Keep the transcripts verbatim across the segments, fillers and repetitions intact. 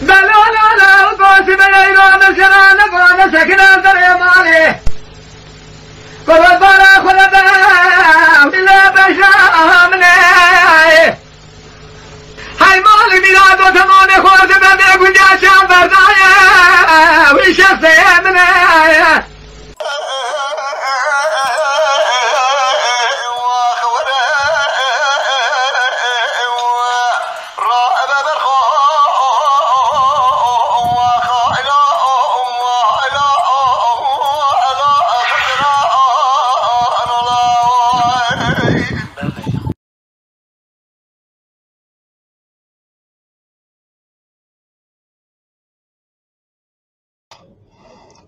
Bela la la, goşi bela la, şerane bana, sekine dere male. Kobet bara kobet, bile beşamne. Hay mali mira do tamane khorde bende gunca çam verdaye. Wişe sevne.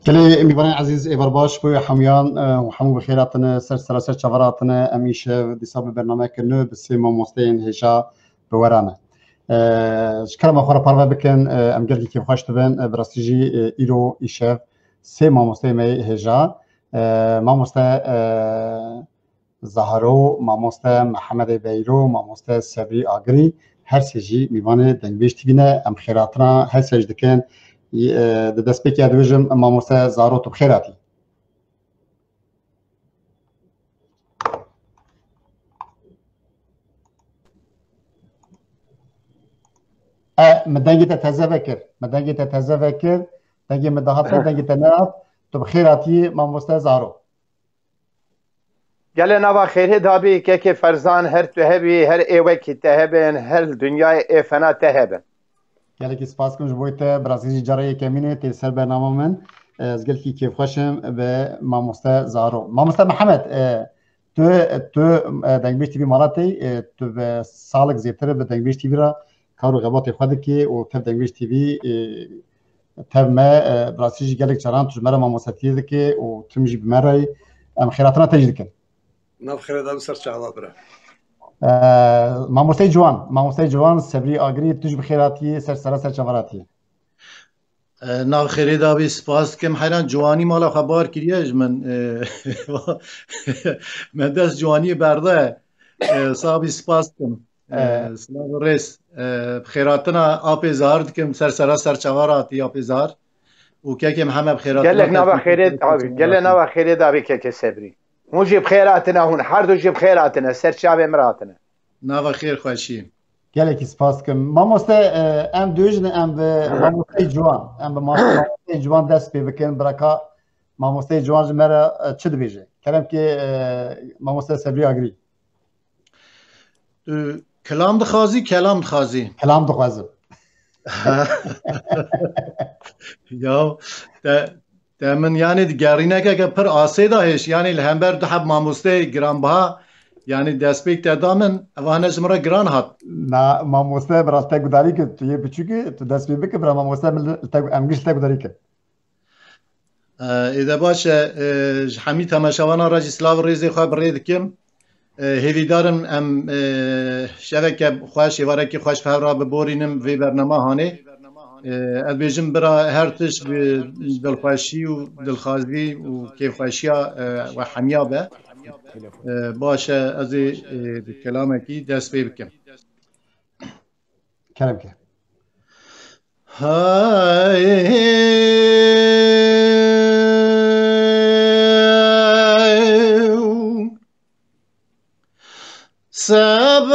Gelê mîvanên ezîz, êvar baş bo hemûyan, e, û hemû bi xêr hatine, ser sera ser çava re hatine. Em îşev dîsa bi bernameyeke nû bi sê mamosteyên hêja bi we re ne. E, ji kerema xwe re parve bikin, e, em gelekî kêfxweş dibin. E, bi rastî jî, e, îro îşev sê mamosteyê me yê hêja, e, mamoste, e, Zahro, mamoste Mehemedê Beyro, mamoste Sebrî Agirî, her sê jî mîvanê Dengbêj T V ne. Em xêratina her sê jî dikin. E, di destpêkê dibêjim, mamoste Zahro, tu bi xêr hatî. E, min dengê te teze vekir. Min dengê te teze vekir. Dengê min dihat te, dengê te nehat. Tu bi xêr hatî, mamoste Zahro. Gelê nava xêrê dabî, kekê Ferzan, her tu hebî, her ê wekî te hebin, her li dinyayê ê fena te hebin. Gelekî spas kim ji bo te, bi rastî jî cara yekemîn e tê ser bernama min. Ez gelekî kêfxweş im bi mamoste Zaro. Mamoste Mihemed, e, tu, tu, e, Dengbêj T V mala tê, e, tu bi salek zêtir bi Dengbêj T V re kar û xebatê xwe dikê û tev Dengbêj T V, e, tev me, e, bi rastî jî gelek caran tu ji me re mamostetiyê dikê û tim jî bi me re ye. Em xêratina te jî dikin. Nav xêrê de bi ser çava bira. E, mamostey ciwan, mamostey ciwan Sebrî Agirî, tu jî bi xêr hatiyê, ser sera ser çava hatiyê. E, nav xêrê de bî, spas dikim. Heyran ciwanî mala xwe bar kiriye ji min. E, me dest ciwaniyê berde. E, sabî spas dikim. E, silav û rêz. E, bi xêratina apê Zahar dikim, ser sera ser çava re hatî apê Zahar. Û kekê Mihemed bi xêratina gelek nava xêrê dabî, gelek nava xêrê dabî kekê Sebrî. Hûn jî bi xêr hatine, hûn her du jî bi xêr hatine, ser çavê min re hatine. Nava xêr xweşî. Gelekî spas dikim. Mamoste, e, em dû jin em bi mamosteyê ciwan, em bi ma-, mamosteyê ciwan dest pê bikin, biraka mamosteyê ciwan ji me re, e, çi dibêje? Kerem ke, e, mamoste Sebrî Agirî. Tu kilam dixwazî, kelam dixwazî? Kelam dixwazim. Ya, te, te min, yanî, di gerînekeke pir asê de hêş, yanî, li hember du heb mamosteyê giranbiha, yanî, destpêk te da min, ev hene ji min re giran hat. Na, mamoste, bi rast te gudarî kir, tu yê biçûk î, tu dest pê bike, bira mamoste, min li te, em giş li te gudarî kir. E, êde baş e, e, ji hemî temaşevanan re jî silav û rêzê xwe bi rê dikim. E, hêvîdar im em, e, şeveke xweş, êvarekî xweş bi hev re biborînin vê bernama hanê. E, ez bêjim bira her tişt bi dilxweşî û dilxwazî û kêfxweşiya, e, we hemiya be. E, baş e, ez ê, e, bi kelamekî dest pê bikim. Kerem ke. Hey, sebeb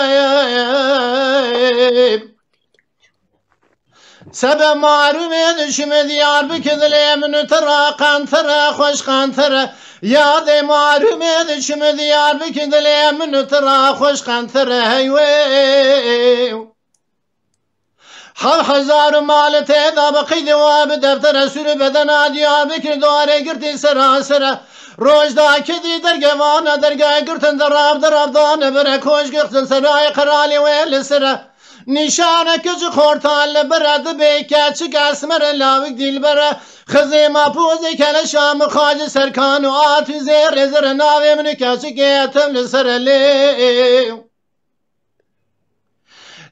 Sebe marûmê dişim Diyarbekir dilê min û tira qentere xweş qentere. Yadê marûmê dişim Diyarbekir dilê min û tira xweş qentere hey wê. Hev hezar û mal tê da bi qeydê wa bi deftere sûrê bedena Diyarbekir duarê girtî sera sera. Roj da kedî dergevana dergeh girtin derab derab dane bere koç girtin serayê qeralê wê li sere. Nîşane kici xortan li bere dibê keçik esmere lawik dîlbere. Xizê mapozê keleşa mixacê serkan û atî zêrê zere navê min û keçikê etim li sere lê.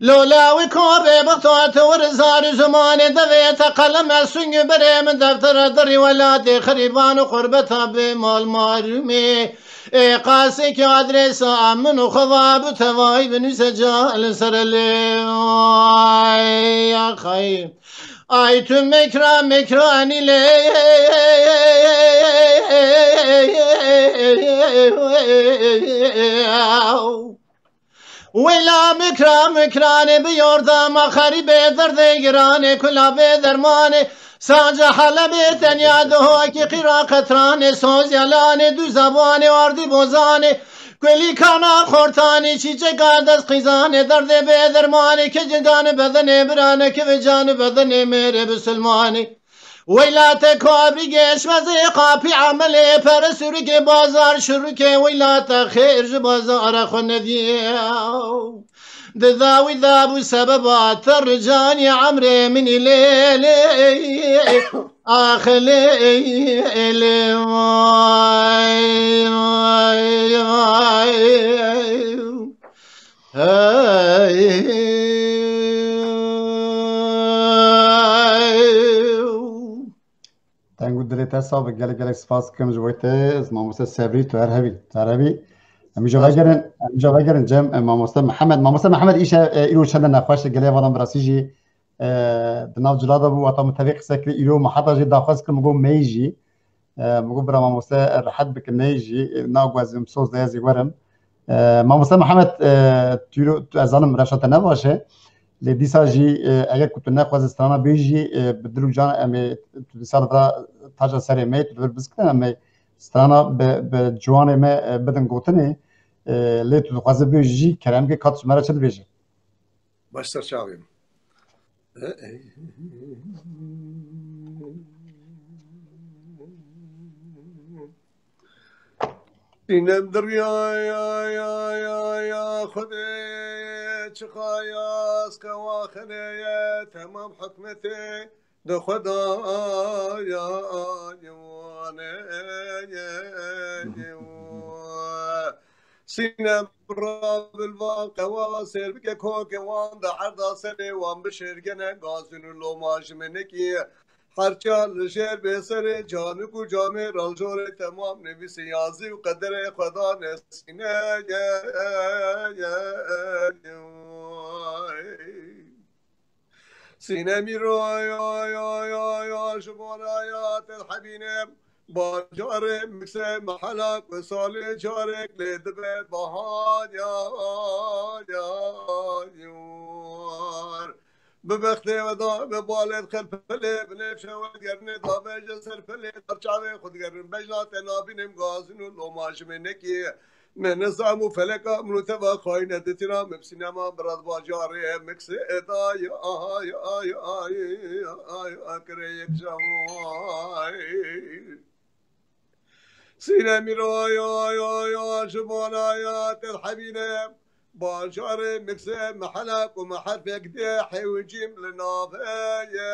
Lola wî ko bê bixto te wir zar û zimanê devê te qelem e sung û berê min deftere dirî welatê xerîban û xurbeta bê mal marûmê. Ê qasê ki adresa min û xwe va bi tevayî binûse ca li ser lê. Ay axay. Ay tu mekra mekranî lê. Weyla mikra mikranê bi yordama xerîbê derdê giranê kula bê dermanê. Saca Helebê tenya dihokî qîra qetranê sozyalanê du zabanê ardî bozanê. Kulîkana xortanê çîçeka dest qîzanê derdê bê dermanê kecê canê bedenê birane kivê canê bedenê mêrê bisilmanê. Weyla te kabrî geşmezê qapî emelê pere sûrikê bazar şurikê weyla te xêr ji bazara xwe nediye. Di dawî dabû sebeba te ricanî emrê min î lê lê ax lê lê vay vay vay. Hey. Deng û dilê te sax be, gelek gelek spas dikim ji bo te, ez mamoste Sebrî, tu her hebî, tu her hebî. Em îja vegerin, em îja vegerin cem, e, mamoste Mihemed. Mamoste Mihemed îşe, e, îro çende nexweş, gelê vadan birasî jî, e, di nav cila de bû, heta min tevî qise kir, îro min heta jî daxwaz kir, min got meyî jî. E, min got bira mamoste, e, rehet bike, neyê jî, e, na ku ez soz de ez ê werim. E, Mamoste Mihemed, e, tu, tu, ez zanim rewşa te ne baş e. Lê dîsa jî, e, eger ku tu nexwazî strana bêjî, e, bi dil û can em ê tu dîsa li vira taca serê me, tu li vir bizkirin, em ê strana bi, bi ciwanê me, e, bidin gotinê. E, lê tu dixwazî bêjî jî, kerem ke, ka tu ji me re çi dibêjî? Baş ser çavê min. Sînem dirya ya ya ya ya Xwedê, çiqa ya skewa xelê ye, temam hikmetê di Xweda ya ya. Sînem rabil van qewa sêr bike kokê wan, di herda serê wan bişêrgene gazin û loma ji me nekî. Her çar li jêr bê serê canik û camê raljorê temam nivîsî yazî û qederê Xweda nesîne. Sînemî ro ya ya ya ya ji bona ya te dihebîne. Bajarê Mikse mehela ku salê carek lê dibe bahar ya ya ya. Bi bextê we da me balê dixel pelê, binê şewe digerinê da me ji ser pelê, dar çavê xwe digerin bejna te nabînim gazin û loma ji me nekî. Me nizam û feleka min û teva xayîne ditîna me bi sînema bi red bajarê Miksê da ya ya ya ya ya kirê yek jaway. Sînemî ro ya ya ya ji bona ya te dihebîne. Bajarê Miksê mehela ku me herfek dê hewcîm li navê ye.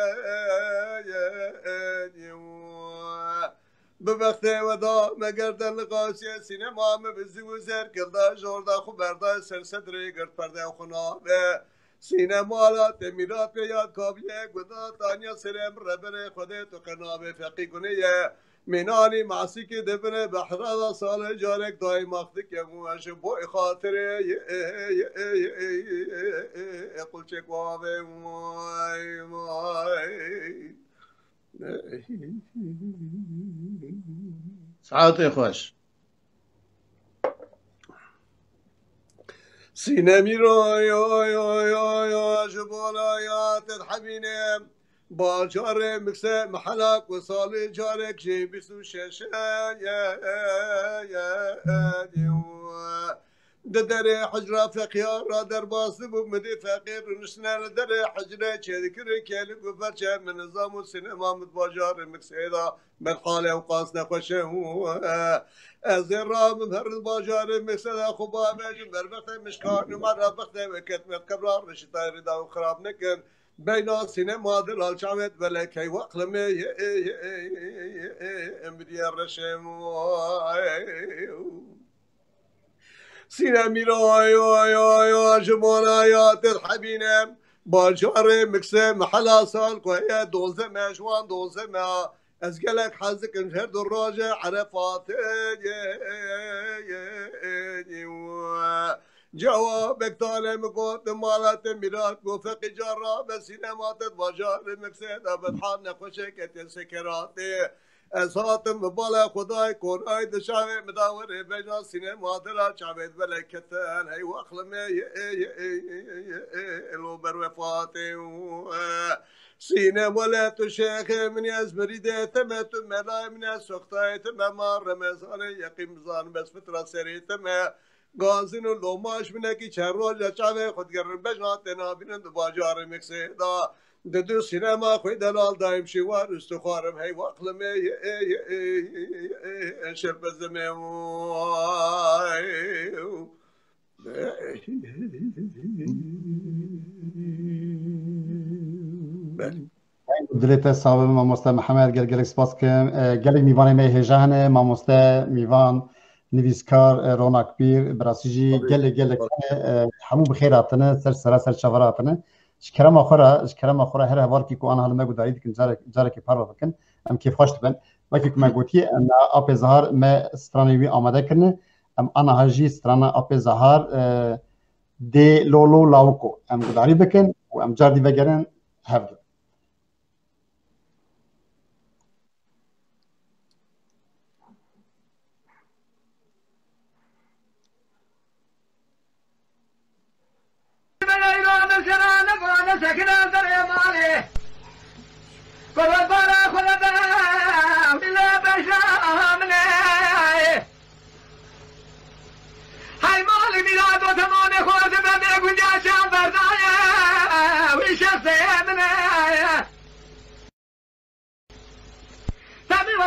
Bi bextê we da me gerden li qasiyê sînema me bi zî û zer kirda jorda xwe berda ser sedrê girt perde xwe navê. Sînemala te mîrat pê yad kaviye guda tanya serê min reberê Xwedê tu qe navê feqî gunê ye. Mînanî masîkî dibine behra da salê carek dayê max dike û ez ji bo xatirê ye, ye, ye, ye, ye, ye, ye, qulçek wavê vay, vay. Saetê xweş. Sînemî ro ya ya ya ya ji bona ya te dihebîne. Bajarê Mikse mehela ku salê carek jê bîst û şeş e. Di derê hicra feqiya ra derbas dibû, min dî feqîr niştine li derê hicrê çêdikir û kêlik û ferçe min nizam û sînema min bajarê Miksê da. Min halê ew qas nexweş e û ez ê rabim her li bajarê Miksê de xwe bavêjim ber bextê min şikand û me re bextê wê ket me qebra reşî tayê rê da û xirab nekin. Beyna sînema de lal çavêt belek heywa qlimê ye, ye, ye, ye, ye, em biriye reşê. Sînemî ro ya ya ya ji bona ya te dihebîne. Bajarê Miksê mehela sal ku heye doze me ji wan doze me. Ez gelek hez dikim her du roje Erefatê. Cewabek talê min got, mala te mîrat got, feqî cara be sînema te bajarê Miksê de bi dihan nexweşeke te sekeratê. Ez hatim bi bala Xwedayê konayê di çavê min de werê bejna sînema dira çavê di belek ketin hey wexlimê ye, ye, ye, ye, ye, ye, elo ber wefatê û, e, sînema le tu şêxê min ye, ez mirîdê te me, tu melayê min ye, soxtayê te me, ma Remezanê yeqîn bizanim ez fitra serê te me. Gazin û loma ji binekî çend roja çavê xwe digerin bejna tê nabînin di bajarê Miksê da. Di du sînema xwe delal dayim şîwar û stixwarim hey wexlimê ye, ye, ye, ye, ye, şerpezimê. Belê. Dilê te sax be mamoste Mihemed, gel gelek spas dikim. E, gelek mîvanê me hêja hene, mamoste, mîvan, nivîskar, e, Ronak Pîr, bi rastî jî gelek gelek hene, e, hemû bi xêr hatine, ser sera ser çava re hatine. Ji kerema xwe re, ji kerema xwe re her hevalkî ku aniha li me guhdarî dikin, carek, carekê parve bikin, em kêfxweş dibin. Wekî ku me gotiye, em apê Zahar me stranê wî amade kirine, em aniha jî strana apê Zahar, e, dê lolo lawiko em guhdarî bikin û em car dî vegerin hev dibin.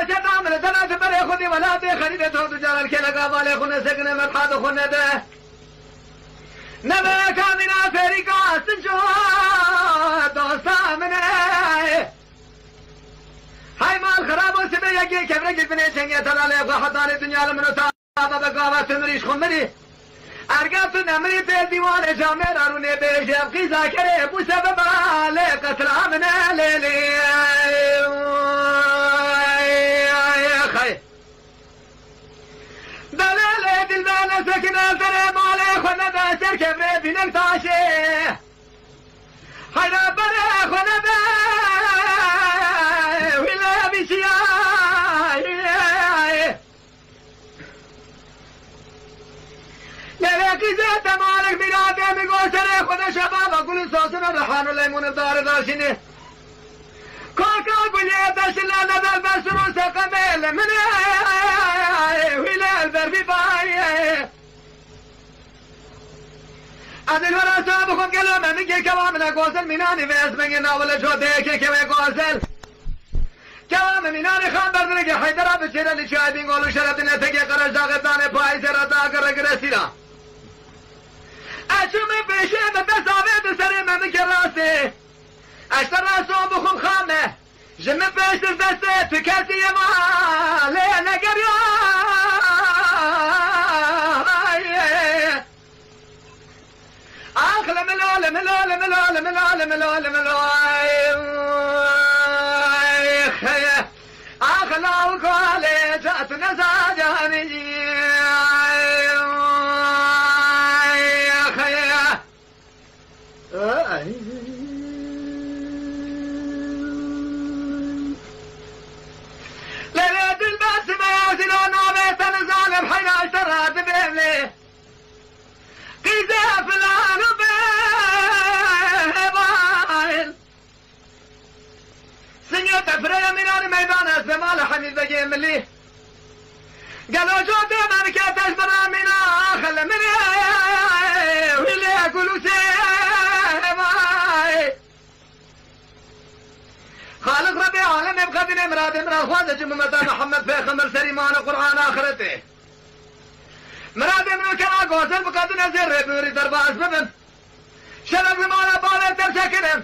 Şerda min dena ji berê xwe dê welatê xerîbê to tu caran kêleka balê xwe nesekine, merhad xwe nede. Nebe kamîna fêrîka sinco dosta min e. Hay mal xerab û sibê yekê kevrekî binê çengê telalê xwe hetanê dinya li min û ta. Baba gava tu mirî ji xwe mirî. Erga tu nemirî pêl dîwanê camêra rûnê bêje, ev qîza kerê bû sebeba lê qetla min e lê lê. Xey. Delê lê dilbe nesekine serê malê xwe nebe ser kevrê bînek taşê. Hayra berê xwe nebe wî lê bîçiyayê. Levê qîzê te malik mîratê min got serê xwe de şebaba gulî sosine rihan û leymun û darê daşînê. Kaka gulê te şile ne der bersin û seqemê li min ê. Wî lê li ber bî bayê. Ez ê were sabe xwe gelo me min kê kewa min e gozel mînanî vê ez mengê navile codeyê kê kewê gozel. Kewa min mînanî xan berdine ke Heydera bi çêre li çiyayê Bîngol û Şerebdîn etekê Qerejdaxê danê payîzê re dagire gire sîra. Ez çûme pêşê bi dest avê bi serê me min kê rastê. Ez te rasto bixwim xame. Ji min pêştir destê tu kesî yê malê negeriya. Ax li milo, li milo, li milo, li milo, li milo, li milo. Ay, ay, xeye. Ax law kalê cat nezacanî. Ay, xeye. Lelê dilbesime ya zîla navê te nizanim heyra ji te radibêm lê. Qîze filan û bêbail. Singê te fireye mînanî meydan ez bê mala Hemîd Begê Milî. Gelo cotê me bike teş bira mîna axil min ê wî lê gulûsê vay. Xaliq Rebê alemê bi qedinê miradê min re xwaze ji mimeta Mihemed Pêxember serî mane Qur'an axiretê. Miradê min kera gozel bi qedinê zê rêbirî derbas bibim. Şeref li mala bavê te sekinim.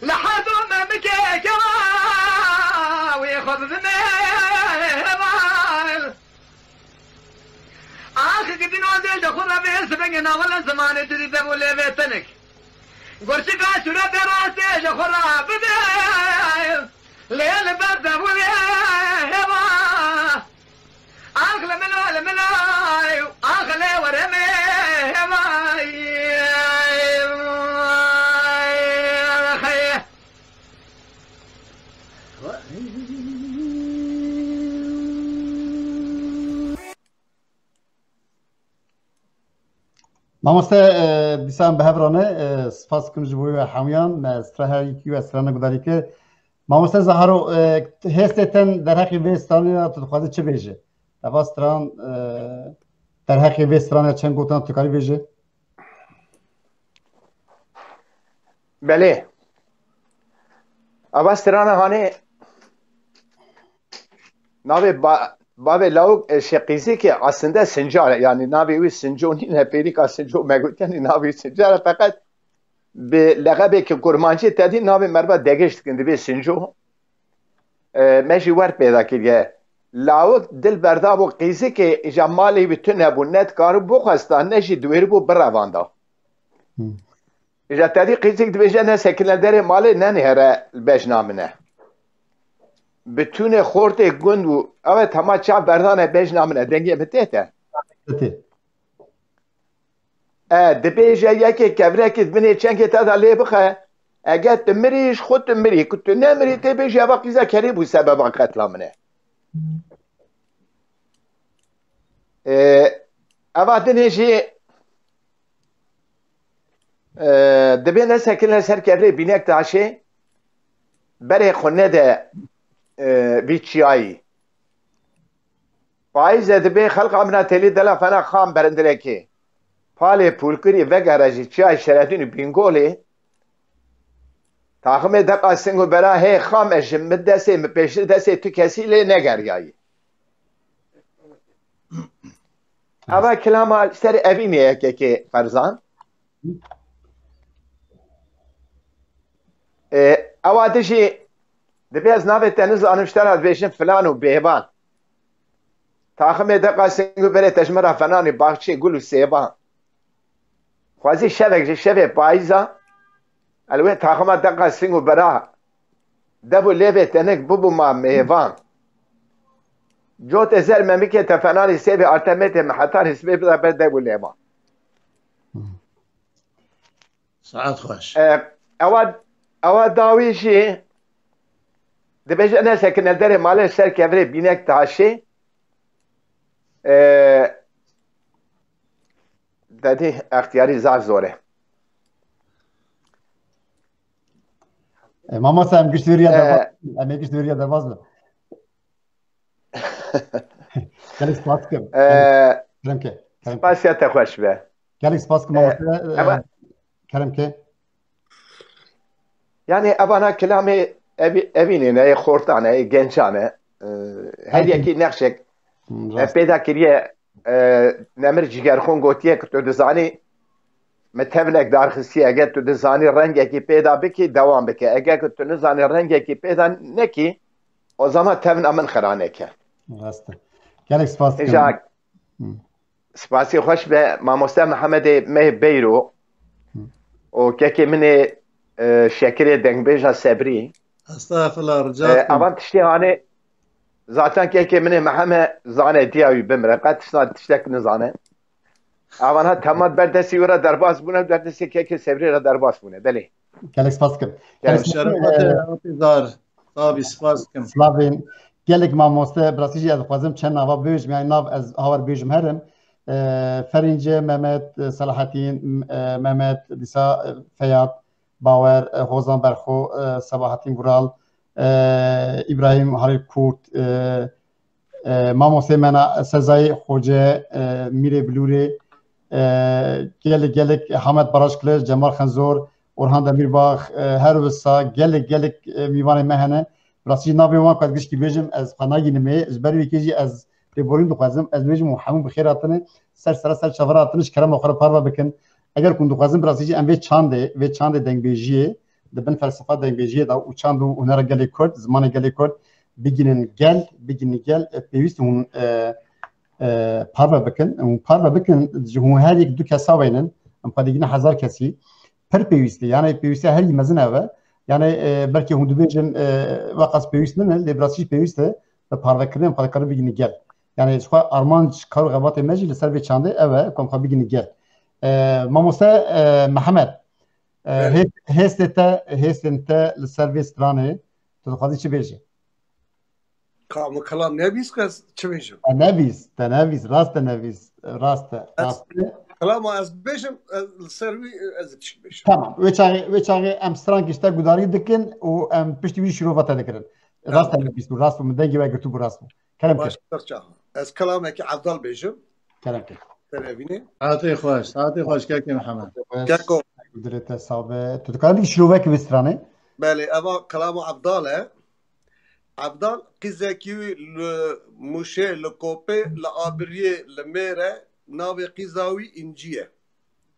Li her du me bike kewa wê xwe bibime heval. Ax gidin o zê ji xwe re vê sibengê navale zimanê tu dî dev û lêvê tenik. Gurçika sûretê rastê ji xwe re bide. Lê li ber dev û lê heva. Ax li milo li milo, ax lê were me hevay. Mamoste, e, dîsan bi hev re ne, e, spas dikim ji bo we hemûyan, me stra her yekî we strana gudarî kir. Mamoste Zaharo, e, hêstê ten derheqê vê stranê re tu dixwazî çi bêje? Eva stran, e, derheqê vê stranê çend gotina tu karî bêje? Belê. Eva strana hanê navê ba-, bavê lawik, e, Şeqîzî ki aslında Sincar e. Yani navê wî Sinco nîne, pêrîka Sinco me got, yani navê wî Sincar e, feqet bi lexebê ki kurmancî te dî navê merva degiş dikin, dibê Sinco. E, me jî wer pêda kiriye. Lawik dil berdabû qîzikê, îja malê wî tune bû, ne dikaribû bixwesta, ne jî diwêribû birevanda. Hmm. Îja te dî qîzik dibêje, ne sekine derê malê, ne nihêre li bejna min e. Bi tûnê xortê gund û ew e, hema çav berdane bejna min e, dengê min tê te. Tê. E, dibêje yekê kevrekî di binê çengê te de lê bixe, eger tu mirî, ji xwe tu mirî, ku tu nemirî, tê bêjî eva qîza kerî bû sebeba qetla min e. E, eva dinê jî, e, dibê nesekine ser kevrê bînek taşê, berê xwe nede, e, vî çiyayî. Payîze dibê xelqa min a têlî dela fena xam berindirekê. Palê pûlkirî vegere ji çiyayê Şeredîn û Bîngolê. Taximê deqa sing û bera hê xam e ji min destê, min pêştir destê tu kesî lê negeriyayî. Eva kilama ser evînê yekekê Ferzan. E, ewa dijî dibê ez navê te nizanim, ji te re dibêjin filan û bêvan. Taximê deqa sing û berê te ji min re fenanî baxçê gul û sêvan. Xwezî şevek ji şevê payîza, el wê taxima deqa sing û bera dev û lêvê tenik bibûma mêvan. Cotê zer memikê te fenanî sêvê artemetê min heta rismê bida ber dev û lêvan. Saet xweş. E, ewa, ewa dawî jî dibêje ne sekine derê malê ser kevirê bînek taşê. E, dedî extiyarî zaf zor e. E, mamosta em gişt vêriya derbas, em ê gişt vêriya derbas bin. Gelek spas dikim. E, Kerem ke. Kerem ke. Spasiya te xweş be. Gelek spas dikim E, mamosta. E, eva- Kerem ke. Yani evana kilamê evi, evînê ne, ê xortan e, ê gençan e. E, her Tabii. yekî nexşek Hmm, e, rast. pêda kiriye, e, Nemir Cigerxon gotiye ki tu dizanî, min tevnek darxistiye, eger tu dizanî rengekî pêda bikî, dewam bike. Eger ki tu nizanî rengekî pêda nekî, o zaman tevna min xira neke. Rast e. Gelek spas dikim. Îja Hı. spasî xweş be mamoste Mihemedê me Beyro Hı. û kekê min ê, e, Şekirê dengbêja Sebrî. Estağfirullah, rica E, ederim. Avan tiştê hanê zaten kekê min ê Miheme zane diya wî bimire. Qet tişta tiştek nizane. Avana temat berdestî wî re derbas bûne, berdestê kekê Sebrî re derbas bûne. Belê. Gelek spas dikim. Gelek Gelek spas Şeref dikim. hate, E, hate zar. Sabî, spas dikim. Slavên. Gelek mamoste, bi rastî jî ez dixwazim çend nava bibêjim, yani nav ez hawer bêjim herin. E, Ferînce, Mehmet, e, Selahattin, e, Mehmet, dîsa, e, Feyad, Bawer, e, Hozan Berxo, e, Sebahattin Vural, e, Îbrahîm Halil Kurt, e, e, Mamostê Mena Sezayê Xoce, e, Mîrê Bilûrê, e, gelek gelek Hamed Baraşkiliç, Cemal Xenzor, Orhan Demîrbax, e, her wisa gelek gelek, e, mîvanê me hene. Rastî jî navê wan ku ez gişkî bêjim, ez xwe nagînim ê. Ji ber wê yekê jî ez lêborîn dixwazim. Ez dibêjim û hemû bi xêr hatine. Ser sera ser çava re hatine, ji kerema xwe re parve bikin. Eger ku hûn dixwazin, bi rastî jî em vê çandê, vê çandê dengbêjiyê, di bin felsefa dengbêjiyê de û çand û hunera gelê Kurd, zimanê gelê Kurd bigihînin gel, bigihînin gel, e, pêwîst hûn, e, e, parve bikin. Hûn parve bikin, ji hûn her yek du kesa wênin, em xwe digihînin hezar kesî. Pir pêwîst e, yani pêwîstiya herî mezin ev e. Yani, e, belkî hûn dibêjin, e, weqas pêwîst nîne, lê bi rastî jî pêwîst e, bi parvekirinê em xwe dikarin bigihînin gel. Yani ji xwe armanc kar û xebatê me jî li ser vê çandê ev e, ku em xwe bigihînin gel. E, mamoste, e, Mihemed, e, Belê. hê-, hêstê te, hêstên te li ser vê stranê, tu dixwazî çi bêjî? Ka min kelam nebîst, ez çi bêjim? Te nebîst, te nebîst, rast te nebîst, rast te, Ez- rast te. Kelama ez bêjim, ez, li ser wî ez ê tişt bêjim. Tamam, wê çaxê, wê çaxê em strankî ji te gudarî dikin û em piştî wî şîrova te dikirin. Rast te nebîst bû, rast bû, min dengê we girtibû, rast bû. Kerem Baş ke, ser çaxa. Ez kelamekî Evdal bêjim. kerem ke. Te nevînê. Hatê xweş, hatê xweş kekê Mihemed. Keko. Dilê te sax be. Tu dikarî şîrovekî vê stranê? Belê, eva kelama Evdal e. Evdal qîzekî wî li Mûşê, li Kopê, li Abiriyê, li Mêr e, navê qîza wî Încî ye.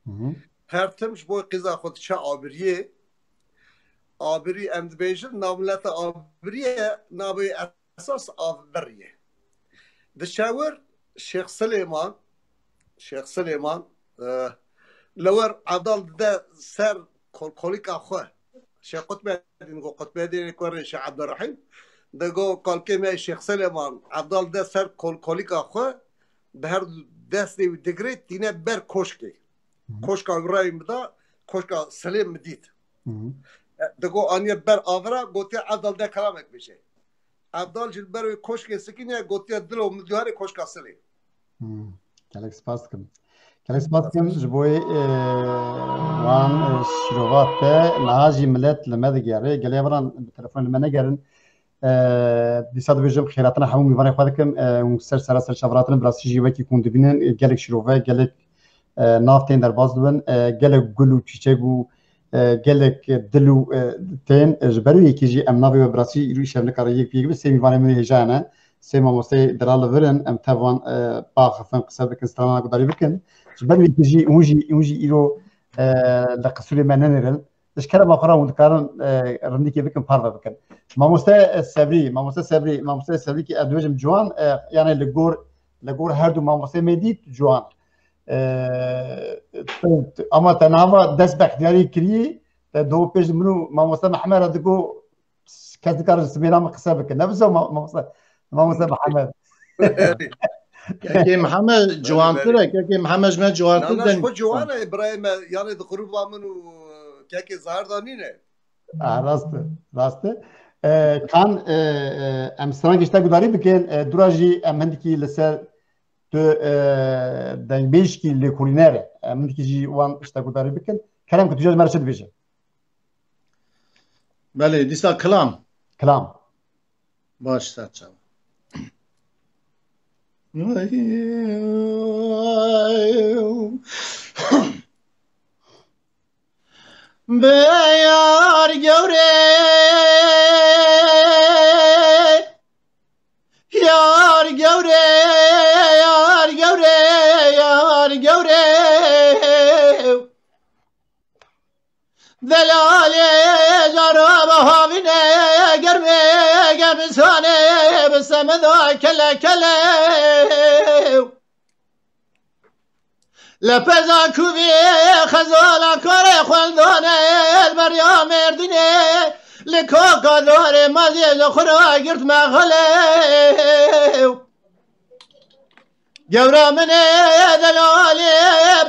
Hı hı. Her tim ji bo qîza xwe diçe Abiriyê. Abirî em dibêjin, navmileta Abiriyê navê esas Avbiriyê. Diçe wir Şêx Silêman, Şêx Silêman, e, li wir Evdal dide ser kolkolîka xwe. Şêx Qutbedîn got, Qutbedînê kurê Şêx Evdirehîm, digo kolkê me Şêx Silêman, Evdal dide ser kolkolîka xwe, bi her du destê wî digirê tîne ber koşkê. Hı hı. Koşka wî rewî min da, koşka Silêm min dît. Hı hı. E, digo aniye ber avira, gotiye Evdal de kelamek bêje. Evdal jî li ber wê koşkê sikiniye, gotiye dilo min diyarê koşka Silêm. Hmm, gelek spas dikim. Gelek spas dikim ji bo, e, wan, e, şîrova te. Niha jî milet li me digere. Gelê hevalan bi telefon li me negerin. E, dîsa dibêjim xêratina hemû mîvanê xwe dikim. E, hûn ser sera ser çaviratine, bi rastî jî wekî ku hûn dibînin, e, gelek şîrove, gelek, e, nav tên derbas dibin. E, gelek gul û çîçek û e, gelek dil û, e, tên, e, ji ber wê yekê jî em navê we bi rastî îro îşev nikarin yek bi yek bin, sê mîvanê min ê hêja ne. Sê mamosteyê delal li vir in, em tevan, e, biaxifin, qise bikin, strana gudarî bikin. Ji ber wê yekê jî hûn jî, hûn jî îro, e, li qisûrê me nenêrin. Ji kerema xwe re hûn dikarin, e, rindikê bikin, parve bikin. Mamoste, e, Sebrî, mamoste Sebrî, mamoste Sebrî ki ez dibêjim ciwan, e, yani li gor, li gor her du mamosteyê me dît ciwan. E, ama te niha dest bi extiyarî kirî, te do pêş min û mamoste Mihemed re digo, kes nikare ji simêla min qise bike. Ne bizo ma-, mamoste, mamoste Mihemed. Kekê Mihemed ciwantir e, kekê Mihemed ji me ciwantir Na, na, ji den. Xwe ciwan e, birayê me, yanê di grûba min û kekê Zahir de nîne. Ah, rast e, rast e. E, kan, e, e, em strangê ji te gudarî bikin, e, dûra jî em hindikî li ser tu, e, dengbêjkî lêkolîner e. Em hindikî jî wan ji te gudarî bikin. Kerem ku tu jî ji me re çi dibêje? Belê, dîsa kilam. Kilam. Baş, ser çav. Bi yar gewre, yar gewre, yar gewre, yar gewre. Delalê cara bi havînê germê germisane bi semeda kele kele. Li peza kuvê xezala karê xwendane beriya Mêrdînê li kaka darê mezê li xwe ra girt mexele. Gewra min ê delalê,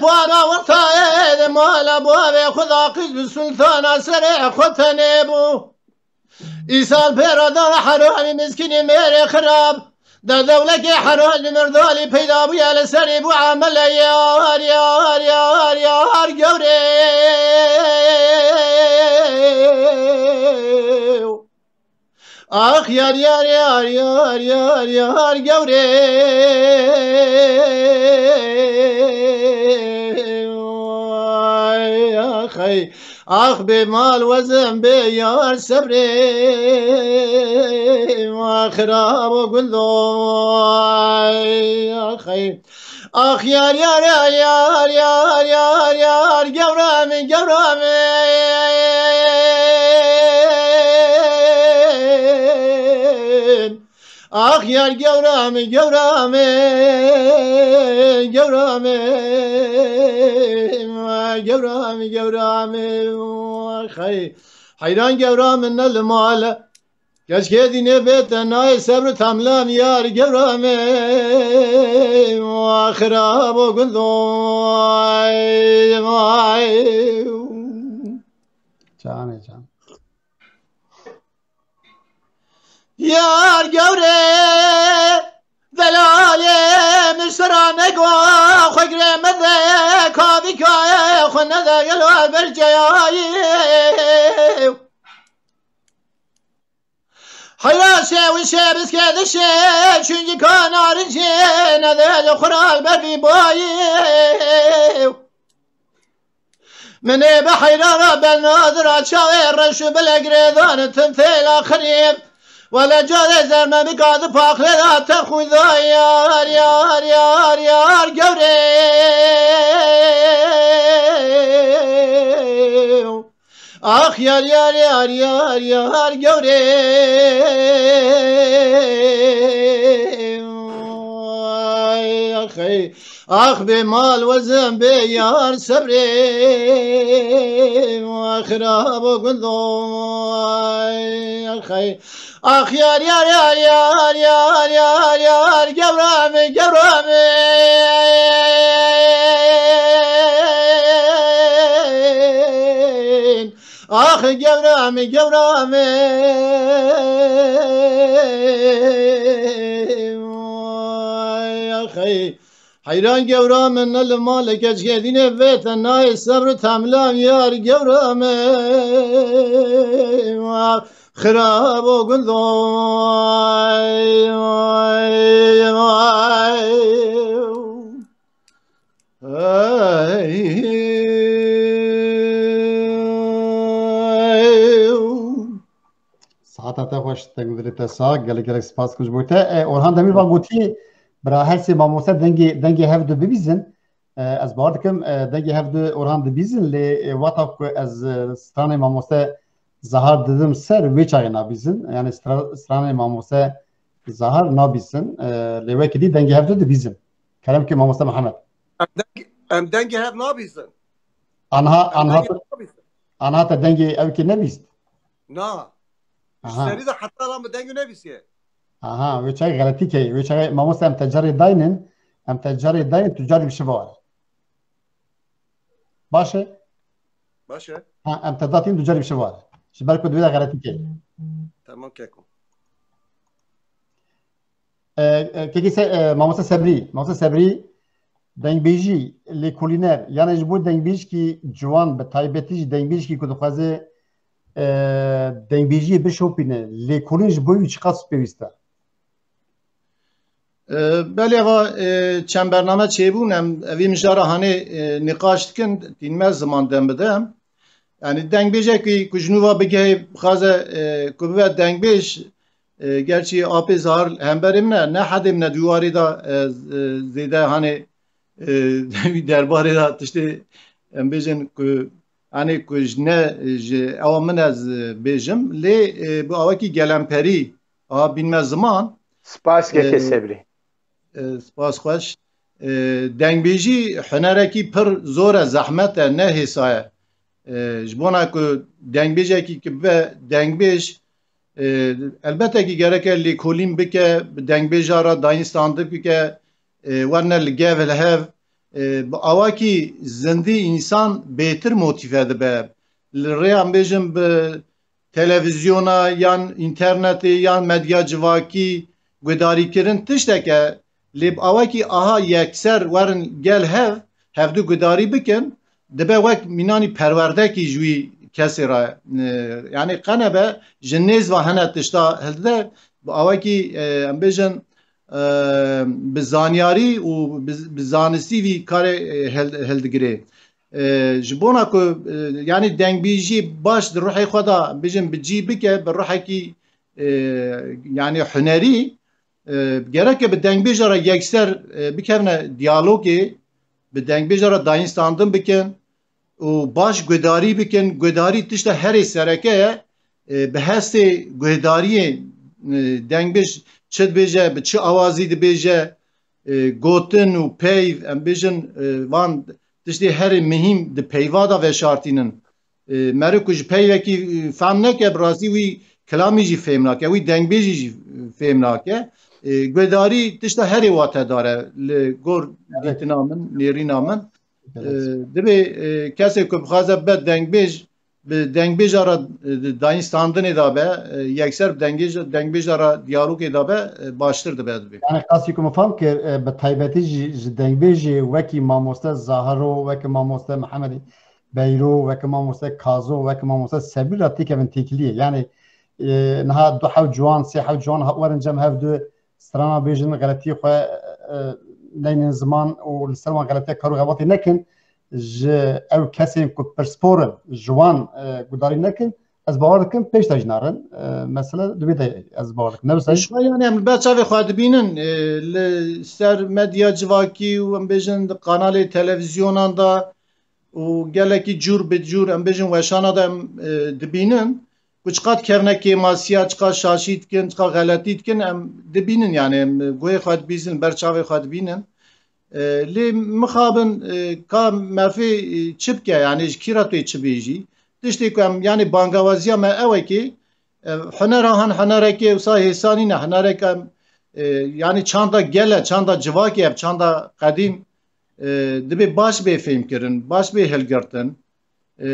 para wexta ê de mala bavê xwe da qîz bi sultana serê xwe tenê bû. Îsal pêra da heramî miskînî mêrê xirab. Da dewlekê heram li mirdalî peyda bûye li serî bû emele yar, yar, yar, yar, gewrê. Ax yar, yar, yar, yar, yar, yar, gewrê. Ax, hey. Ax bê mal wezin bê yar sebrê. Ax xirab o gundo. Ax, hey. Ax yar, yar, yar, yar, yar, yar, yar, gewra min, gewra min. Ax yar gewra min, gewra min, gewra min, gewra min, gewra min. Ax, hey. Heyran gewra min ne li mal e. Keşke dînê bê te nayê sebr tam lam yar gewra me. Xirab o gundo. Canê can. Yar gewre delalê min sira me go xwe girê me de kavî kayê xwe nede gelo ber ceyayê. Heyra şew şebiske dişe çünkü kanarin jene de xural berî bayî. Min ê bi heyrana ben nadira çavê reş û bile girêdan tim têla xirîb. Wele carê zerme bika di paqlê da te xwîda yar, yar, yar, yar, gewrê. Ax yar, yar, yar, yar, yar, gewrê. Ay, ax, hey. Ax bê mal wezin bê yar sebrê. Ax xirab o gundo. Ay, ax, hey. Ax yar, yar, yar, yar, yar, yar, yar, gewra min, gewra min. Ax gewra min, gewra min. Ay, ax, hey. Heyran gewra min ne li malê keçkê dînê vê te nayê sebr tam lam yar gewra min. Xirab o gundo. Ay, ay, ay. Ay. Te xweş, te gundilê te sax, gelek gelek spas ku ji bo te. E, Orhan Demîrvan gotiye, bira her sê mamoste dengê, dengê hev du bibîzin. E, ez bawer dikim, e, dengê hev du Orhan dibîzin, lê, e, wata ku ez, e, stranê mamoste Zahar didim ser, wê çaxê nabîzin. Yani stra-, stranê mamoste Zahar nabîzin. E, lê wekî dî dengê hev du dibîzin. Kerem ki mamoste Mihemed. Em deng-, em dengê hev nabîzin. Anha, Em anha, dengê hev nabîzin. Anha te dengê ew kê nebîst? Na. Ji Aha. serî de heta lan bi dengê nebîsiye. Aha, wê çaxê xeletî key. Wê çaxê mamoste em te carê daynin, em te carê daynin, tu carê bi şiva were. Baş e? Baş e. Ha, em te datîn, tu carê bi şiva were. Ji ber ku tu wê de xeletî key. Tamam keko. E, e, kekî se-, e, mamoste Sebrî, mamoste Sebrî, dengbêjî, lêkolîner, yani ji bo dengbêjkî ciwan, bi taybetî jî dengbêjkî ku dixwaze, e, dengbêjiyê bişopîne, lêkolîn ji bo wî çiqas pêwîst e? E, belê eva, e, çend bername çêbûn, em evî mijara hanê, e, nîqaş dikin, tînme ziman dem bide. Yani dengbêjekî ku ji nû ve bigihê bixwaze, e, ku bibe dengbêj, e, gerçî apê Zahar hemberê min e, ne hedê min e di wî warê de, e, z-, e, zêde hanê, e, wî derbarê de tiştê em bêjin ku, hanê ku ji ne, ji ewa min ez bêjim, lê, e, bi awekî gelemperî a bînme ziman. Spas kekê E, Sebrî. E, spas xweş. E, dengbêjî hunerekî pir zor e, zehmet e, ne hêsa ye. E, ji bona ku dengbêjekî ki bibe dengbêj, e, elbette ki gereke lêkolîn bike, bi dengbêja re dayînstandin bike, e, werne li gev li hev, e, bi awakî zindî însan bêtir motîfe dibe. Li rêya em bêjin bi televîzyona yan înternetê yan medya civakî guhdarîkirin tiştek e, lê bi awakî aha yekser werin gel hev, hevdu guhdarî bikin, dibe wek mînanî perwerdekî ji wî kesê re. E, yanî qe nebe ji nêz ve hene tişta hildide, bi awekî, e, em bêjin, e, bi zanyarî û bi, bi zanistî vî karê, e, hil-, hildigirê. E, ji bona ku, e, yanî dengbêjiyê baş di ruhê xwe de, bêjin, bi cî bike, bi ruhekî, e, yanî hunerî, e, gereke bi dengbêja re yekser, e, bikevine diyalogê, bi dengbêja re dayînstandin bikin û baş guhdarî bikin. Guhdarî tişta herê sereke ye. E, bi hestê guhdariyê, e, dengbêj çi dibêje, bi çi awazî dibêje, e, gotin û peyv, em bêjin, e, van tiştê herê mihîm di peyva de veşartînin. E, meriv ku ji peyvekî, e, fehm neke, bi rastî wî kilamî jî fêm nake, wî dengbêjî jî, e, fêm nake. E, guhdarî tişta herê watedar e li gor Evet. dîtina min, nêrîna min. E, Evet. Divê, e, kesê ku bixwaze be dengbêj, bi dengbêja re, e, di dayînstandinê de be, e, yekser bi dengêj-, dengbêja re diyalogê de be, e, baştir dibe divê. Yani qasî ku min fam kir, e, bi taybetî jî ji dengbêjê wekî mamoste Zahiro, wekî mamoste Mihemedê Beyro, wekî mamoste Kazo, wekî mamoste Sebîr re têkevin têkiliyê. Yani, e, niha du hew ciwan, sê hew ciwan ha-, werin cem hev du strana bêjin, xeletiyê xwe, e, neynin ziman û li ser wan xeletiya kar û xebatê nekin. Ji ew kesên ku pirsporin ji wan, e, gudarî nekin, ez bawer dikim pêş de jî narin. E, mesele di vê de ez bawer dikim. Ne wisa? Ji xwe, yani, em li ber çavê xwe dibînin, e, li ser medya civakî û, em bêjin, di kanalê televîzyonan de û gelekî cûr bi cûr, em bêjin, weşana de em, e, dibînin ku çiqas kevne kêmasiya, çiqas şaşî dikin, çiqas xeletî dikin, em dibînin, yani, em guhê xwe dibîzin, ber çavê xwe dibînin. E, lê mixabin, e, ka mefê, e, çi bike, yani ji kî re tu yê çi bêjî? Tiştê ku em, yani bangawaziya me ew e ki, e, hunera han hunerekê wisa hêsa nîne, hunerek em, e, yani çanda gel e, çanda civakê, ev çanda qedîm, e, divê baş bê fêmkirin, baş bê hilgirtin. E,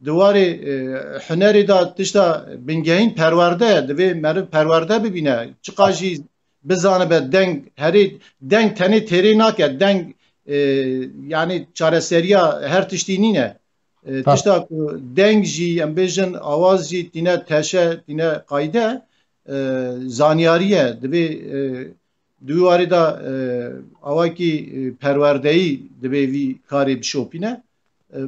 di warê, e, hunerê de tişta bingehîn perwerde ye, divê meriv perwerde bibîne. Çiqa jî bizanibe deng, herê deng tenê têrê nake, deng, e, yani çareseriya her tiştî nîne. E, Tabii. Tişta ku deng jî, em bêjin, awaz jî tîne teşe, tîne qayde, e, zanyarî ye. Divê, e, di wî warê de, e, awakî, e, perwerdeyî divê vî karê bişopîne. E,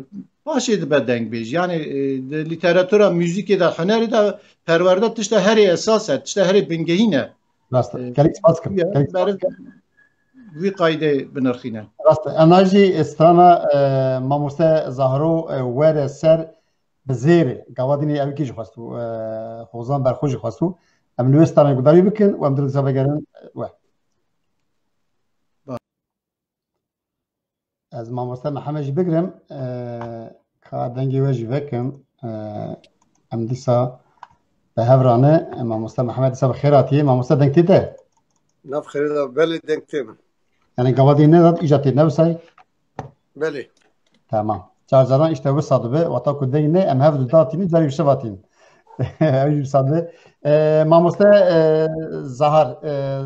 paşê dibe dengbêj. Yani e, di lîteratura, muzîkê de, hunerê de perwerde tişta herê esas e, tişta herê bingehîn e. Rast e. E, gelek spas kim. Gelek spas kim. Vî qayde binirxîne. Rast e. Ena jî strana e, mamoste Zahro e, were ser bi zêrê. Gava dînê ew kî jî xwestû. E, Xozan Berxo jî xwestû. Em li wê stranê gudarî bikin û em dirêj vegerin we. Ez mamoste Mihemed jî bigrim, e, ka dengê we jî vekim. E, em dîsa bi hev re ne. E, mamoste Mihemed dîsa bi xêr hatî. Mamoste deng tê te? Nav xêrê de, belê deng tê min. Yani gava dî ne dat, îca tê ne wisa ye? Belê. Tamam. Çar caran işte wisa dibe, wata ku deng ne, em hev du datînin, carî wisa vatînin. Ew jî wisa dibe. E, mamoste e, Zahar, e,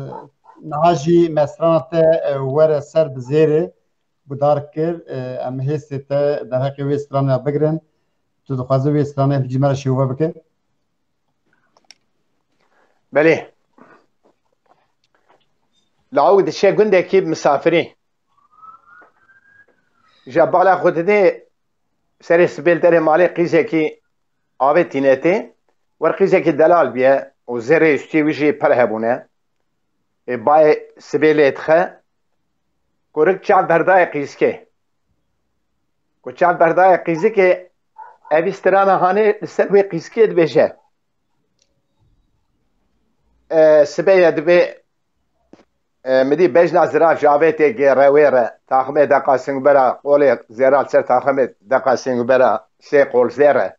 niha jî me strana te e, were ser bi zêrê gudar kir. E, em hêstê te derheqê wê stranê bigirin. Tu dixwaze wê stranê hindik ji me re şêwe bike? Belê. Lawik diçe gundekî misafirî. Ji bala xwe didê serê sibê li derê malê qîzekî avê tînetê. Wer qîzekî delal biye û zêrê ustiyê wî jî pir hebûne. Ê bayê sibê lê dixe. Kurik çav berdayê qîzkê. Ku çav berdayê qîzikê, evî strana hanê li ser wê qîzkê dibêje. E, sibê ye dibê, e, mi dî bejna zirav ji avê tê gêre wê re, taximê deqa singbera qolê zêra li ser taximê deqa singbera sê qol zêr e.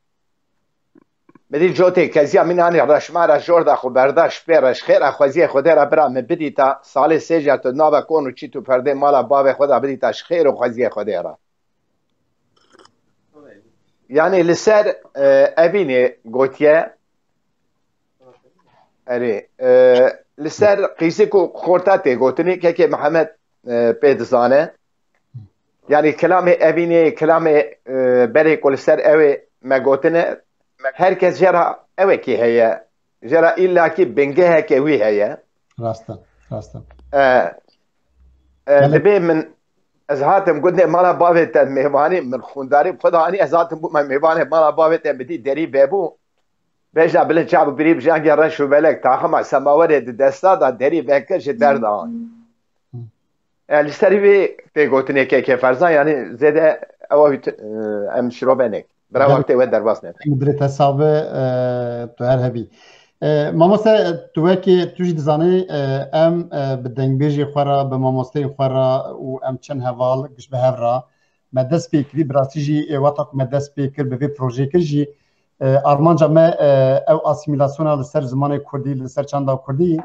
Mi dî cotê keziya mînanê reşma re jor da xwe berda ji pê re, ji xêra xweziyê Xwedê re bira mi bidîta, salê sê car tu nava kon û çît û perdê mala bavê xwe da bidîta ji xêr û xweziyê Xwedê re. Yani li ser e, evînê gotiye, erê, e, li ser qîzik û xorta tê gotinê, kekê Mihemed e, pê dizane. Yani kilamê evînê, kilamê e, berê ku li ser ew ê me gotine, her kes jê re ewekî heye. Jê re îllakî bingeheke wî heye. Rast e, rast e. E, e, Belê. Dibê min, ez hatim gundê mala bavê te mêvanî, min xwindarî bi xwe de anî, ez hatim bûme mêvanê mala bavê te, min dî derî vebû. Bejna bilind çav û birî bijangê reş û belek, taxima semawerê di desta da derî vekir ji derda. E, li ser vê tê gotinê kekê Ferzan, yani zêde ewa wî tu- e, em şirovenek. Bira Gelek- wextê we derbas ne. Em dirê te sabe, e, tu her hebî. E, mamoste, tu wekî tu jî dizanî, e, em e, bi dengbêjê xwe re, bi mamosteyên xwe re û em çend heval giş bi hev re me dest pê kirî, bi rastî jî e, wexta ku me dest pê kir, bi vê projeyê kir jî, e, armanca me e, ew asîmîlasyona li ser zimanê kurdî, li ser çanda kurdî,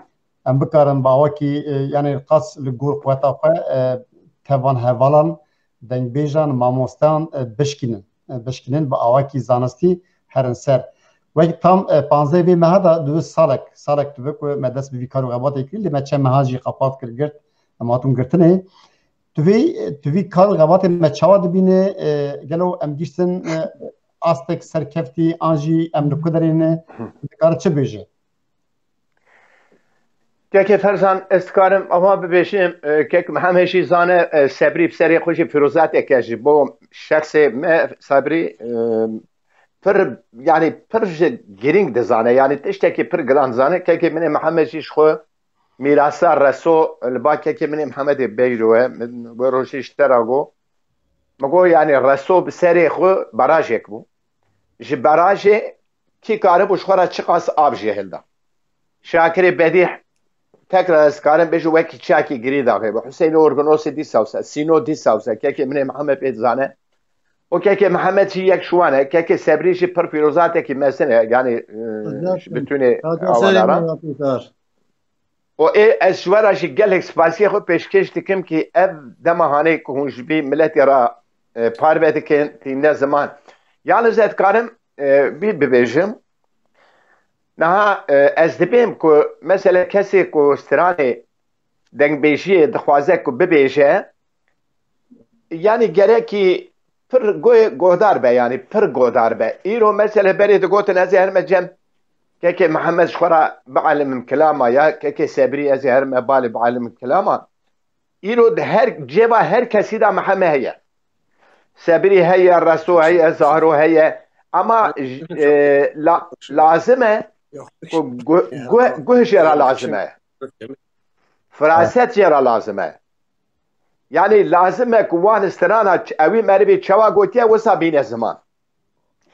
em bikarin bi awakî, e, yani qas li gor quweta xwe, e, tevan hevalan, dengbêjan, mamostan, e, bişkînin. E, bişkînin bi awakî zanistî herin ser. Wek tam, e, panzdeh vê meha da dibe salek, salek dibe ku me dest bi vî kar û xebatê kir, lê me çend meha jî xebat kir, girt, em hatin girtinê. Tu vê, tu vî kar û xebatê me çawa dibîne, e, gelo em gihîştin, e, astek serkeftî an jî em li ku derê ne, dikare çi bêje? Kekê Ferzan, ez dikarim ava bibêjim, e, kek Mihemed jî zane, e, Sebrî bi serê xwe jî fîrozatek e ji bo şexsê me, Sebrî, e, pir, yani pir ji girîng dizane, yani tiştekî pir giran dizane. Kekê min ê Mihemed jî ji xwe mîrasa reso li ba kekê min ê Mihemedê Beyro e, min wê rojê ji te re got. Min got, yani reso bi serê xwe barajek bû. Ji barajê kî karibû ji xwe re çiqas av jê hilda. Şakirê Bedîh, tekrar ez karim bêjim, wekî çiyakî girî daxê bû. Huseyno Orgunosê dîsa wisa, Sîno dîsa wisa, kekê min ê Mihemed pê dizane. Û kekê Mihemed jî yek ji wan e, kekê Sebrî jî pir fîrozatekî mezin e, yani e, ji bütûnê awala re. Û ê ez ji we re jî gelek spasiyê xwe pêşkêş dikim kî ev dema hanê ku hûn ji vî miletê re e, parve dikin, tîne ziman. Yalnız ez dikarim e, bî bibêjim. Niha e, ez dibêm ku mesele kesê ku stranê dengbêjiyê dixwaze ku bibêje, yani gerekî pir goyê guhdar be, yani pir guhdar be. Îro mesele berê digotin ez ê herime cem kekê Mihemed ji xwe re bielimim kilama ya kekê Sebrî ez ê herime balê bielimim kilama. Îro di her cêva her kesî de Mihemed heye. Sebrî heye, Reso heye, Zahro heye. Ama, e, la-, lazim e ku gu-, gu-, guh jê re lazim e. Firaset jê re lazim e. Yani lazim e ku wan strana ç-, ewî merivî çawa gotiye, wisa bîne ziman.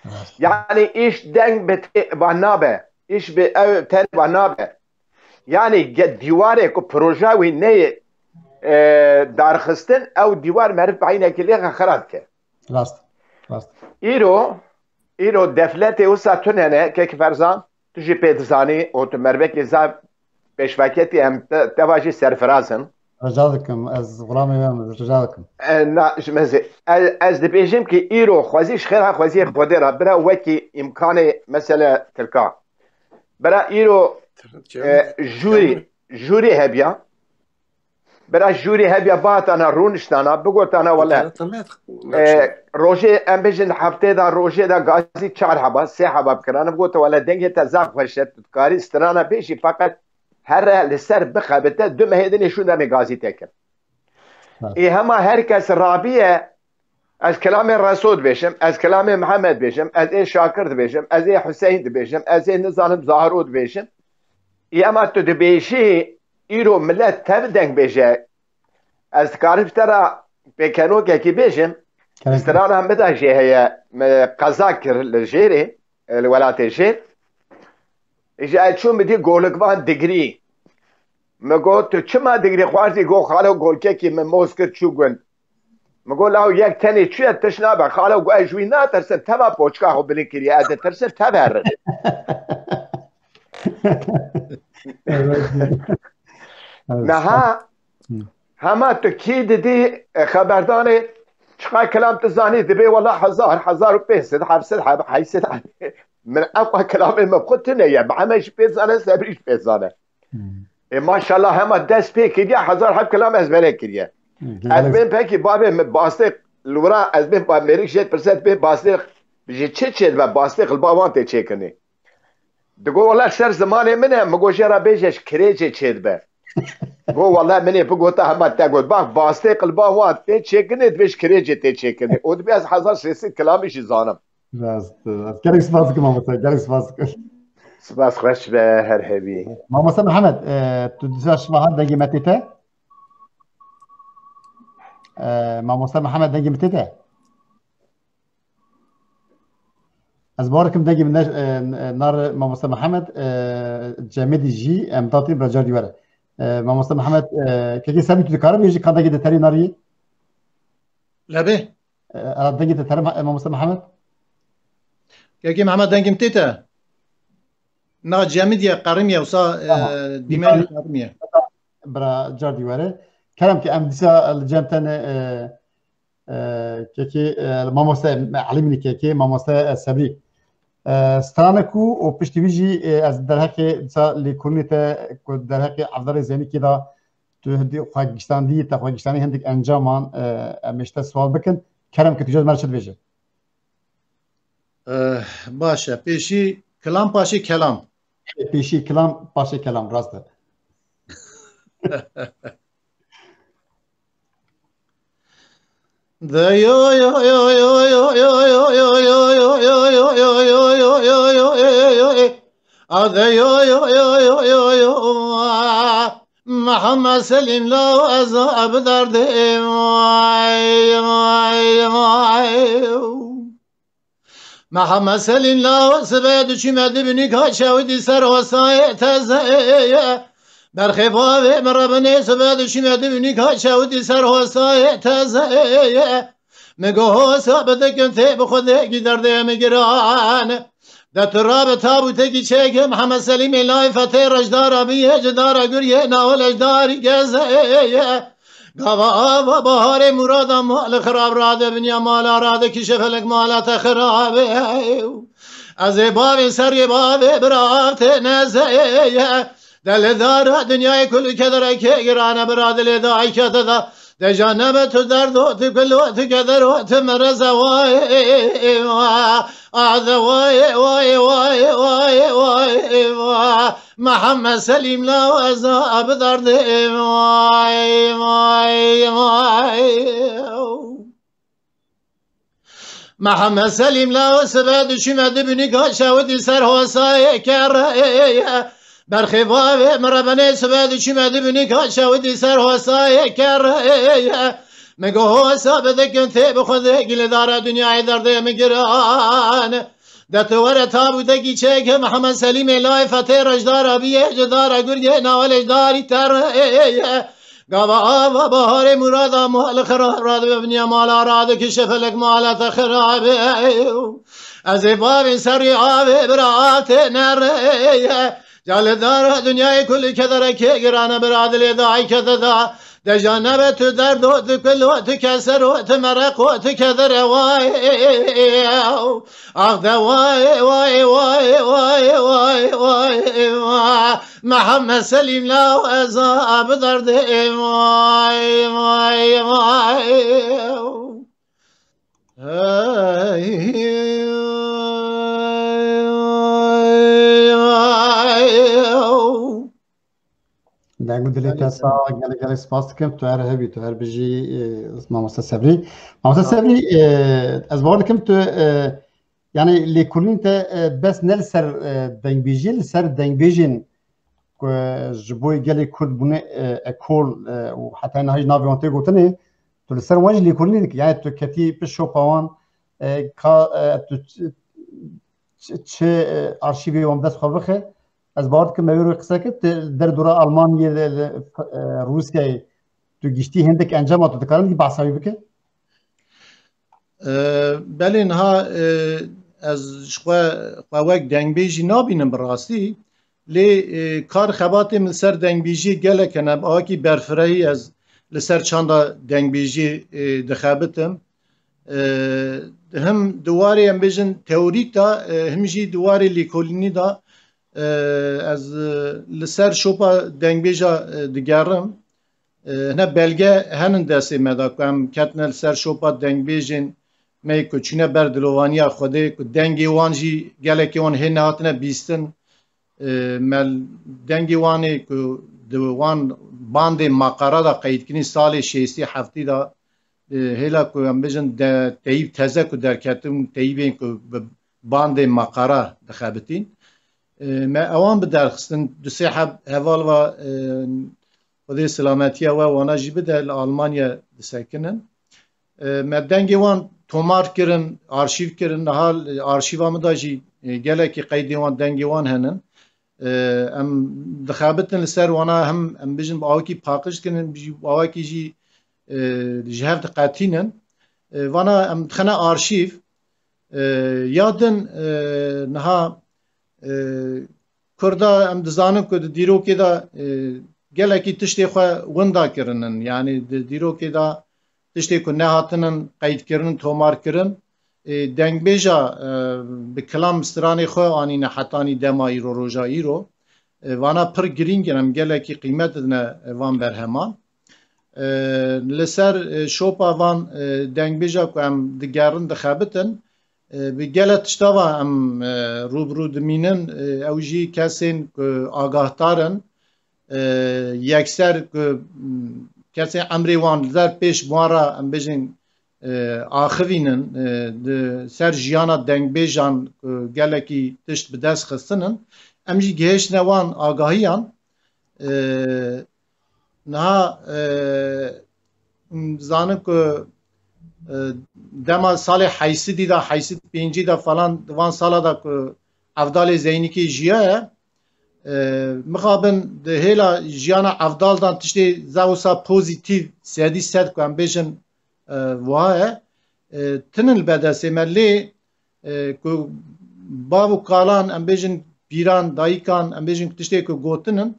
Rast. Yani îş deng bi tê-, va nabe. Îş bi ew tenê va nabe. Yani ge-, dîwarê ku proja wî neyê, e, darxistin, ew dîwar meriv peynekî lê xera dike. Rast. Rast. Îro, îro defletê wisa tune ne, kek Ferzan, tu jî pê dizanî û tu mervekê zaf pêşveketî, em te, teva jî serfiraz in. Rica dikim, ez xulamê me, rica dikim. E, na, ji me zê-, ez, ez dibêjim ki îro xwezî ji xêra xweziyê Xwedê re bira wekî îmkanê mesele Tirka. Bira îro, e, jûrî, jûrî hebiya. Bira jûrî hebiya bihatana rûniştana, bigotana wele, e, rojê, em bêjin heftê de, rojê de gazî çar heba, sê heba bikirane, bigote wele dengê te zaf xweş e, tu dikarî strana bêjî, feqet here li ser bixebite, du mehê din ê şûnde em ê gazî têkin. Ê hema her kes rabiye, ez kelamê Reso dibêjim, ez kelamê Mihemed dibêjim, ez ê Şakir dibêjim, ez ê Huseyîn dibêjim, ez ê nizanim Zahro dibêjim. Ê hema tu dibêjî, îro milet tev deng bêje. Ez dikarim ji te re pêkenokekî bêjim. Kerem. Strana min de jê heye, me qeza kir li jêrê, li welatê jêr. Îja ez çûm min dî golikvan digrî. Min got, tu çima digrî xwarzî? Got, xalo golkekî min moz kir çû gund. Min got, law yek tenê çûye tiş nabe. Xalo got, ez ji wî natirsim, teva poçka xwe bilind kiriye, ez ditirsim tev herin. Evet. Niha hema tu kî didî, e, xeberdanê çiqa kilam tu zanî, dibê wela hezar, hezar û pênc sed, heft sed heb, heyt sed heb. Min ew qe kilamê min xwe tune ye. Mihemed jî pê zane, Sebrî jî pê zane. Ê maşallah hema dest pê kiriye, hezar heb kilam ezbere kiriye. Ez bên pekî babê min bastê li wira, ez bên ba mêrik jê pirset bê bastê ji çi çê dibe, bastê qilba wan tê çêkirinê. Digo, wele ser zimanê min e, min got, jê re bêje ji kirêcê çêdibe. Got, wele min ê bigota hema te got. Bak, bastê qilba wan tê çêkirinê, dibê ji kirêcê tê çêkirinê. Û dibê ez hezar sê sed kilamî jî zanim. Rast, rast. Gelek spas dikim mamoste, gelek spas dikim. Spas xweş be, her hebî. Mamoste Mihemed, e, tu dîsa şima hat dengê me tê te? E, mamoste Mihemed dengê min tê te? Ez bawer dikim dengê min ne, e, e, nar mamoste Mihemed, e, Cemidî jî em datî bira car dî were. E, mamoste Mihemed, e, kekê Semî tu dikarî bêjî ka dengê te terî narî? Lebê. E, dengê te terî ma-, mamoste Mihemed? Kekê Mihemed dengê min tê te? Na Cemidî ye, qerimiye, wisa, e, Tamam. Dîmenî qerimiye. Bira car dî were. Kerem ki em dîsa li cem te ne, e, e, kekê, e, mamoste Elî Minî kekê, mamoste, e, Sebrî. E, stranek û, û piştî wî jî, e, ez derheqê dîsa lêkolînê te ku derheqê Evdarê Zeynikê de tu hindî xwe giştandî, te xwe giştandî hindik encaman, e, em ê ji te sual bikin. Kerem ki tu ji me re çi dibêje? Eh, baş e. Pêşî kilam, paşê kelam. Pêşî kilam, paşê kelam, rast e. Mihemed Selîm la ez bi derdê vay, vay, vay. Mihemed Selîm la sibe diçîme dibinî ka çewdî ser hosayê teze ye. Berxê bavê min rebinê sibe diçîme dibinî ka çewdî ser hosayê teze ye. Mi go hosa bidikin tê bi xwedê gî derdê min giran. De tu rabe tabûtekî çêke Mihemed Selîmê layê fetê rejdara biyê ci dara guriyê nawe lejdar î geze ye. Gava ava baharê murada mal xirab rade binya mala rade kîşe felek mala te xirabe. Ez ê bavê serê bavê bira tê nezeye. Delidara dinyayê kul kedereke girane bira dilê dayke te da. Deja nebe tu derdo, tu kulo, tu kedero, tu mereze, vay, vay, vay, vay, vay, vay. Mihemed Selîm la ez a bi derdê, vay, vay, vay. Mihemed Selîm la sibe dişîme dibînî ka şewitî ser hosayê kereye. Berxê vavê min rebenê sibe dişîme dibînî ka şewitî ser hosayê kereye. Min go hosa bidikin tê bi xwedê gilê dara dinyayê derdê min giran. De tu were tabûtekî çêke Mihemed Selîmê layê fetê rejdara biyê ji dara gurgê nawelê ji darî tereye. Gava ava baharê murada mal xirab radibe vinya mala radikişe felek mala te xirabe. Ez ê bavên serî avê bira tê nereye. Ca li dara dinyayê kulî kederekê girane bira dilê dayke te da. Deja nebe tu derdo tu kulo tu kesero tu mereqo tu kedere waye. Ax de waye waye waye waye waye waye. Mihemed Selîm la ez a bi derdê vay, vay, vay. Hey, vay, vay. Deng û dilê te sax, gelek gelek spas dikim. Tu her hebî, tu her bijî, e, Mamoste Sebrî. Mamoste Sebrî, e, ez bawer dikim tu, e, yani lêkolîn te, e, bes ne li ser, e, dengbêjiyê, li ser dengbêjên ku, e, ji bo gelê Kurd bûne, e, ekol, e, û heta niha jî navê wan tê gotinê, tu li ser wan jî lêkolînê dikî. Yani tu ketî pişt şopa wan, e, ka, e, tu ç-, çi, çi, e, arşîvê wan bi dest xwe bixe. Ez bawer dikim me wê rûyê qise kir, tu li derdora Almanyê, li, li, e, Rûsyayê tu giştî hindik encama tu dikarî wî behsa wî bike? E, belê niha, e, ez ji xwe, xwe wek dengbêjî nabînim bi rastî. Lê, e, kar xebatê min ser dengbêjiyê gelek hene. Awakî berfirehî ez li ser çanda dengbêjiyê, e, dixebitim. E, him di warê em bêjin teorîk de, e, him jî di warê lêkolînî de, e, ez, e, li ser şopa dengbêja, e, digerim. E, hine belge henin destê me de ku em ketine li ser şopa dengbêjên me ku çûne ber dilovaniya Xwedê, ku dengê wan jî gelekê wan hê nehatine bîstin. E, me dengê wan ê ku di wan bandê maqara de qeydkirin salê şêstî heftî de, e, hêla ku em bêjin de teyîb teze ku derketin, teyîbên ku bi bandê maqara dixebitîn. E, me ewan bi derxistin, du sê heb heval va, e, Xwedê silametiya we wana jî bide, li Almanya disekinin. E, me dengê wan tomar kirin, arşîv kirin, niha li arşîva min de jî, e, gelekî qeydê wan, dengê wan henin. E, em dixebitin li ser wana, hem em bijin bi awekî paqij kirin, jî bi awekî jî, e, ji hev diqetînin. E, vana em dixine arşîv. E, ya din, e, niha, e, Kurda em dizanin ku di dîrokê de, e, gelekî tiştê xwe winda kirinin. Yanî di dîrokê de tiştê ku nehatinin qeydkirin, tomarkirin, e, dengbêja, e, bi kilam stranê xwe anîne hetanî dema îro, roja îro. E, vana pir girîng in, em gelekî qîmet didine, e, van berheman. E, li ser, e, şopa van, e, dengbêja ku em digerin, dixebitin, e, bi gelek tişta va em, e, rû bi rû dimînin, e, ew jî kesên ku agahdar in, e, yekser ku, m, kesên emrê wan li der pêş wan re, em bêjin, e, axivînin, e, di ser jiyana dengbêjan ku gelekî tişt bi dest xistinin, em jî gihêştine wan agahiyan, e, niha, e, zanin ku, e, dema salê heysidî de, heysid pêncî de falan, di van sala de ku Evdalê Zeynikê jiyaye, e, mixabin di hêla jiyana Evdal dan tiştê zewsa pozîtîf sedî sed ku em bêjin, e, wiha ye. E, tinin li bedestê me lê, e, ku bav û kalan, em bêjin pîran, dayikan, em bêjin ku tiştê ku gotinin,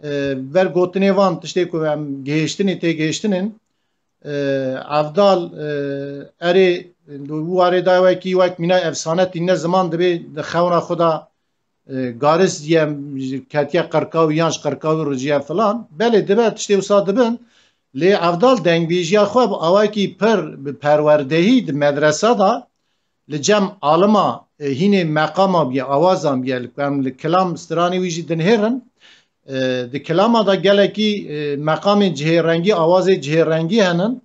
e, ber gotinê van tiştê ku em gihêştinê, tê gihêştinên, e, Evdal, e, erê, di warê da wekî wek mîna efsane tîne ziman dibê di xewna xwe da, e, garis diye ketiye qirkawî yan ji qirkawî riciye filan. Belê dibe tiştê wisa dibin. Lê Evdal dengbêjiya xwe bi awakî pir bi perwerdehî di medresa da li cem alima, e, hînê meqama bûye, awazan bûye, li ku em li kilam stranê wî jî dinihêrin. E, di kilama de gelekî, e, meqamên cihêrengî, awazê cihêrengî henin.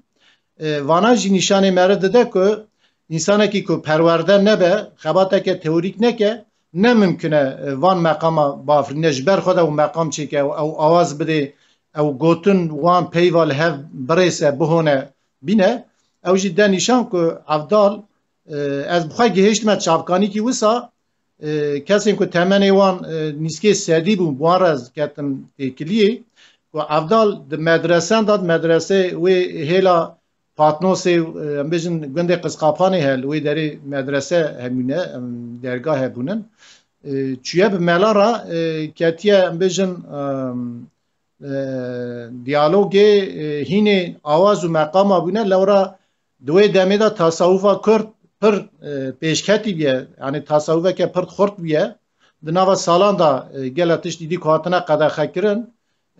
E, vana jî nîşanê me re dide ku Însanekî ku perwerde nebe, xebateke teorîk neke, ne mimkun e, e, van meqama bafirîne, ji ber xwe de ew meqam çêke, ew, ew awaz bidê, ew gotin wan peyva li hev birêse, bihone bîne. Ew jî de nîşan ku Evdal, e, ez bi xwe gihiştime çavkanîkî wisa, e, kesên ku temenê wan, e, nîskê sedî bûn, bi wan re ez ketim têkiliyê, ku Evdal di medresen de, di medresê wê hêla Patnosê, e, em bêjin gundê Qizqapanê he, li wê derê medrese hebûne, em, dergah hebûnin. E, çûye bi mela re, e, ketiye, em bêjin, em, e, diyalogê, e, hînê awaz û meqama bûne, lewra di wê demê de tasawufa Kurd pir, e, pêşketî bûye, yanî tasawufeke pir xurt bûye. Di nava salan de, e, gele tişt îdî ku hatine qedexekirin,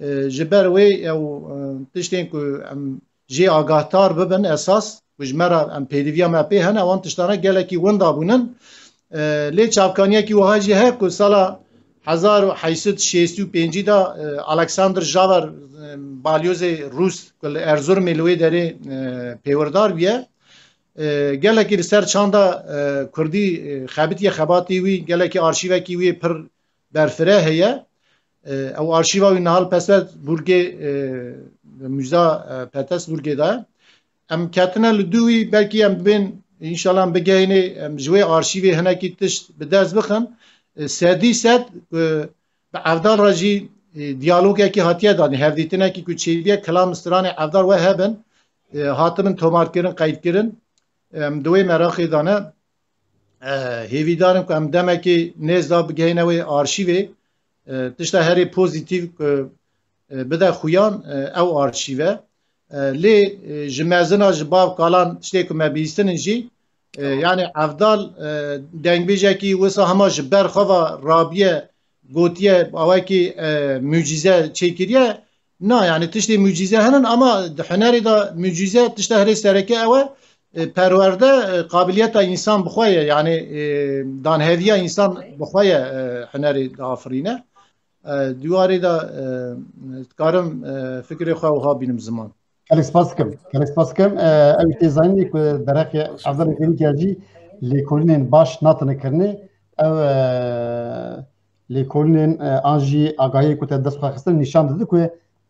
e, ji ber wê ew, e, tiştên ku em jê agahdar bibin esas, ku ji me re em pêdiviya me pê hene, wan tiştane gelekî winda bûnin. E, lê çavkaniyekî wiha jî heye ku sala hezar û heşt sed û şêst û pêncî de, e, Alexander Javer, e, balyozê Rûs ku li Erzurumê li wê derê, e, pêwirdar bûye, e, gelekî li ser çanda, e, Kurdî, e, xebitiye, xebatî wî, gelekî arşîvekî wî pir berfireh heye. E, ew arşîva wî niha li Petersburgê, e, Muza, e, Petersburgê de ye. Em ketine li dû wî, belkî em dibên, înşallah em bigehînê, em ji wê arşîvê hinekî tişt bi dest bixin. E, sedî sed, e, bi Evdal re jî, e, diyalogekî hatiye danî, hevdîtinekî ku çêbûye, kilam stranê Evdal we hebin, e, hatibin tomarkirin, qeydkirin. Em di wê meraqê de ne. E, hêvîdar im ku em demekê nêz de bigehîne wê arşîvê. E, tişta herê pozîtîf ku, e, bide xuyan, e, ew arşîv e. E, lê, e, ji mezina, ji bav kalan tiştê ku me bihîstinin jî, e, yanî Evdal, e, dengbêjekî wisa hema ji ber xwe ve rabiye, gotiye, awekî, e, mucîze çêkiriye. Na, yanî tiştê mucîze hene, ama di hunerê de mucîze tişta herê sereke ew e, e, perwerde, e, qabiliyeta însan bi xwe ye, yanî, e, danheviya însan bi xwe ye, e, hunerê diafirîne. E, di warê de, e, dikarim, e, fikrê xwe wiha bînim ziman. Gelek spas dikim. Gelek spas dikim. E, ew tê zanînê ku derheqê Evdalê Zênîkê jî lêkolînên baş natine kirinê. Ew, e, lêkolînên, e, an jî agahiyê ku te dest xwe xistin nîşan dide ku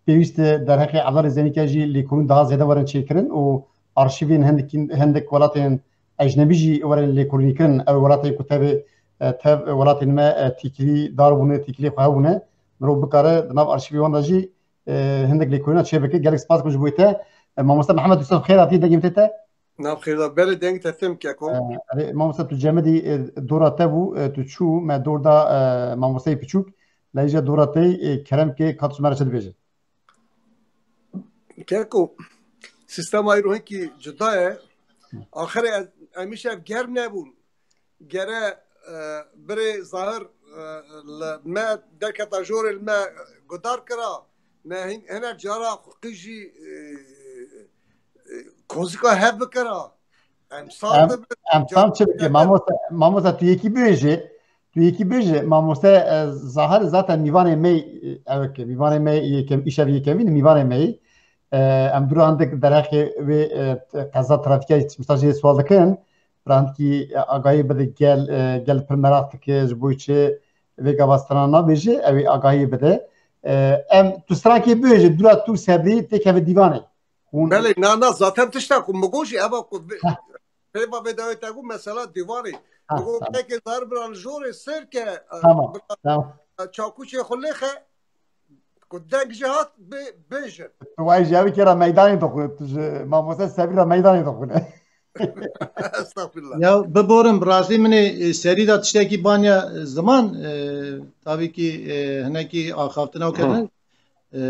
pêwîst e derheqê Evdalê Zênîkê jî lêkolîn daha zêde werin çêkirin û arşîvên hindekî-, hindek welatên ecnebî jî werin lêkolînîkirin. Ew welatên ku tevê, e, tev welatên me, e, tîkilî dar bûne, tîkilî xwe hebûne. Mirov bikare di nav arşîvê wan de jî, e, hindek lêkolîna çêbike. Gelek spas ku ji bo te. E, Mamoste Mihemed Yusuf, xêr hatî, dengê min tê te? Nav xêr da, belê deng te tim keko. E, erê, mamoste tu cemidî, e, dora te bû, e, tu çû, me dor da, e, mamosteyê piçûk, lê îja dora te, e, kerem ke ka tu ji me re çi dibêje? Keko, sîstema îro hinkî cuda ye. Axirê ez, em îşev germ nebûn. Gere, e, birê Zahir, e, li me derketa jorê li me gudar kira. Me hin-, hinek cara xwe qîjî, e, e, kozika hev bikira. Em sar Em, dibin. Em tam çi bike? Mamoste, mamoste tu yekî bêje, tu yekî bêje, mamoste, e, Zahir zaten mîvanê me, e, ew ke, mîvanê me yekem, îşev yekemîn, mîvanê me yî. E, em dûra hindik derheqê wê, e, qeza trafîkê, misajê sual dikin. Randkî, e, agahî bide gel, e, gel pir meraq dike, ji bo çi vê gava strana nabêje, ew ê agahî bide. E, em tu strankê bibêje, dûra tu sebrî têkeve dîvanê. Hûn Belê, na, na, zaten tişta ku min got jî, eva ku vê, Heh. pêva vê dawê te got mesela dîvanê. Ha, Min got tamam. Kekê Zahir bira li jorê sêr ke, e, Tamam, bira, tamam. e, çakûçê xwe lêxe, ku deng jî hat bê-, bêjin. Tu wayî ji ew kê re meydanê dixwe, tu ji mamoste Sebrî re meydanê dixwe. Estağfirullah. Ya biborim, bi rastî min ê, e, serî de tiştekî banya, e, ziman, e, tabî kî, e, hinekî axaftina û Hı. kirin. E,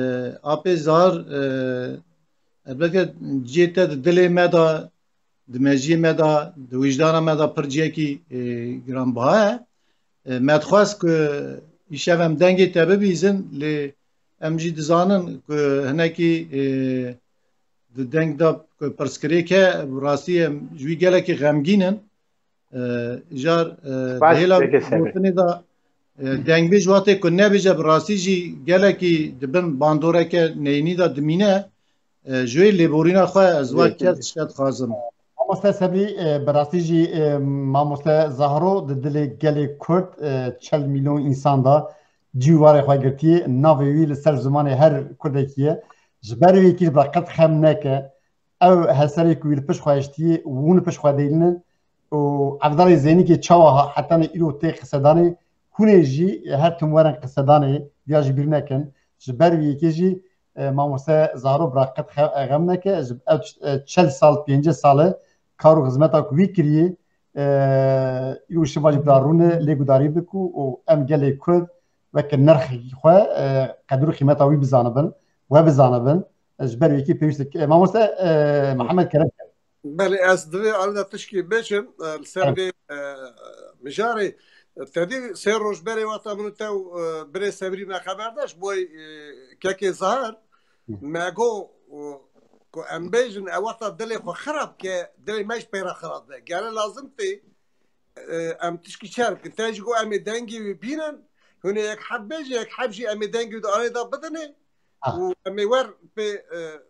Apê Zahir, e, elbet ke cihê te di dilê me de, di mejiyê me de, di wijdana me de pir cihekî, e, giranbiha ye. E, me dixwest ku îşev em dengê te bibîzin, lê em jî dizanin ku hinekî, e, di deng de ku pirsgirêk e, bi rastî em ji wî gelekî xemgîn in. E, jar, e, Spas, di hêla pêkê Sebrî. gotinê de, e, dengbêj wextê ku nebêje, bi rastî jî gelekî di bin bandoreke neyînî de dimîne. E, ji wê lêborîna xwe ez wek Pêkê. kes tiştek dixwazim. Mamoste Sebrî, e, bi rastî jî, e, Mamoste Zahro di dilê gelê Kurd, e, çel mîlyon însan de cî û warê xwe girtiye. Navê wî li ser zimanê her Kurdekî ye. Ji ber wê yekê jî bi qet xem neke. Ew heserê ku wî li pişt xwe hiştiye, hûn li pişt xwe dêlînin. Û Evdalê Zeynîkê çawa ha-, hetanê îro tê qisedanê, hûn ê jî her tim werin qisedanê, viya jî bîr nekin. Ji ber wî yekê jî, e, Mamoste Zahro bi qet xe-, xem neke. Ji ev ç-, e, çel sal, pêncî sal e kar û xizmeta ku wî kiriye, e, îro şiva jî bi rûne lê gudarî bik û, û em gelê Kurd weke nirxekî xwe, e, qedir û qîmeta wî bizanibin, we bizanibin. E, ji ber wî yekê pêwîst e. E, Mamoste, e, Mihemed, kerem ke. Belê, ez divê arada tişkî bêjim, e, li ser Kerem. vê, e, mijarê. Tedî sê roj berê wexta min û te û, e, birê Sebrî me xeber da ji bo, e, kekê Zahir. Hı. Me got, e, ku em bêjin, e, wexta dilê xwe xirab ke, dilê me ji pê re xirab be. Gere lazim tê, e, em tişkî çer bikin. Te jî got em ê dengê wî bînin, hûn ê yek heb bêjin, yek heb jî em ê dengê wî di arê de bidinê Ah. û em ê wer pê, e,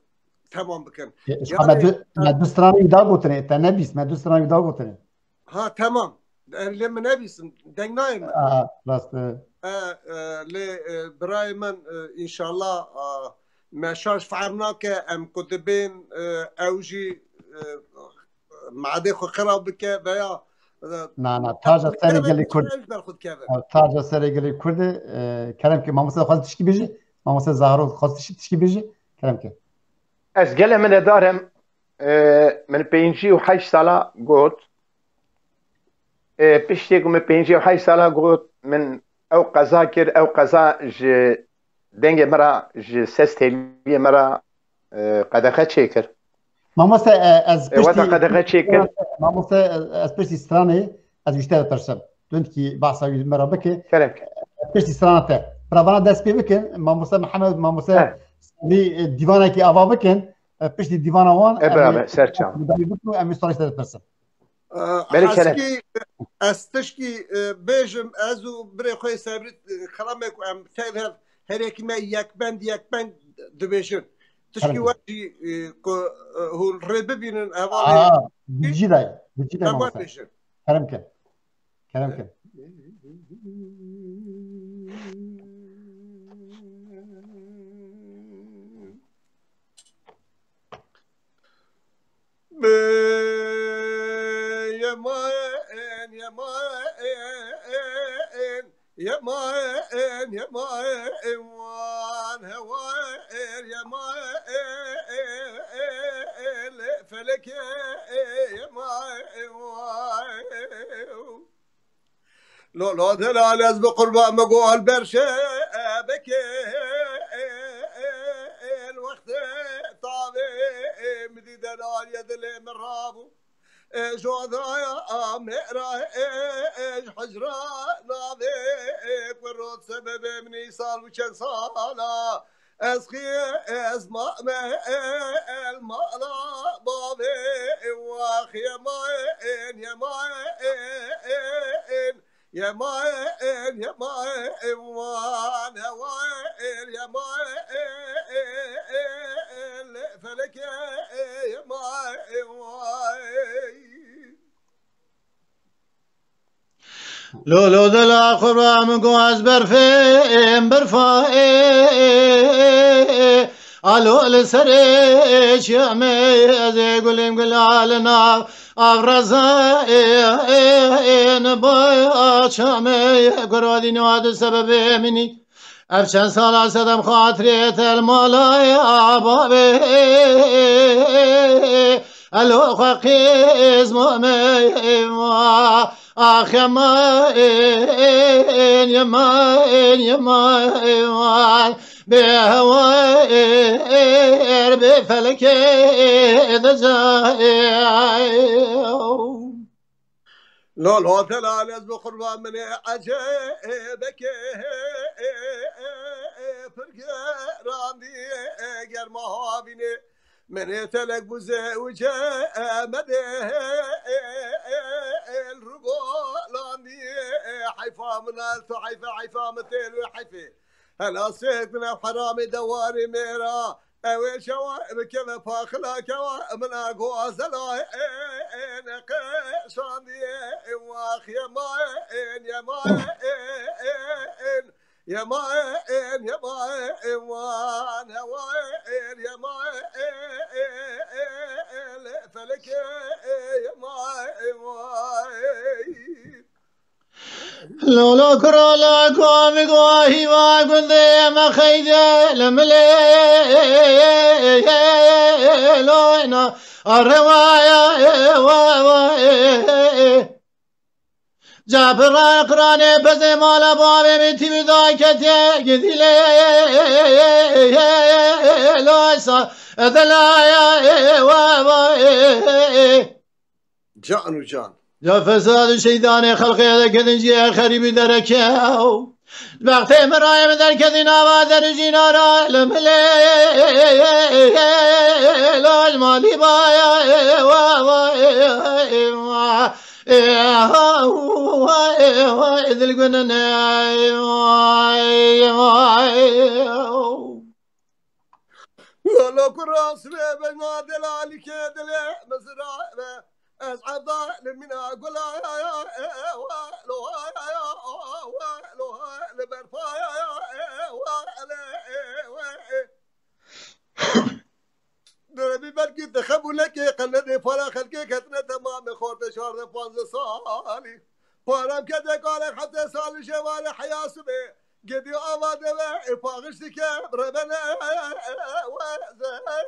temam bikin. E, ji Yani, xwe me du, e, me du stranê wî da gotinê, te nebîst, me du stranê wî da gotinê. Ha, temam. E, lê min nebîstin, deng nayê min. Aa, rast e. E, e, lê, e, birayê min, e, înşallah, a, me şaş fehm nake, em ku dibên, e, ew jî, e, madê xwe xirab bike veya, e, Na, na, taca serê gelê Kurd. Ew ji ber xwe dikeve. Taca serê gelê Kurd e, e, kerem ke mamoste xwaz tişkî bêje, mamoste Zahro xwaz tişkî, tişkî bêje, kerem ke. Ez gelê minedar im, e, min pêncî û heşt sala got, e, piştî ku min pêncî û heşt sala got, min ew qeza kir, ew qeza ji dengê me re, ji ses têliyê me re, e, qedexe çêkir. Mamoste, e, ez E, weta piştî qedexe çêkir. Mamoste, e, ez piştî stranê, ez ji te dipirsim. Tundkî bahsa wî me re bike. Kerem ke. Ez piştî strana te. Biravana dest pê bikin. Mamoste Mihemed, mamoste He. Sebrî, e, dîvanekî ava bikin. E, piştî dîvana wan, E, em beraber, ê ser çav. gudarî bikin û em ê stranê ji te dipirsin. Belê kerem. Heskî, ez tişkî, e, bêjim, ez û birê xwe Sebrî, e, xelamê ku em tev hev her yekî me yek bend, yek bend dibêjin. Tişkî Kerem. we jî, e, ku, e, hûn rê bibînin, hevalê. Aa, di cî de, di cî de Em mamoste. bêjin. Kerem ke. Kerem ke. Bi yemayên, yemayên, yemayên, yemayên wan, hewayên, yemayên, lê felekê, yemayên wan. Lolo delal ez bi qurban me gol berşe beke el wextê tavê mi dî delal ye dilê min rabû. E, jodaya amera e, e, ji hicra navê e, ku rot sebebê min îsal û çend sala. Ez xî, ez ma me, el mala bavê, wax yemayên, yemayên, yemayên, yemayên, wan, hewaên, yemayên, felekê, yemayên, wan. Lolo dela xwe ra min got ez berfêm, berfa ê, alo li serê çiya me, ez ê gulêm gula li nav av reza ê, ê, ê, niba çiya me, guradîna di sebebê minî. Ev çend sala sedem xatirê te li mala ya bavê. Elo xwe qîz mame va, ax yemayên, yemayên, yemayên, bê hewayên, bê felekê diza. Lol hotel alez bi qurban min ê ecêbekê pir gerandî germa havînê. Min ê telek bûze û cemedê rugolandî. Heyfa min el tu heyfe, heyfa min têl wê heyfê. Helasêk min ev heramê dewarê mêra. Ew ê şewa bikeve paxila kewa, min a gozela ên qeşandiye, wax yemayên, yemayên, yemayên, yemayên, wan hewaên, yemayên, felekê, yemayên, yemayên. Lolo kuro lo komî go hîva gundê me xeyde li milê loyna arewaya wa wa. Ca piran qiranê pezê mala bavê min tî da ketiye gidî lê loysa edelaya wa wa. Can û can. Ya fesad û şeytanê xelqê de kedin jî xerîbî derekew. Bextê min rayê min derketî nava derûjîna ra li milê loj malî baya wa wa. Dilgunine Lolo kura sibê bena delalîkê dilê mizra be. Ez evda li mîna gula ya, ya, ewa, lo, ya, ya, ewa, lo, li berpa ya, ya, ewa, le, ewa, e. Derebî belkî dixebûnekê qenedê para xelkê ketine temamê xortê çardeh panzdeh salî. Param kete kalek hete salî şevale heya sibê. Gedî ava deve, e, paxiştike, revene, e, e, we, ze, e,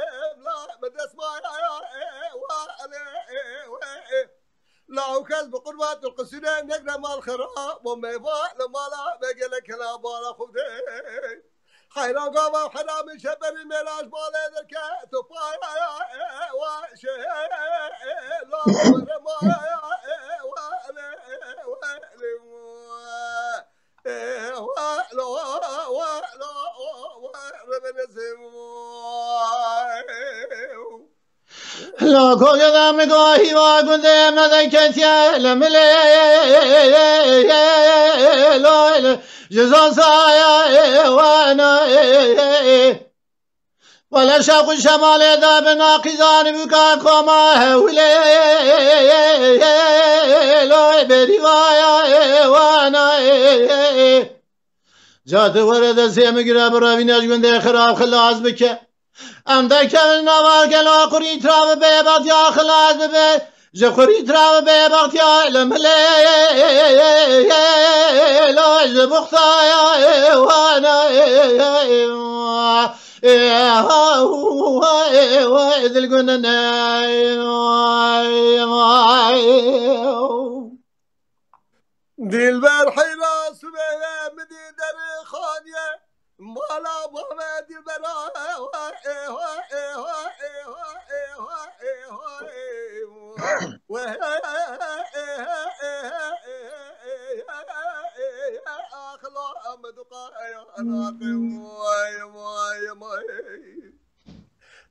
e, la, me dest maya, e, e, wa, ele, e, we, e. La û kes bi qurbat û qisûre negre mal xera, bo meyva, li mala, me gelek hela bala xwedê. Heyran gava heramê şeberî mêraj balê derke, tu paya, e, e, wa, şe, e, e, la, remaya, e, e, wa, ele, e, we, ele, we. Lo koge da mi gahî va gundê me de ketiye le milê lo ji zazaya wana. Wele şeq û şemalê de bi naqîzan bûka koma hewlê, loy berîvaya wana. Ca tu were destê min gire, birevîne ji gundê xirab xilas bike. Em derkevin nava gela qurî tra bibe, betiya xilas bibe. Ji xurî tira bê bextiya li milê, loj li buxtaya wana. Dilgunine. Dilber heyra sibê min dî derê xaniye. Mala bavê dilbera, ewa, ewa, ewa. Axla me duqa ya anaqe, vay, vay, vay.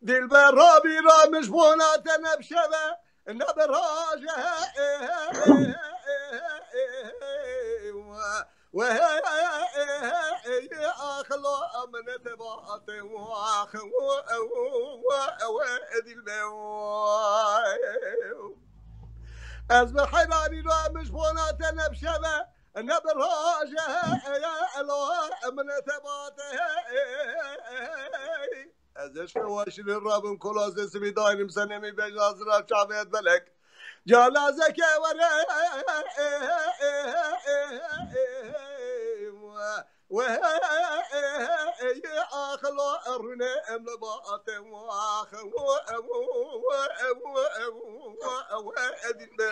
Dilber rabî ramiş bona te nebşeve, neberaje. Wehê axlo min tebatê wax dilbe. Ez bi heyranî ra min ji bona te nebşeve, ne bi raje elo min tebatê. Ez eşqê wa şirîn rabim, kolazê sivî daynim senemî bejna zira çavê et belek. Canazeke were wehê axlo rûne em li batê wax edîn be.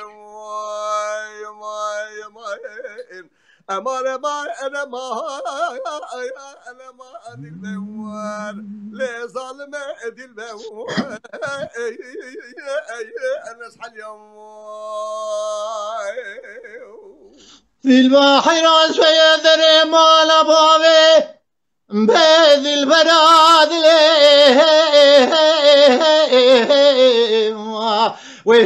Emare ma ene ma ene ma dilber lê zalime dilber. Enes Halya. Dilba heyran şeye derê mala bavê. Be dilbera dilê wê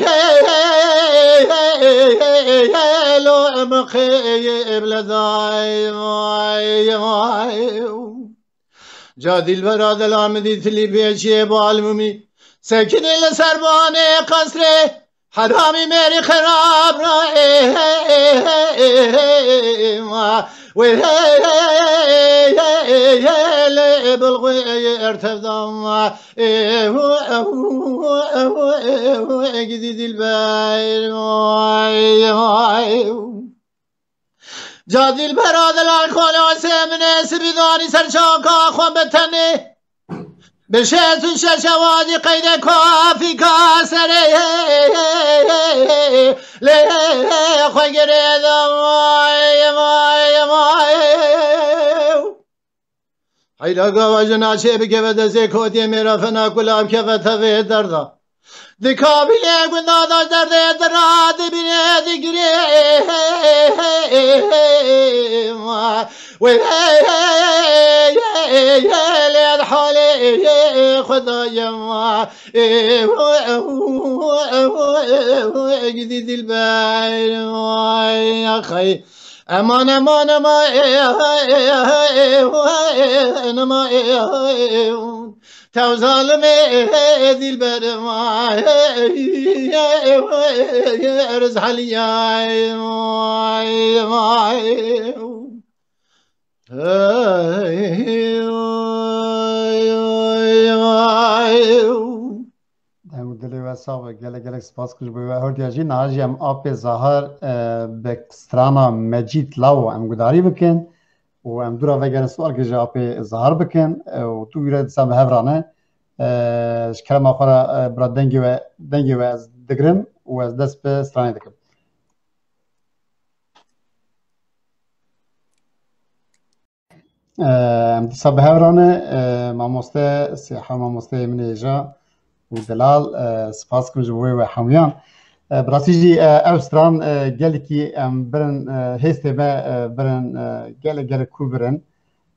lo em qeyb le day. Ca dîlbera dela min dî tilî pêçiyê balmûmî. Sekinî li ser banê qesrê. Heramî mêrî xerab ra ê, wê lê bilxwê ertevdan. Gidî dîlber. Ca dîlbera dilal xolosê min ê sibî danî ser çaka xwe bi tenê. Bi şêst û şeş ewazî qeyde kafîka serê lê xwe girêda. Heyra gava jina çê bikeve destê kotiyê mêra fena kula bikeve tevê derda. Di kabîlê gunda da derdê dira dibîne digirê. Wê lê halê Xwedayê ma. Gidî dilber. Axay. Eman, eman, eman, eman, eman, eman, tev zalimê dilber ma, erz haliyay. Deng û dilê we sax be. Gelek gelek spas ku ji bo we hewldiya jî. Niha jî em apê Zahar, e, bi strana Mecîd Lawo em gudarî bikin û em dû re vegerin sualkê ji apê Zahar bikin, e, û tu wî re dîsa bi hev rane. E, ji kerema xwe re, e, bira dengê we, dengê we ez digirim û ez dest bi stranê dikim. Em dîsa bi hev re ne, e, mamoste Sêha, mamosteyê min êja û delal, e, spas dikim ji bo wê we hemûyan. E, bi rastî jî, e, ev stran, e, gelekî em birin, e, hêstê me, e, birin, e, gelek, gelek kûr birin.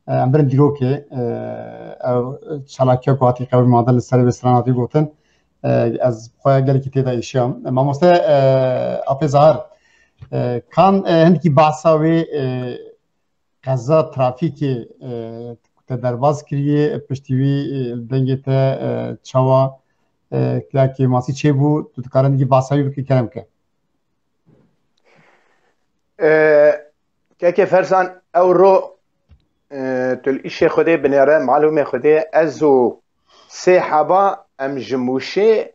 E, em birin dîrokê, e, ev çalakiya ku hatî qewimandin li ser vê stran hatî gotin. E, ez xwe gelekî tê de êşiyam. E, mamoste, e, Apê Zahar, e, kan, e, hindikî bahsa wê, e, qeza trafîkê, e, ku te derbas kiriye, piştî wî, e, li dengê te, e, çawa, e, ya kêmasî çêbû, tu dikarin hindikî bahsa wî bikî, kerem ke. E, Kekê Ferzan, ew ro, e, tu li îşê Xwedê binêre, malûmê Xwedê, ez û sê heba em ji Mûşê,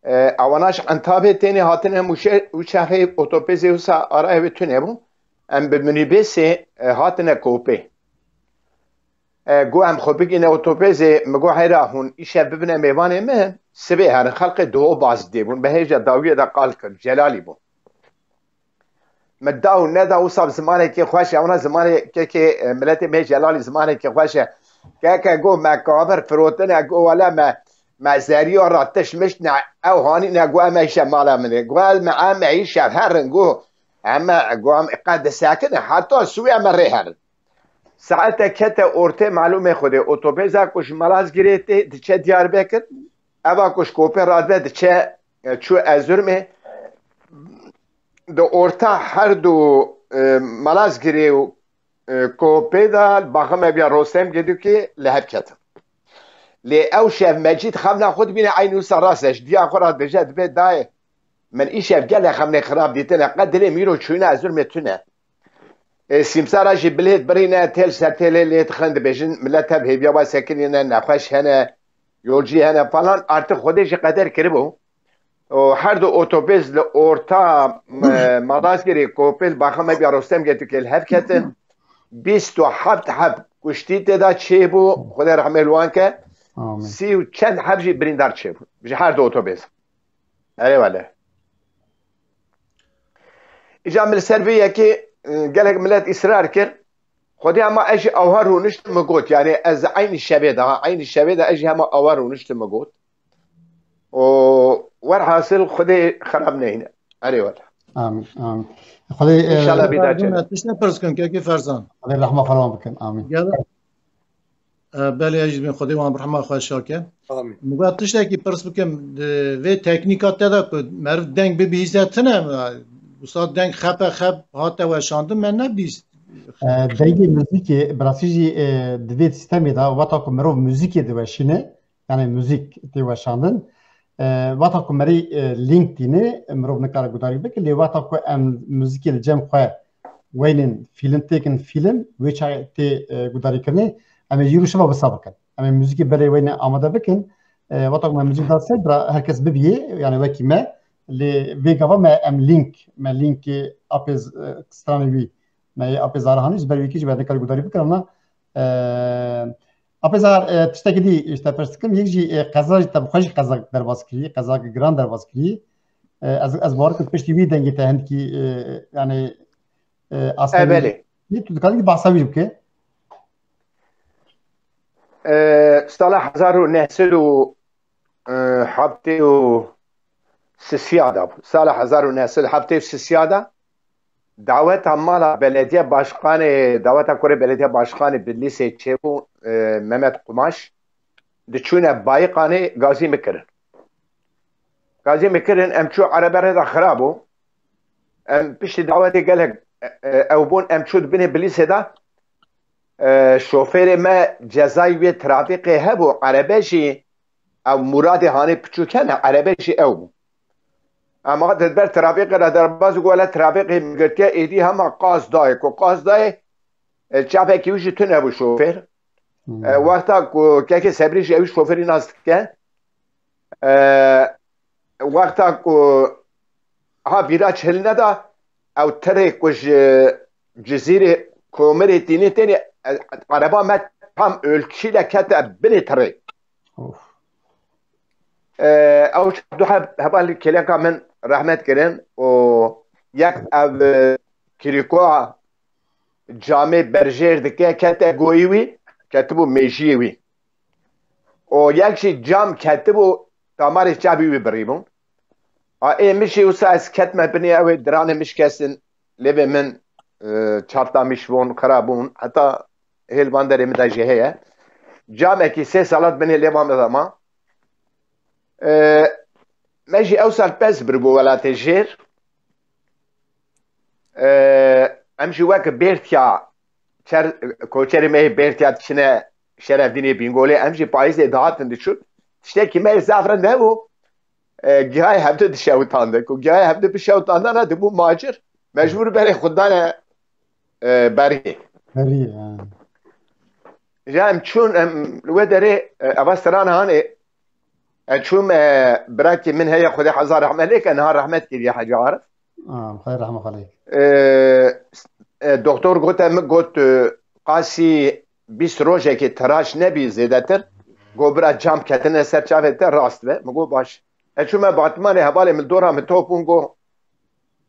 e, ewana ji Entabê tênê hatine Mûşê û çaxê otopêzê wisa arayê wê tune bû. Em bi minîbêsê, e, hatine Kopê. E, got, "Em xwe bigîne otobêzê." Min got, "Heyra, hûn îşev bibine mêvanê min, sibê herin." Xelkê doho baz dê bûn. Bi hêja dawiyê de qal kir. Celalî bûn. Min da û neda wisa bi zimanekî xweş e. Ewna zimanekê, e, miletê me Celalî zimanekî xweş e. Keke got, "Me kabir firotine." Got, "Wele me, me zeriya re tişt miştine. Ew hanîne." Got, "Em îşev mala min ê." Got, "Em, em îşev herin." Got, "Em, got, em qe disekine. Heta sûye me rê herin." Saete kete ortê malûmê Xwedê, otobêza ku ji Malazgirê tê diçe Diyarbekir, eva ku ji Kopê radibe diçe, e, çû Ezurmê, di orta her du, e, Malazgirê û, e, Kopê de li baxê me biya Rostem Gedûkê li hev ketin. Lê ew şev Mecîd xewna xwe dibîne eynî wisa rast e, ji diya xwe re dibêje, dibê dayê, "Min îşev gelek xemlê xirab dîtine, qe dilê min îro çûyîne Ezurmê tune." E, sîmsara jî bilêt birîne, têl ser têlê lê dixin, dibêjin, milet tev hêviya wa sekinîne, nexweş hene, yolcî hene falan, artık Xwedê jî qeder kiribû. Û her du otobês li orta, e, Malazgirê Kopê li baxa me biya Rostem Gedûkê li hev ketin. Bîst û heft heb kuştî tê de çêbû, Xwedê rehmê li wan ke. Amîn. Sî û çend heb jî birîndar çêbû ji her du otobês. Erê wele. Îca min li ser vê yekê, e, gelek milet îsrar kir. Xwedê ama ez jî ewha rûniştim min got, yani ez eynî şevê de, ha, eynî şevê de ez jî hema ewha rûniştim min got. Û werhasil Xwedê xerab neyne. Erê wele. Amîn, amîn. Xwedê, e, Înşallah bir daha Pardon, çelim. Tiştek pirs kim, kekê Ferzan. Xwedê rehma xwe wan bikin. Amîn. Gel. E, belê, ez jî dibêm Xwedê wan bi rehma xwe şa ke. Amîn. Min got tiştekî pirs bikim, di vê teknîka te de ku meriv deng bibihîze tune, wisa deng xepe xep hate weşandin, me nebîst. E, dengê muzîkê, bi rastî jî, e, di vê sîstemê de, weta ku mirov muzîkê diweşîne, yani muzîk tê weşandin, e, weta ku merî, e, link tîne, mirov nikare gudarî bike, lê weta ku em muzîkê li cem xwe weynên fîlm têkin fîlm, wê çaxê tê, e, gudarîkirinê, em ê jî rûşiva wisa bikin. Em ê muzîkê berê weynê amade bikin. E, weta ku me muzîk da ser, bira her kes bibiyê, yani wekî me, lê vê gava me em link, me linkê apê z-, e, stranê wî, me yê apê Zahra hanî ji ber wî kî ji ber nikarî gudarî bikin, ama, e, apê Zahar, e, tiştekî dî ji te pirs dikim, yek jî, e, qeza jî te bi xwe jî qezak derbas kirî, qezak giran derbas kirî. E, ez, ez bawer dikim piştî wî dengê te hindkî, e, yani, e, E, astengî belê. Yê tu dikarî bahsa wî bike? E, sala hezar û neh sed û heftê û sisiya de bû. Sala hezar û neh sed û heftê û sisiya de daweta mala belediye başkanê, daweta kurê belediye başkanê Bitlîsê çêbû, e, Mehmet Qumaş, diçûne Bayiqanê gazî min kirin. Gazî min kirin, em çû erebe rê de xira bû. Em piştî dawetê gelek, e, e, ew bûn, em çû di binê Bitlîsê de, e, şofêrê me cezayê wê trafîkê hebû, erebe jî ew Muradê hanê piçûk hene, erebe jî ew bû. Em hatin ber trafîkê re derbas, got, "Wele trafîkê min girtiye, êdî hema qaz dayê, ku qaz dayê, e, çavekî wî jî tune bû şofêr." Hmm. E, wexta ku kekê Sebrî jî ew şofêrî nas dike, e, wexta ku ha vîraç hilneda, ew tirê ku ji Cizîrê Komirê tînê tenê, e, araba me tam ölçüyle kete binê tirê. Of. E, ew çax du heb-, hevalê kêleka min rehmet kirin û yek ev, e, kirîkoa camê berjêr dike, kete goyî wî, ketibû mêjiyê wî. Û yek jî cam ketibû, damarê çavî wî birîbûn. A ê min jî wisa ez ketme binê ew ê diranê min şikestin, lêvê min, e, çarta min şibûn, xira bûn, heta hêl van derê min de jî heye. Camekî sê salat binê lêva min de ma. E, me jî ew sal pez biribû welatê jêr. E, em jî wek bêrtiya çer-, koçerê me yê bêrtiya diçine Şerefdînê Bîngolê, em jî payîzê dihatin diçûn. Tiştekî me yê zaf rind hebû. E, gihayê hevdu dişewitandin. Ku gihayê hevdu bişewitandana dibû macir. Mecbûr berê xwe dane, e, beriyê. Beriyê, ha. Ji em çûn, em li wê derê, e, eva strana hanê, e, çûm, e, birakî min heye, Xwedê hezar rehmet lê ke, niha rehmet kiriye Hecî Arif. Ah, Xwedê rehme xwe lê. E, e, doktor gote min, got, e, qasî bîst rojekê tiraş nebî zêdetir. Got, bira cam ketine ser çavê te, rast be. Min got, baş. E, çûme batmanê hevalê min dora min top bûn, got,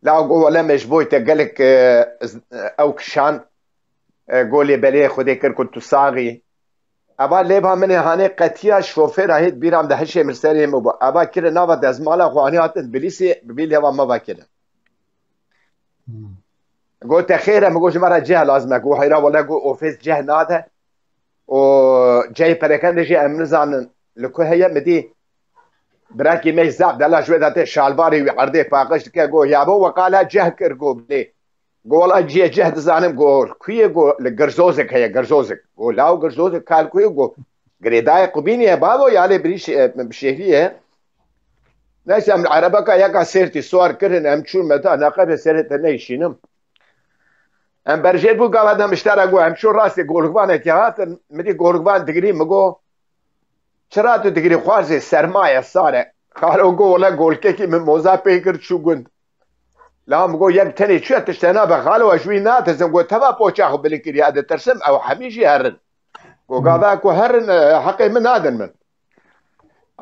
la, got, wele me ji bo te gelek, e, z-, ew kişand, e, got, lê belê Xwedê kir ku tu sax î. Eva lêva min ê hanê qetiya şofêra hêt bîra min de hişê min serê min bû. Eva kire nava dezmala xwe anî hatin Bitlîsê, bi vî lêva me ve kirin. Hmm. Got, te xêr e, min got, ji me re ceh lazim e. Got, heyra wele, got, ofîs ceh nade. Û cehê perekendê jî em nizanin li ku heye, min dî birakî me zaf dela ji wê de tê şalvarê wî erdê paqij dike, got, yabo we qala ceh kir, got, bilê. Got, wela cihê ceh dizanim, got, ku ye, got, li Girzozik heye, Girzozik. Got, law Girzozik kal ku ye, got, girêdayê Qubînê ye, babo, ya lê birîş-, e, bi şehrî ye. Neyse, em li erebeka yeka sêrtî siwar kirin, em çûn me da neqebê serê te neyşînim. Em berjêr bû gava de miştera got, em çûn rastê golikvanekê hatin, min dî golikvan digirî, min got, çira tu digirî, xwarzê sermaye sar e. Xalo got, wele golikekî min moza pê kir çû gund. La min got, yek tenê çûye tişte nabe, xalo ez ji wî natirsim. Got, teva poça xwe bilind kiriye, ez ditirsim, ew hemî jî herin. Got, gava ku herin, e, heqê min nadin min.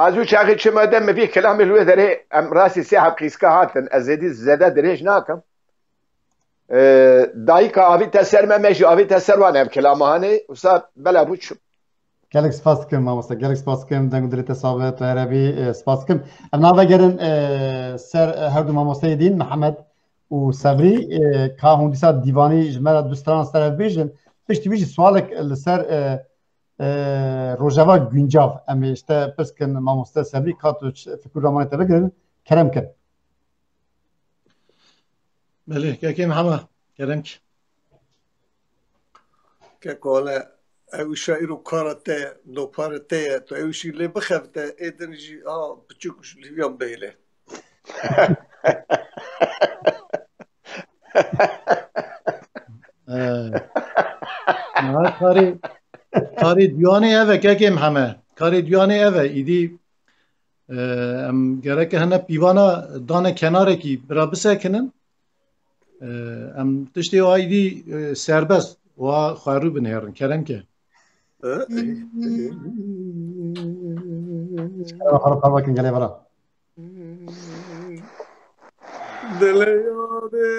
Ez û çaxê çime de min vî kilamê li wê derê, em rastî sê heb qîska hatin, ez zêdî zêde dirêj nakim. E, dayika avîte ser me, me jî avîte ser wan ev kilama hanê, wisa bela bû çû. Gelek spas dikim mamoste, gelek spas dikim, deng û dilê te sax be, tu here bî, e, spas dikim. Em navegerin, e, ser, e, her du mamosteyê dîn, Mihemed û Sevrî, e, ka hûn dîsa dîvanî ji me re du stran ser hev bêjin. Piştî wî jî sualek li ser, e, e, rojeva guncav. Em ê ji te pirs kin, mamoste Sevrî, ka tu ç-, fikir ramanê te bigirin, kerem kin. Belê, kekê Mihemed, kerem ki. Kekole, ew şaîr û kara te, nopara te ye, tu ew şî lê bixebite, ê din jî, ha, piçûk ji hîviyan bihêle. Ee, niha karê, karê duyanê ev e, kekê Mihemed. Karê duyanê ev e. Îdî, e, em gereke hene pîvana dane kenarekî bira bisekinin. E, em tiştê wa îdî, e, serbest, wa xwerû binêrin. Kerem ke. Kerem xwe rê qal bikin gelê bira. Dilê yadê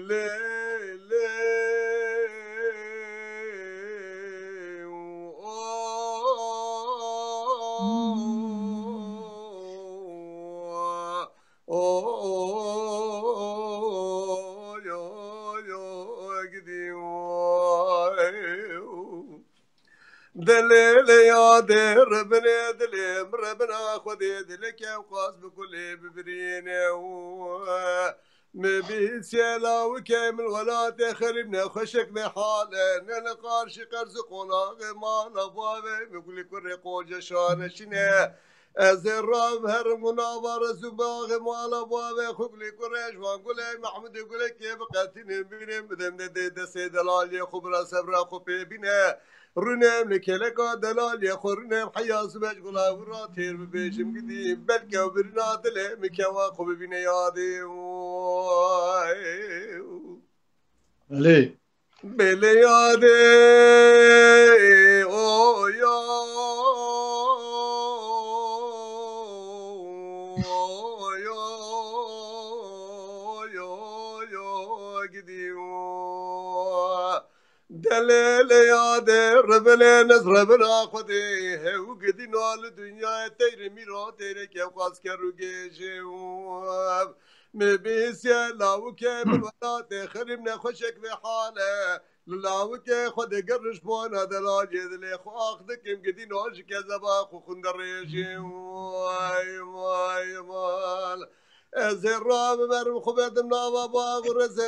lê lê û o, o, o, yo, yo, gidî, o, e, o. Dilê lê yadê ribinê dilê min ribina Xwedê dilê kewqas bi kulê bibirîne û mi bîsiye lawikê min welatê xerîb ne xweşik ne hale ne li qarşî qerz û qolaxê mala bavê min kulî kurê qoce şaneşîne. Ez ê rav herim û nava rez û baxê mala bavê xwe kulî kurê ji wan gulê Mehmûdê gulekê biqetînim bînim bidim de dê destê delaliyê xwe bira sevra xwe pê bîne. Rûnem li keleka delalê xwe rûnem heya zibe ji gula wira têr bibêjim gidî belke birina dilê min kewa xwe bibîne yadê. Belê. Belê yadê o ya, o ya, o ya, o ya gidî. Delê lê yadê rebilê nez rebila Xwedê hew gidîna li dinyayê teyri mîra teyre kewqas ker û gêjê û me bîsiye lawikê min welatê xerîb nexweşek vê hale. Li lawikê Xwedê ger rişbana delaliyê dilê xwe ax dikim gidîna ji kezeba xwe xwin derêjê. Way, way, mal. Ez ê rabim erim xwe bedim nava bav û rezê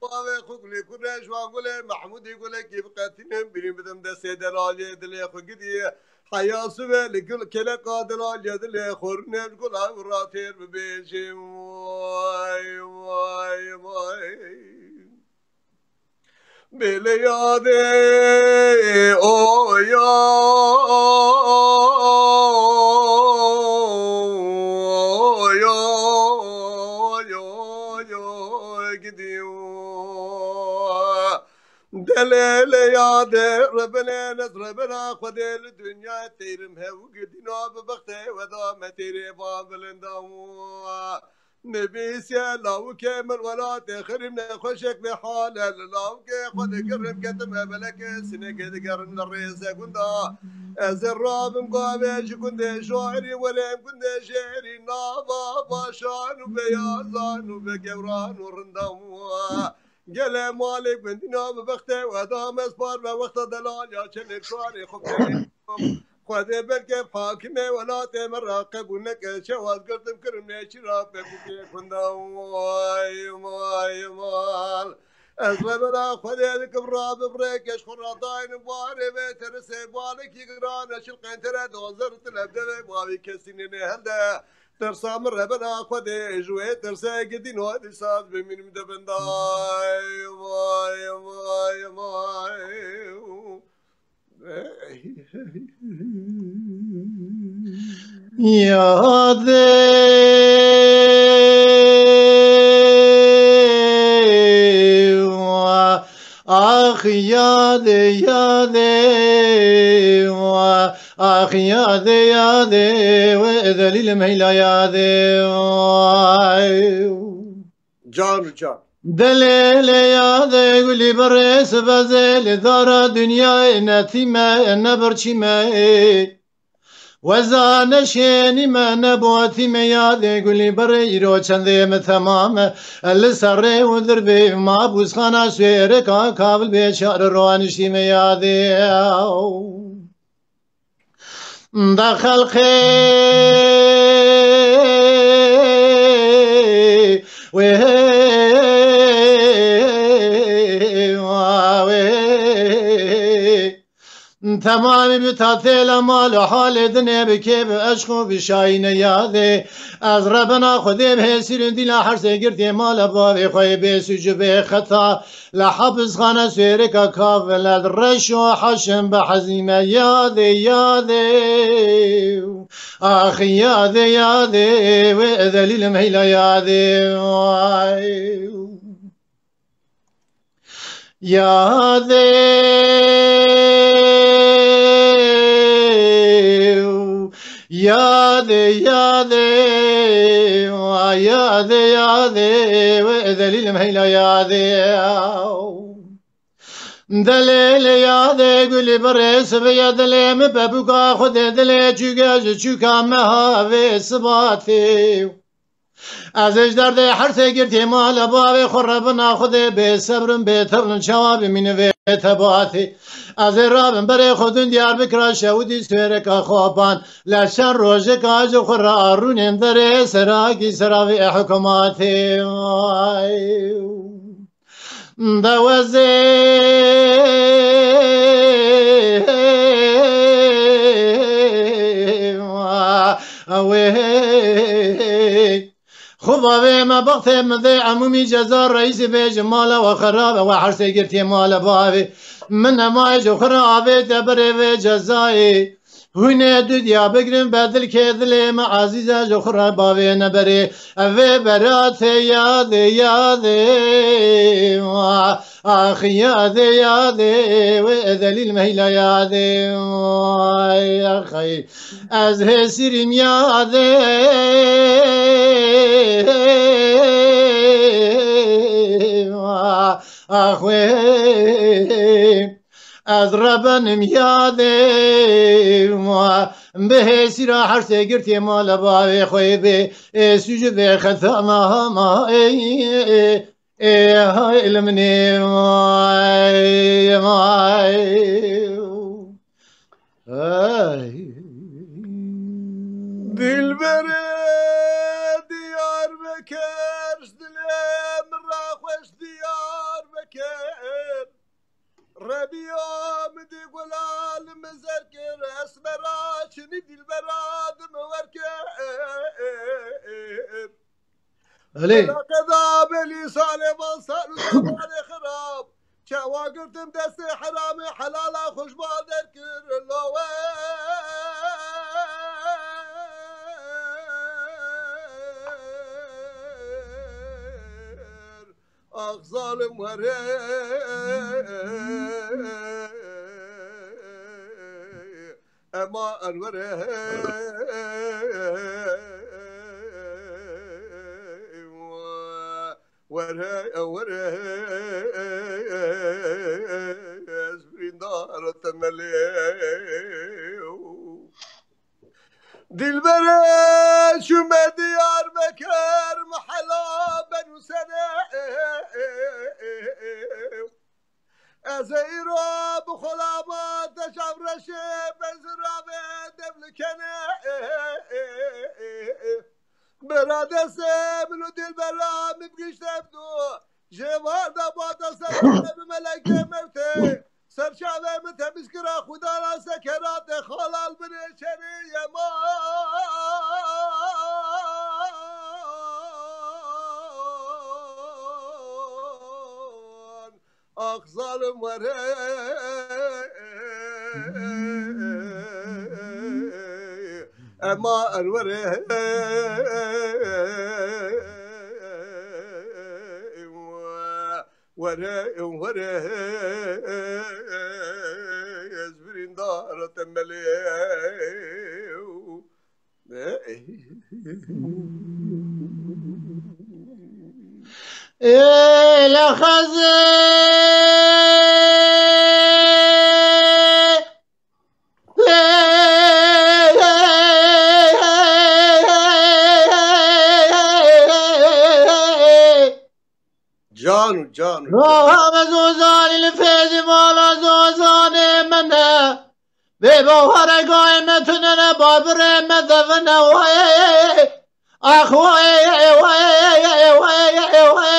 bavê xwe gulê kurê ji wan gulê Mehmûdî gulekî biqetînim bîrî bidim destê delaliyê dilê xwe gidî. Heya sibe li gul keleka delaliyê dilê xwe rûnê ji gula wira têr bibêjê. Way, way, way. Bêle yadê o ya, o ya, o ya, o ya gidî. Delê lê yadê rebilê nez rebila Xwedê li dinya teyrim hew gidîna bi bextê we da me têrê van bilinda. Nivîsiye lawikê min welatê xirîm nexweşek vê hale li lawikê xwe digirim ketime belekê sinekê digerim li rêze gunda. Ez ê rabim gavê ji gundê şairî welêm gundê şêrî nava başan û beyazan û vegewran û rindan wa. Gelê malê gundîna bi bextê we dam ez par ve wexta delal ya çelê şarê xwe pêrê. Xwedê belkê hakimê welatê me ra qebûl neke, çewaz girtim kirim nêçîra pekûkê kunda. Way, way, mal. Ez rebera Xwedê dikim rabim rêkê ji xwe ra daynim warê vê terisê balekî giran e şilqên tere dozer tileb devê bavî kesî nênê helde. Tirsa min rebera Xwedê ji wê tirsê gidîn wadî saz bimînim de binday. Way, way, way. Yadê, ax yadê, yadê, ax yadê, yadê, we delîlim heyla yadê. Can û can. Delê lê yadê gulî berê sibezê li dara dinyayê ne tîme ne birçîme. Weza ne şênîme ne botîme yadê gulî berê îro çendê me temam e. Li serê û dirbê ma bûzxana suêreka kabil bê çar roniştîme yadê. Da xelqê wê Temamî bi tatêla mal û halê dinê bi kêf û eşq û bi şayîne yadê. Ez rebena Xwedê bi hêsîr û dîla hersê girtê mala bavê xwe yê bê sûc û bê xeta. Li hepisxane Swêrika Kavilet reş û heşim bi hezîme yadê, yadê. Ax yadê, yadê, wê delîlim heyla yadê. Ay. Yadê, yadê, yadê, yadê, yadê, wê delîlim heyla yadê. Delê lê yadê gulî birê sibê ya dilê min bebûka Xwedê dilê çûke ji çûka me havê sibatê. Ez ê ji derdê hersê girtî mala bavê xwe rebina Xwedê bê sebr im, bê tevlim çawa bimînim vê tebatê. Ez ê rabim berê xwe dûn Diyarbekira şewidî Swêrika Xopan. Lê çend rojeka ji xwe re rûnên derê serakî sera vê hikûmatê. Dewezê wê. Xu bavê me bextê min dê emûmî ceza reîsî bê ji mala we xerab e, we hersê girtiye mala bavê. Min nemayê ji xwe re avê te berê vê cezayê. Hûn ê dudiya bigrin be dilkê dilê me ezîz e ji xwe re bavê neberê. Ev ê beratê yadê yadê. Ax yadê yadê wê delîl meyla yadê. Ay axay. Ez hêsirîm yadê. Axwê. Ez rebenim yadê. Bi hêsîra hersê girtê mala bavê xwe bê. Ê sûcî bê xeta ma ma ê ê. Ê hay li min ê vay, vay. Ay. Dilberê Diyarbekir, dilê min re xweş Diyarbekir. Rebiya min dî gula li min zer kir, esmera çinî dilbera di min wer kir. Elê. Belaqeda belî salê van sal û zemanê xirab. Çawa girtim destê heramê helala xwe ji ba derkir lawer. Ax zalim were. Ema Enwere, were, were, ez birîndar temelê. Dilbere çûme Diyarbekir, mehela Benûsene. Ez ê îro bi xolama te çavreşê benziravê devlikene. Bera destê min û dilbera min bigişte bi du. Ji êvar de bata ser bi melekê mewtê. Ser çavê min temiz kira xwedana sekeratê xalal binê çerê yeman. Ax zalim were. Ema Enwere. Were, were. Ez birîndar temelê. Ê lexezê. Can û can û can. Roha me zozanî li fêzî mala zozanê min e. Bê bawerê gayê me tunene, babirê me devine wayê. Ax wayê, wayê, wayê, wayê.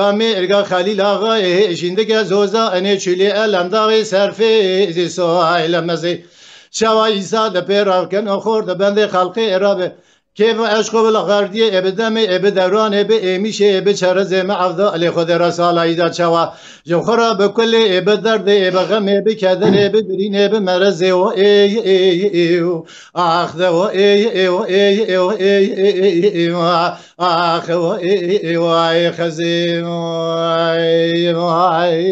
Kamê Irga Xelîl Axayê, Jîndike Zoza, Enê Çûlê Elem Daxê, Serfê Zî Soay Lemezê. Çawa îsa di pê ravken û xor di bendê xelqê ê rabe. Kêf û eşq û bila xerdiyê ê bi demê ê bi dewranê bi êmîşê ê bi çerezê me evda lê Xwedê re salayî da çawa. Ji xwe re bi kulê ê bi derdê ê bi xemê bi kederê bi birînê bi merezê o ê ê ê ê o. Ax de o ê ê o ê ê o ê ê ê ê o. Ax o ê ê o ê xezê o ê.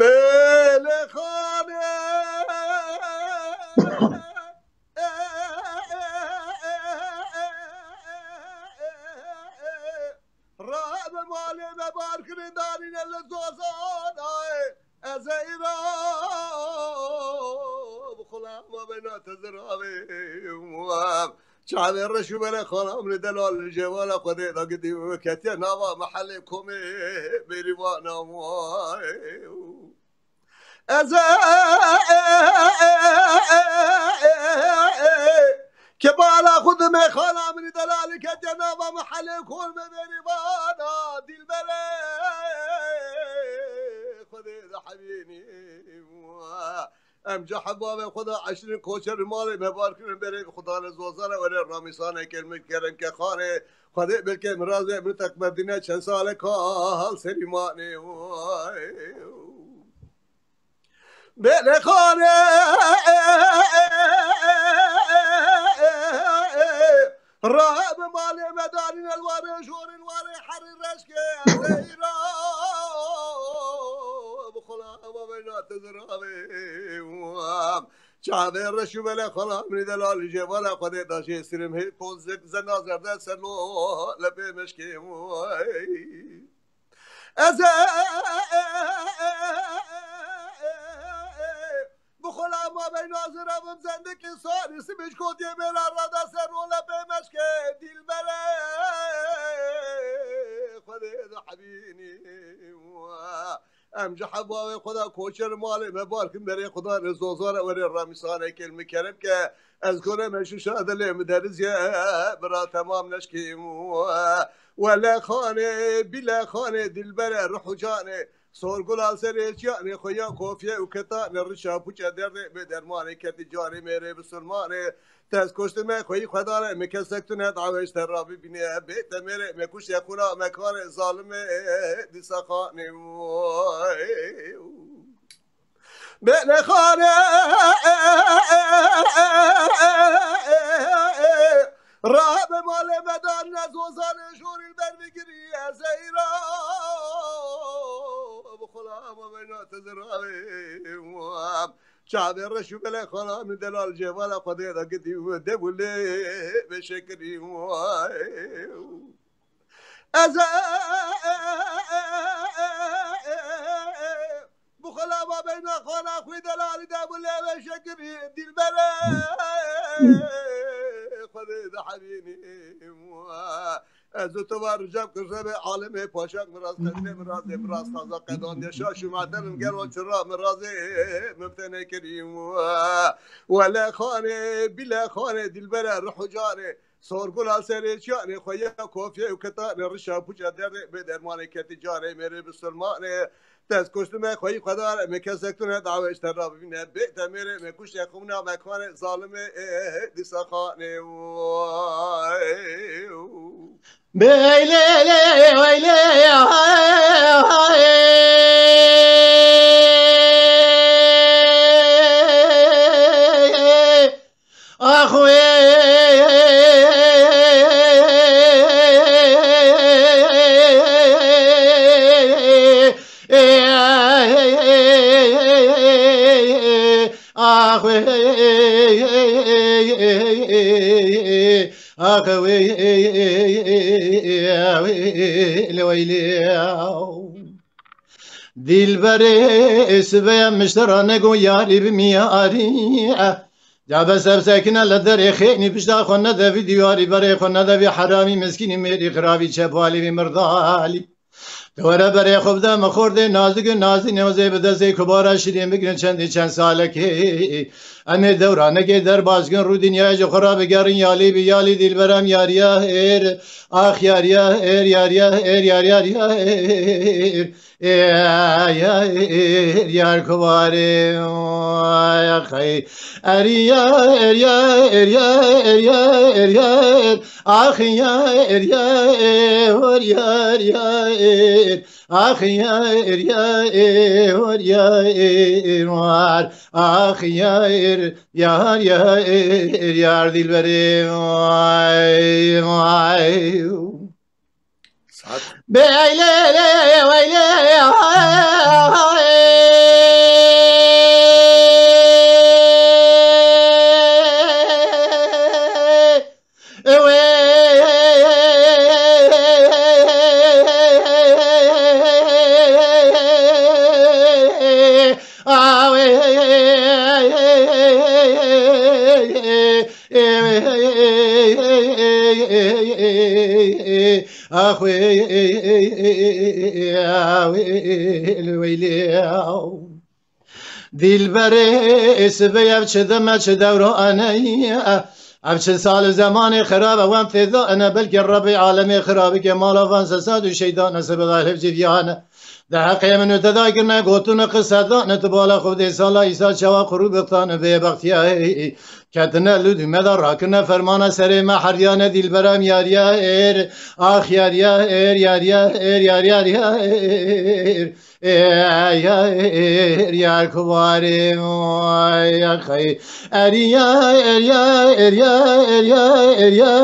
Bêlê xanê. Rabe malê me bar kirin darîne li zozanayê. Ez ê îro bi xulama bêna te ziravê. Çavê reş û berê xala min ê delal li jêvala Xwedê da gidî û ketiye nava mehelê komê bêrîvana wayê. Ez ê kebala xwe dimê xala min ê delal ketiye nava mehelê komê bêrîvana dîlberê Xwedê da hemînî. Em cehd bavê xwe da eşrin koçer malê me bar kirin berê bi xudane zozane were ramîsane kelmek kerem ke xanê Xwedê belkê min razê min teqbedine çend sale kal serî manê. Bêlê xanê. Rabe malê me darîne li warê jorê li warê herî reşkê ez ê îro bi xulama bêna te ziravê. Çavê reş û belê xala min ê delal li jêvala Xwedê da jê sirim hê poz zek zena zerde ser lo lepê meşkê. Ez ê Ma bey nazira bim zendikî sarî simîş kotiyê mêra rada ser role pê meşke dîlbere Xwedê de hebînî. Em ji hevavê xwe de koçer malê me barkin berê xwe de zozare werê ramîsane kêl min kerem ke ez kore me şuşa dilê min derizye bira temam neşkîm. Wele xanê bile xanê dilbere ruh û canê. Sorgula serê çiyanê xwe ya kofiye û ketane rişa puçe derdê bê dermanê ketî canê mêrê bisilmanê. Tez kuştime xweyî xwedane me kesek tune daweş te rabî bîne bê te mêrê me kuşte xuna me karê zalime dîsa xanê. Bêlexane rabe malê me dan ne zozanê jorî ber bigirî ez eyra bi xulama beyna te ziravê. Çavê reş û belê xala min delal cêvala xwedê de gidî û de bû lê veşekirî. Ez bi xwe lava beyna xana xwî delalî de bû lê veşekirî dîlbere Xwedê de hebînî. Ez û tu var ricam kir revê alemê paşak miraz qedrê mirazê miraz taza qedan de şaş û madenim gero çira mirazê mimtene kirî. Wele xanê bile xanê dilbere ruh û canê. Sorgula serê çiyanê xwe ya kofiyê û ketanê rişa puça derê bê dermanê ketî canê mêrê bisilmanê. Tez kuştime xweyî xwedar me kesek tune daweş te rabîne bê te mêrê me kuştê xumna me kanê zalimê dîsa xanê. Beyle le beyle ah we ah we Axwe weyle weyle. Dilberê sibe miştera nego yarî bi miyarî. Ya be sebsekine le derê xênî pişta xwe nedevî diyarî berê xwe nedevî heramî meskînî mêrî xirabî çepalî vî mirdalî. Tu were berê xwe bide min xordê nazik û nazînê û zê bi destê kubara şirîn bigirin çendî çend salekê. Em ê dewranekê derbas kin rû dinyayê ji xwe re bigerin yalî bi yalî dîlberem yariya hêr. Ax yariya hêr yariya hêr yariya hêr yariya hêr. Ê yar kubarê xey. Eriya eriya eriya eriya eriya. Axiya er ya e hor yar ya er. Axiya er ya e hor ya er var. Axiya er yar ya er yar dilberê vay vay. Saat. Beyle le beyle. Axwe weyle. Dilberê sibe ev çi deme çi dewrane. Ev çi sal û zemanê xirabe wan têda ene belkî Rebê alemê xirabike mala van sesad û şeytan e sibe galib civiyane. De heqê min û te da kirine gotine qise dane tu bala xwe dê sala îsa çawa qurû bixtane bê bextiyayê. Ketine lûdî me de rakine fermana serê me heryane dîlberem yariya êr. Ax yariya êr yariya êr yariya êr. Ê yar kubarê ya xey. Eriya eriya eriya eriya eriya.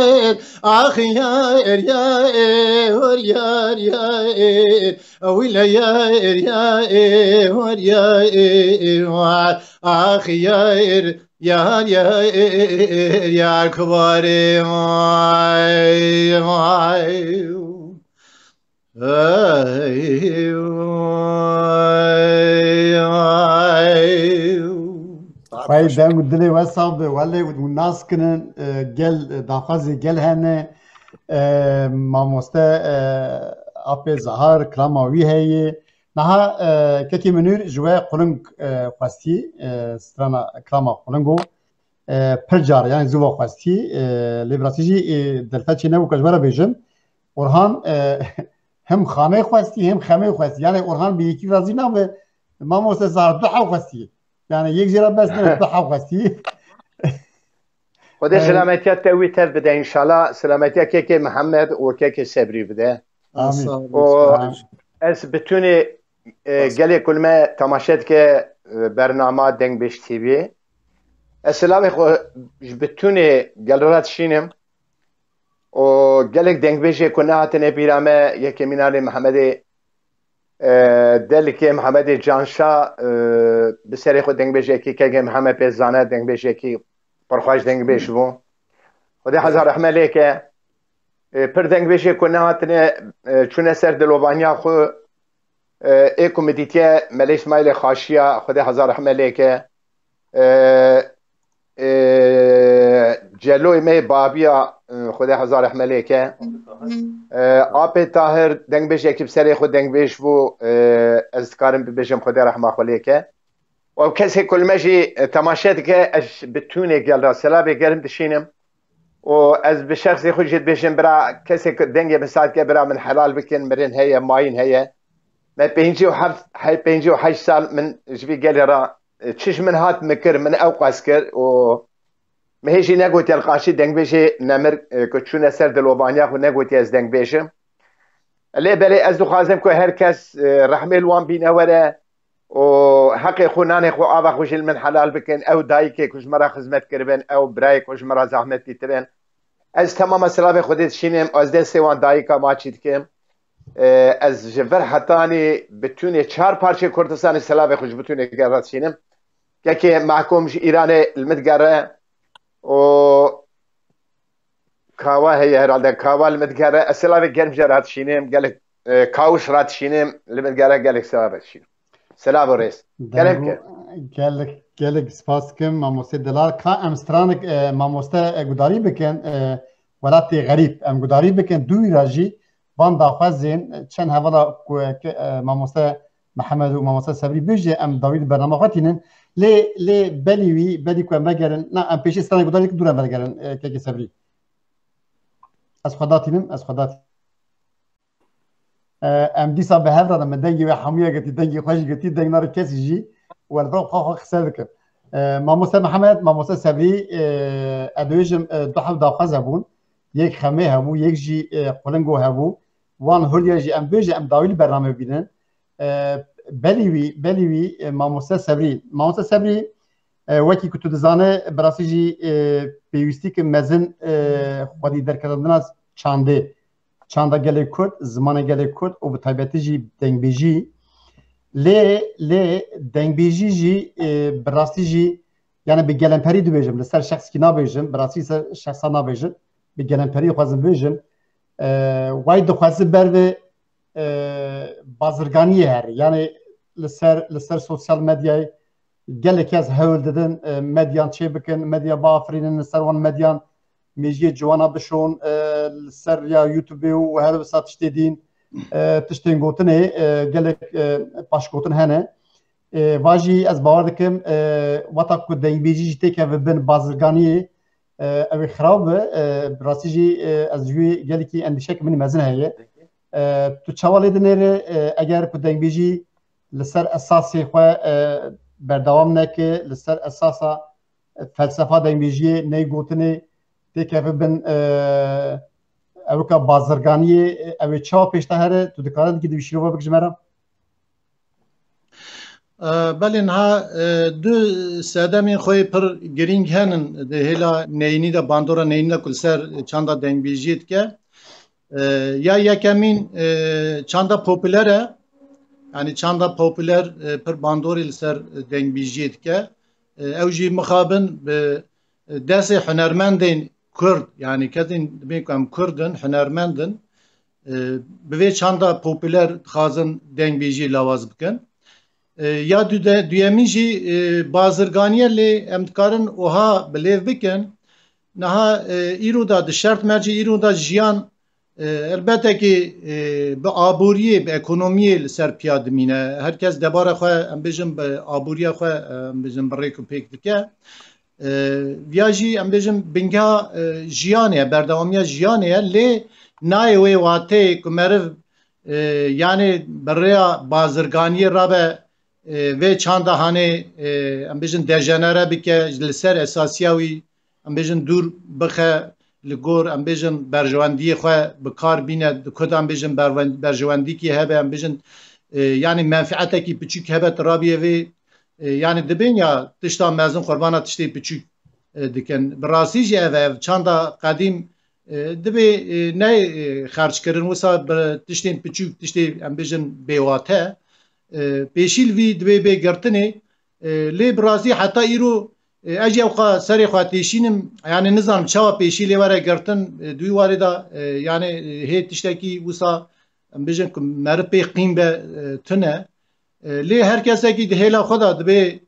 Ax ya eriya ê hor yariya êr. Wîle ya er ya e hor ya e war. Ax ya er yar ya er yar kubarê vay vay. Ay, ay, ay. Xwey deng û dilê we sax be, welê û nas kinin, e, gel, e, daxwazê gel hene, e, mamoste, e, apê Zahar, kilama wî heye. Niha, e, kekê Minûr ji we quling, e, xwestî, e, strana kilama qulingo, e, pir car, yani zû ve xwestî, e, lê bi rastî jî, e, delfetçê nebû ku ji we re bêjim. Orhan, e, hem xamê xwestî, hem xemê xwestî. Yani Orhan bi yekî razî nabe, mamoste Zahar du hev xwestî. Yani yek jê re bes ne, du hev xwestî. Xwedê, e, selametiya te wî tev bide înşallah. Selametiya kekê Mihemed û kekê Sebrî bide. Amîn. Sağ ol. Û ez bi tunê, e, gelê ku li me temaşe dike, e, bernama Dengbêj T V. Ez selamê xwe ji bi tunê gel re dişînim. Û gelek dengbêjê ku nehatine bîra me, yekê Mînalê Mihemedê, e, Delikê Mihemedê Canşa, e, bi serê xwe dengbêjekî, kekê Mihemed pê zane, dengbêjekî pir xweş dengbêj bû. Xwedê hezar rehme lê ke. E, pir dengbêjê ku nehatine, e, çûne ser dilovaniya xwe, e, ê ku min dîtiye Melê Îsmaîlê Xaşiya, Xwedê hezar rehme lê ke. E, e, Celoyê me yê Babiya, e, Xwedê hezar rehme lê ke. E, Apê Tahir dengbêjekî bi serê xwe dengbêj bû, e, ez dikarim bibêjim Xwedê rehma xwe lê ke. Û ew kesê ku li me jî, e, temaşe dike, ez bi tunê gel re selavê germ dişînim. Û ez bi şexsê xwe jî dibêjim, bira, kesê ku dengê min saz dike, bira min helal bikin, mirin heye, mayîn heye. Me pêncî û heft, hey, pêncî û heşt sal min ji vî gelê re, e, çi ji min hat min kir, min ew qas kir û min hê jî negotiye li qarşî dengbêjê nemir, e, ku çûne ser dilovaniya xwe, negotiye ez dengbêj im. Lê belê ez dixwazim ku her kes, e, rehmê li wan bîne were û heqê xwe, nanê xwe, ava xwe jî li min helal bikin. Ew dayikê ku ji me re xizmet kiribin, ew birayê ku ji me re zehmet dîtibin. Ez temama silavê Xwedê dişînim, ez destê wan dayika maçî dikim. E, ez ji vir hetanî bi tunê çar parçeyê Kurdistanê silavê xwe ji bi tunê gere dişînim. Kekê Mehkûm ji Îranê li min digere û Kawa heye herhalde. Kawa li min digere. Ez silavê germ jê re dişînim. Gelek, e, Kawş re dişînim. Li min digere, gelek silavê dişînim. Silav û rêz. Kerem ke. Gelek, gelek spas dikim, mamoste Delal. Ka em stranik, e, mamoste, e, gudarî bikin, e, welatê xerîb. Em gudarî bikin, dû wî re jî van daxwazên, e, çend hevala ku, e, ke, e, mamoste Mihemed û mamoste Sebrî bêje, em dawî di bernama xwe tînin. Lê, lê belî wî, belî ku em vegerin, na, em pêşî stranik gudarî dikin, dû re vegerin, e, kekê Sebrî. Ez xwe datînim, ez xwe datînim. E, em dîsa bi hev re ne, min dengê wê hemûya girtî, dengê xwe jî girtî, deng nare kesî jî, we li vir xwe xwe qise dikim. E, Mamoste Mihemed, Mamoste Sebrî, e, ez dibêjim, e, du hev daxwaz hebûn. Yek xemê hebû, yek jî, e, qulingo hebû. Wan hurdiya jî em bêje, em dawî li bernamê bînin. E, belî wî, belî wî, e, Mamoste Sebrî. Mamoste Sebrî, e, wekî ku tu dizane, bi rastî jî, e, pêwîstî ki mezin, e, xwedî derketina çandê. Çanda gelê Kurd, zimanê gelê Kurd û bi taybetî jî dengbêjî. Lê, lê dengbêjî jî, e, bi rastî jî, yani bi gelemperî dibêjim, li ser şexskî nabêjim, bi rastî ser şexsa nabêjim, bi gelemperî dixwazim bêjim. E, way dixwazim ber vê, e, bazirganiyê herî. Yani li ser, li ser sosyal medyayê gelek kes hewl didin, e, medyan çê bikin, medya biafirînin, li ser wan medyan mêjiyê ciwana bişon, e, li ser ya YouTube û her wisa tiştê dîn, e, tiştên gotinê, e, gelek, e, paşgotin hene. E, va jî ez bawer dikim, e, weta ku dengbêjî jî têkeve bin bazirganiyê, e, ew ê xirab be. E, bi rastî jî, e, ez ji wê gelekî endîşek min mezin heye. E, tu çawa lê dinêre, e, eger ku dengbêjî li ser esasê xwe, e, berdewam neke, li ser esasa, e, felsefa dengbêjiyê neyê gotinê têkeve bin, e, ewika bazirganiyê, e, ew ê çawa pêş de here, tu dikare dikî di vî şîrova bik ji me re? E, belê niha, e, du sedemên xwe yê pir girîng henin di hêla neyînî de, bandora neyînî de ku li ser çanda dengbêjiyê dike. E, ya yekemîn, e, çanda popûler e. Yani çanda popûler, e, pir bandorê li ser dengbêjiyê dike. E, ew jî mixabin bi destê hunermendên Kurd, yani kesên dibên ku em Kurd in, hunermend in, e, bi vê çanda popûler dixwazin dengbêjiyê lawaz bikin. E, ya dude-, duyemîn jî, e, bazirganiye lê em dikarin oha bi lêv bikin. Niha, e, îro da di şert mercê îro da jiyan, e, elbete ki, e, bi aboriyê, bi ekonomiyê li ser piya dimîne. Her kes debara xwe, em bêjin bi aboriya xwe, e, em bêjin bi rêk û pêk dike. E, viya jî em bêjin bingeha, e, jiyanê ye, berdewamiya jiyanê ye. Lê nayê wê wateyê ku meriv, e, yanê bi rêya bazirganiyê rabe, e, vê çanda hanê, e, em bêjin dejenere bike, li ser esasiya wî, em bêjin dûr bixe, li gor, em bêjin berjewendiyê xwe bi kar bîne, di ku de em bêjin berwen-, berjewendîkî hebe, em bêjin, e, yanî menfietekî piçûk hebe, tu rabiyê vê, e, yanî dibên ya tişta mezin qurbana tiştê piçûk, e, dikin. Bi rastî jî ev, ev çanda qedîm, e, dibê, e, ne, e, xerckirin, wisa bi tiştên piçûk, tiştê, em bêjin, bêwate. E, pêşî li vî dibê bê girtinê, e, lê bi rastî heta îro, e, ez jî ewqa serê xwe têşînim, yanî nizanim çawa pêşî lê were girtin, e, di wî warê de, e, yanî, e, hê tiştekî wisa, em bêjin ku meriv pê qîm be, e, tune. E, lê her kesekî di hêla xwe de dibê,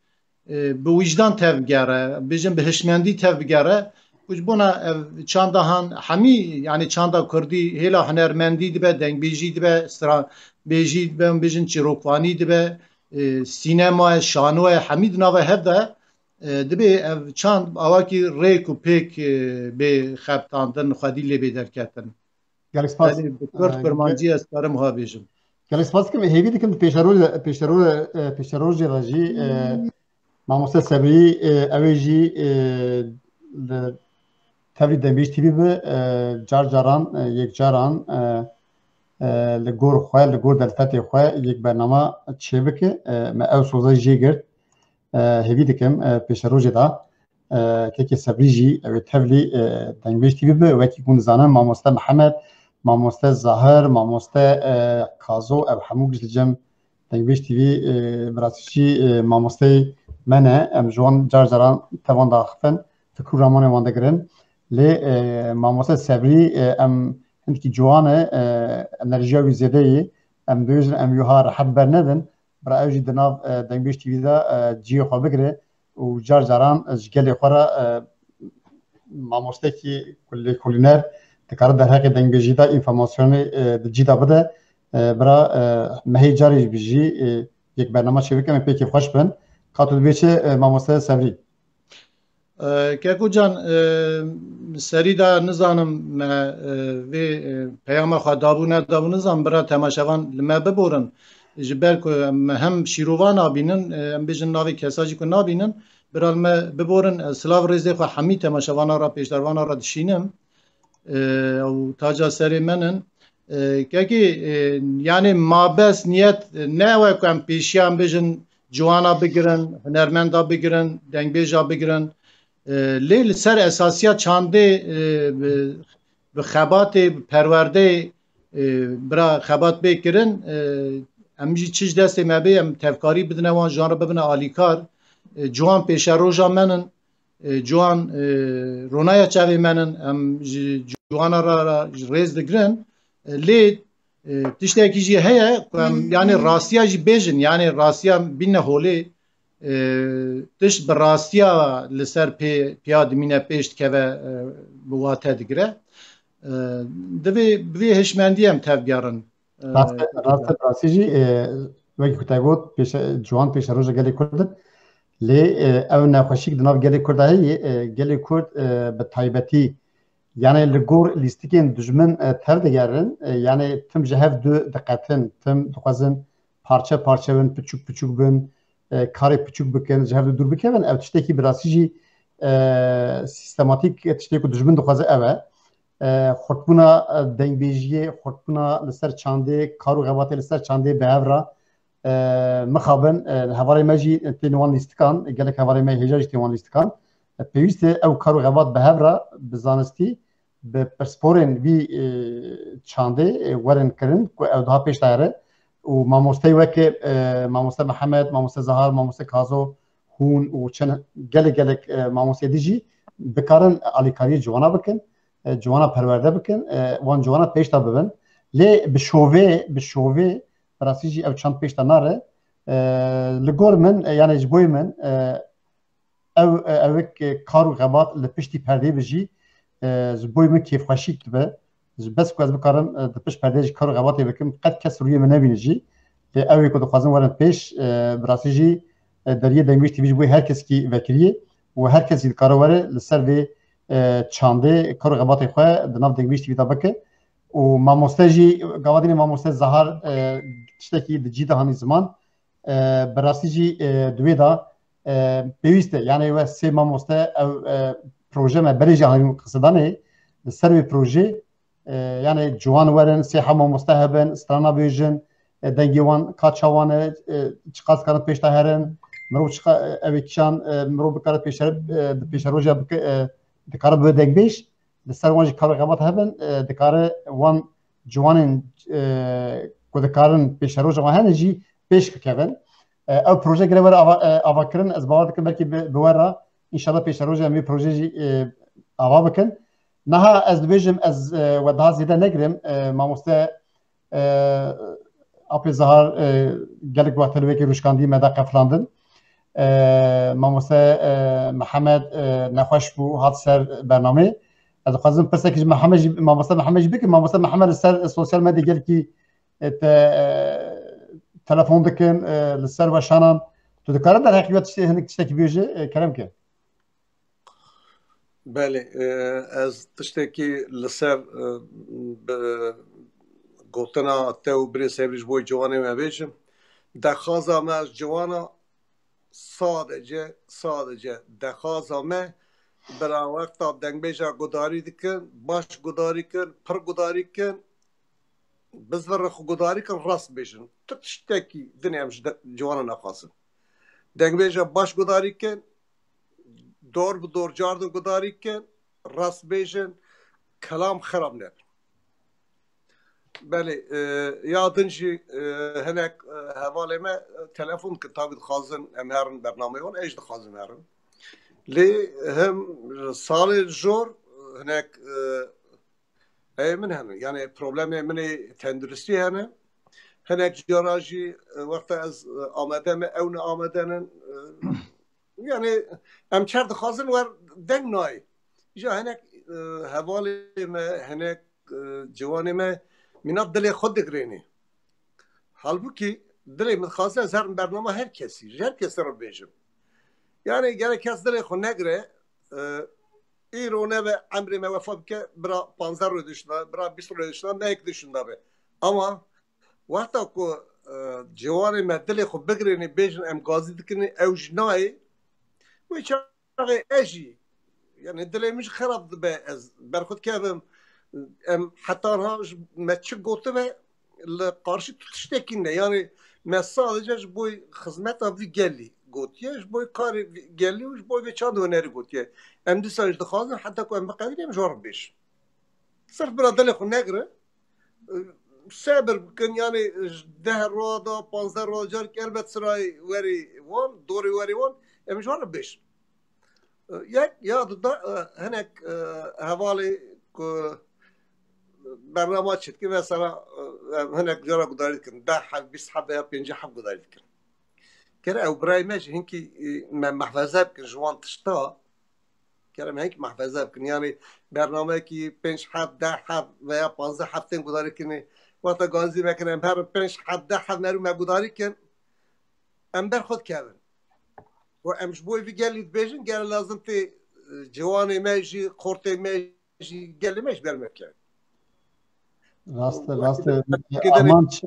e, bi wijdan tevgere, bêjin bi hişmendî tevgere, ku ji bona ev çanda han hemî, yanî çanda kurdî, hêla hunermendî dibe, dengbêjî dibe, stranbêjî dibe, em bêjin çîrokvanî dibe, e, sînema ye, şano ye, hemî di nava hev de, e, dibê ev çand awakî rêk û pêk, e, bê xebitandin, xwedî lê bê derketin. Gelek spas. Belê, bi kurt, e, kurmancî ge-, ez karim ha bêjim. Gelek spas dikim. Hêvî dikim di pêşerojê, pêşerojê, e, pêşerojê de jî, e, mamoste Sebrî, e, ew ê jî, e, li tevlî Dengbêj T V bi, e, car caran, e, yek caran, e, e, li gor xwe, li gor derfetê xwe yek bernama çêbike. E, me ew soza jê girt. E, hêvî dikim, e, pêşerojê de, e, kekê Sebrî jî ew ê tevlî, e, Dengbêj T V bi. Wekî ku hûn dizanin, mamoste Mihemed, mamoste Zahir, mamoste, e, Kazo, ev hemû giş li cem Dengbêj T V, e, bi rastî jî, e, mamosteyê me ne. Em ji wan car caran tevan diaxifin, fikir û ramanê wan digirin. Lê, e, mamoste Sebrî, e, em hindikî ciwan e, e, enerjiya wî zêde ye. Em dibêjin, em wiha rehet bernedin. Bira ew jî di nav, e, Dengbêj T V de, e, cihê xwe bigire û car caran, e, ji gelê xwe re, e, mamostekî ku lêkolîner dikare derheqê dengbêjî de înformasyonê, e, di cî de bide. E, bira, e, me hê carê jî bijî, e, yek bernama çêbike, em ê pêkê xweş bin. Ka tu dibê çi, e, mamoste Sevrî? E, Keko can, e, serî de nizanim me, e, vê, e, peyama xwe dabû nedabû, nizanim bira temaşevan li me biborin. Ji ber ku em hem şîrova nabînin, e, em bêjin navê kesa jî ku nabînin, bira li me biborin. Ez silav rêzê xwe hemî temaşevana re, pêşdervana re dişînim. E, ew taca serê me nin. E, kekî, e, yanî mabes niyet, e, ne ew e ku em pêşiya em bêjin ciwana bigirin, hunermenda bigirin, dengbêja bigirin. E, lê li ser esasiya çandê, e, bi, bi xebatê, bi perwerdeyê, e, bira xebat bê kirin, e, em jî çi ji destê me bê, em tevkarî bidine wan, ji wan re bibine alîkar. E, ciwan pêşeroja me nin. E, ciwan, e, ronaya çavê me nin, em ji ciwana re, re rêz digirin. E, lê, e, tiştekî jî heye ku em, yanî, rastiya jî bêjin, yanî rastiya bîne holê, e, tişt bi rastiya li ser pê, piya dimîne, pêş dikeve, e, bi wate digire. E, divê, bi vê hişmendiyê em tevgerin. E, Rast e, rast e, bi rastî jî, e, wekî ku te got, pêşe-, ciwan pêşeroja gelê Kurd in. Lê, e, ew nexweşîk di nav gelê Kurd de heye, e, gelê Kurd, e, bi taybetî, yanî li gor lîstikên dijmin, e, tev digerin, e, yanî tim ji hev du diqetin, tim dixwazin parçe parçe bin, piçûk piçûk bin, e, karê piçûk bikin, ji hev du dûr bikevin. Ev tiştekî bi rastî jî, e, sîstematîk tiştê ku dijmin dixwaze ev e. E, xurtbûna, e, dengbêjiyê, xurtbûna li ser çandê, kar û xebatê li ser çandê bi hev re, e, mixabin, e, hevalê me jî tên wan lîstikan, gelek hevalê me hêja jî tên wan lîstikan. E, pêwîst e ew kar û xebat bi hev re, bi zanistî, bi pisporên vî, e, çandê, e, werin kirin ku ew daha pêş de here û mamosteyê weke, e, mamoste Mihemed, mamoste Zahar, mamoste Kazo, hûn û çend gelek gelek, e, mamosteyê din jî bikarin alîkariyê ciwana bikin, e, ciwana perwerde bikin, e, wan ciwana pêş de bibin. Lê bi şovê, bi şovê, bi rastî jî ew çand pêş de nare. E, Li gor min, e, yani ji bo min, e, ew, e, ewek, e, kar û xebat li piştî perdê bi jî, e, ji bo min kêfxweşîk dibe. Ji bes ku ez bikarim, e, di pişt perdê jî kar û xebatê bikim, qet kes rûyê min nebîne jî. Lê ew ê ku dixwazin werin pêş, e, bi rastî jî, e, deriyê Dengbêj T V ji bo her kesekî vekiriyê û her kes jî dikare were li ser vê, e, çandê kar û xebatê xwe di nav Dengbêj T V de bike. Û mamoste jî, gavadînê mamoste Zahar, e, tiştekî di cî de hanî ziman, e, bi rastî jî, e, di wê de, e, pêwîst e. Yani we sê mamoste ew, e, proje me berê jî hanî qisedanê li ser wê projê, e, yani ciwan werin, sê heb mamoste hebin, strana bêjin, e, dengê wan ka çawan e, e, çiqas karin pêş de herin, mirov çiqa, e, ew ê kîjan, e, mirov bikare pêşer-, e, di pêşeroja bike, e, dikare bibe dengbêj, li ser wan jî kar û xebat hebin, e, dikare wan ciwanên, e, ku dikarin pêşeroja wan hene jî pêş bikevin. E, ew proje gere were ava, e, avakirin, ez bawer dikim belkî bi, bi we re înşallah pêşeroja em vê proje jî, e, ava bikin. Niha ez dibêjim, ez, e, we daha zêde negirim. E, mamoste, e, Apê Zahar, e, gelek wextê li wekî rûşkandî me de qefilandin. E, mamoste, e, Mihemed, e, nexweş bû, hat ser bernamê. Ez dixwazim pirsekî ji Mihemed jî, mamoste Mihemed jî bikim. Mamoste Mihemed li ser sosyal medyayê gelkî, e, te, e, telefon dikin, e, li ser weşanan. Tu dikare derheqî we tiştê, hinek tiştekî bêje, e, kerem ke. Belê, e, ez tiştekî li ser, e, bi gotina te û birê Sebrî ji bo ciwanê me bêjim. Dexwaza me ez ciwana sadece, sadece dexwaza me bira wexta dengbêja gudarî dikin, baş gudarî kin, pir gudarî kin, bizvire xwe gudarî kin, rast bêjin. Tu tiştekî dinê em ji de-, ciwana naxwazin. Dengbêja baş gudarî kin, dor bi dor cardin gudarî kin, rast bêjin, kelam xerab nebin. Belê, e, ya din jî, e, hinek, e, hevalê me, e, telefon dikin, tabî dixwazin em herin bernameyê wan, ez jî dixwazim herim. Lê him salê jor, e, hinek, e, Ê min hene. Yani problemê min ê tenduristî hene. Hinek cara jî, e, wexta ez, e, amade me, ew ne amade nin. E, yani em çer dixwazin wer deng nayê. Îja hinek, e, hevalê me, hinek, e, ciwanê me mîna dilê xwe digirênê. Halbûkî dilê min dixwaze ez herim bernama her kesî, ji her kesî re bêjim. Yani gerek kes dilê xwe negire, e, îro nebe emrê me wefa bike, bira panzdeh roj dişna, bira bîst roj dişna, ne yek dişna be. Ama wexta ku, e, ciwanê me dilê xwe bigirênê bêjin em gazî dikin, ew jî nayê. Wê çaxê ez jî, yani dilê min jî xerab dibe, ez berxwe dikevim. Em heta niha ji me çi gotibe, li qarşî tu tiştekî ne. Yani me sadece ji bo xizmeta vî gelî gotiye, ji bo karê vî gelî û ji bo vê çand û hunerî gotiye. Em dîsa jî dixwazin heta ku em biqedirî em ji wan re bêjin. Sirf bira dilê xwe negire. Sebir bikin, yani ji deh roj da, panzdeh roj da, carek elbet sirayê werî wan, dorê werî wan, em ji wan re bêjin. Yek ya du da, e, hinek, e, hevalê ku bernama çêdike, mesela, e, em hinek cara gudarî dikin, deh heb, bîst heb ya pêncî heb gudarî dikin. Kere ew birayê me jî hinkî, e, me mehfeze bikin ji wan tişta. Kere me hinkî mehfeze bikin. Yani bernameyekî pênc heb, deh heb veya panzdeh heb tên gudarî kirinê. Wexta gazî me kirin, em herin pênc heb, deh heb merû me gudarî kin. Em ber xwe dikevin. Û em ji bo vî gelî dibêjin, gere lazim tê, e, ciwanê me jî, xortê me jî, gelê me jî ber me bikevin. Rast e, rast e. Armanc,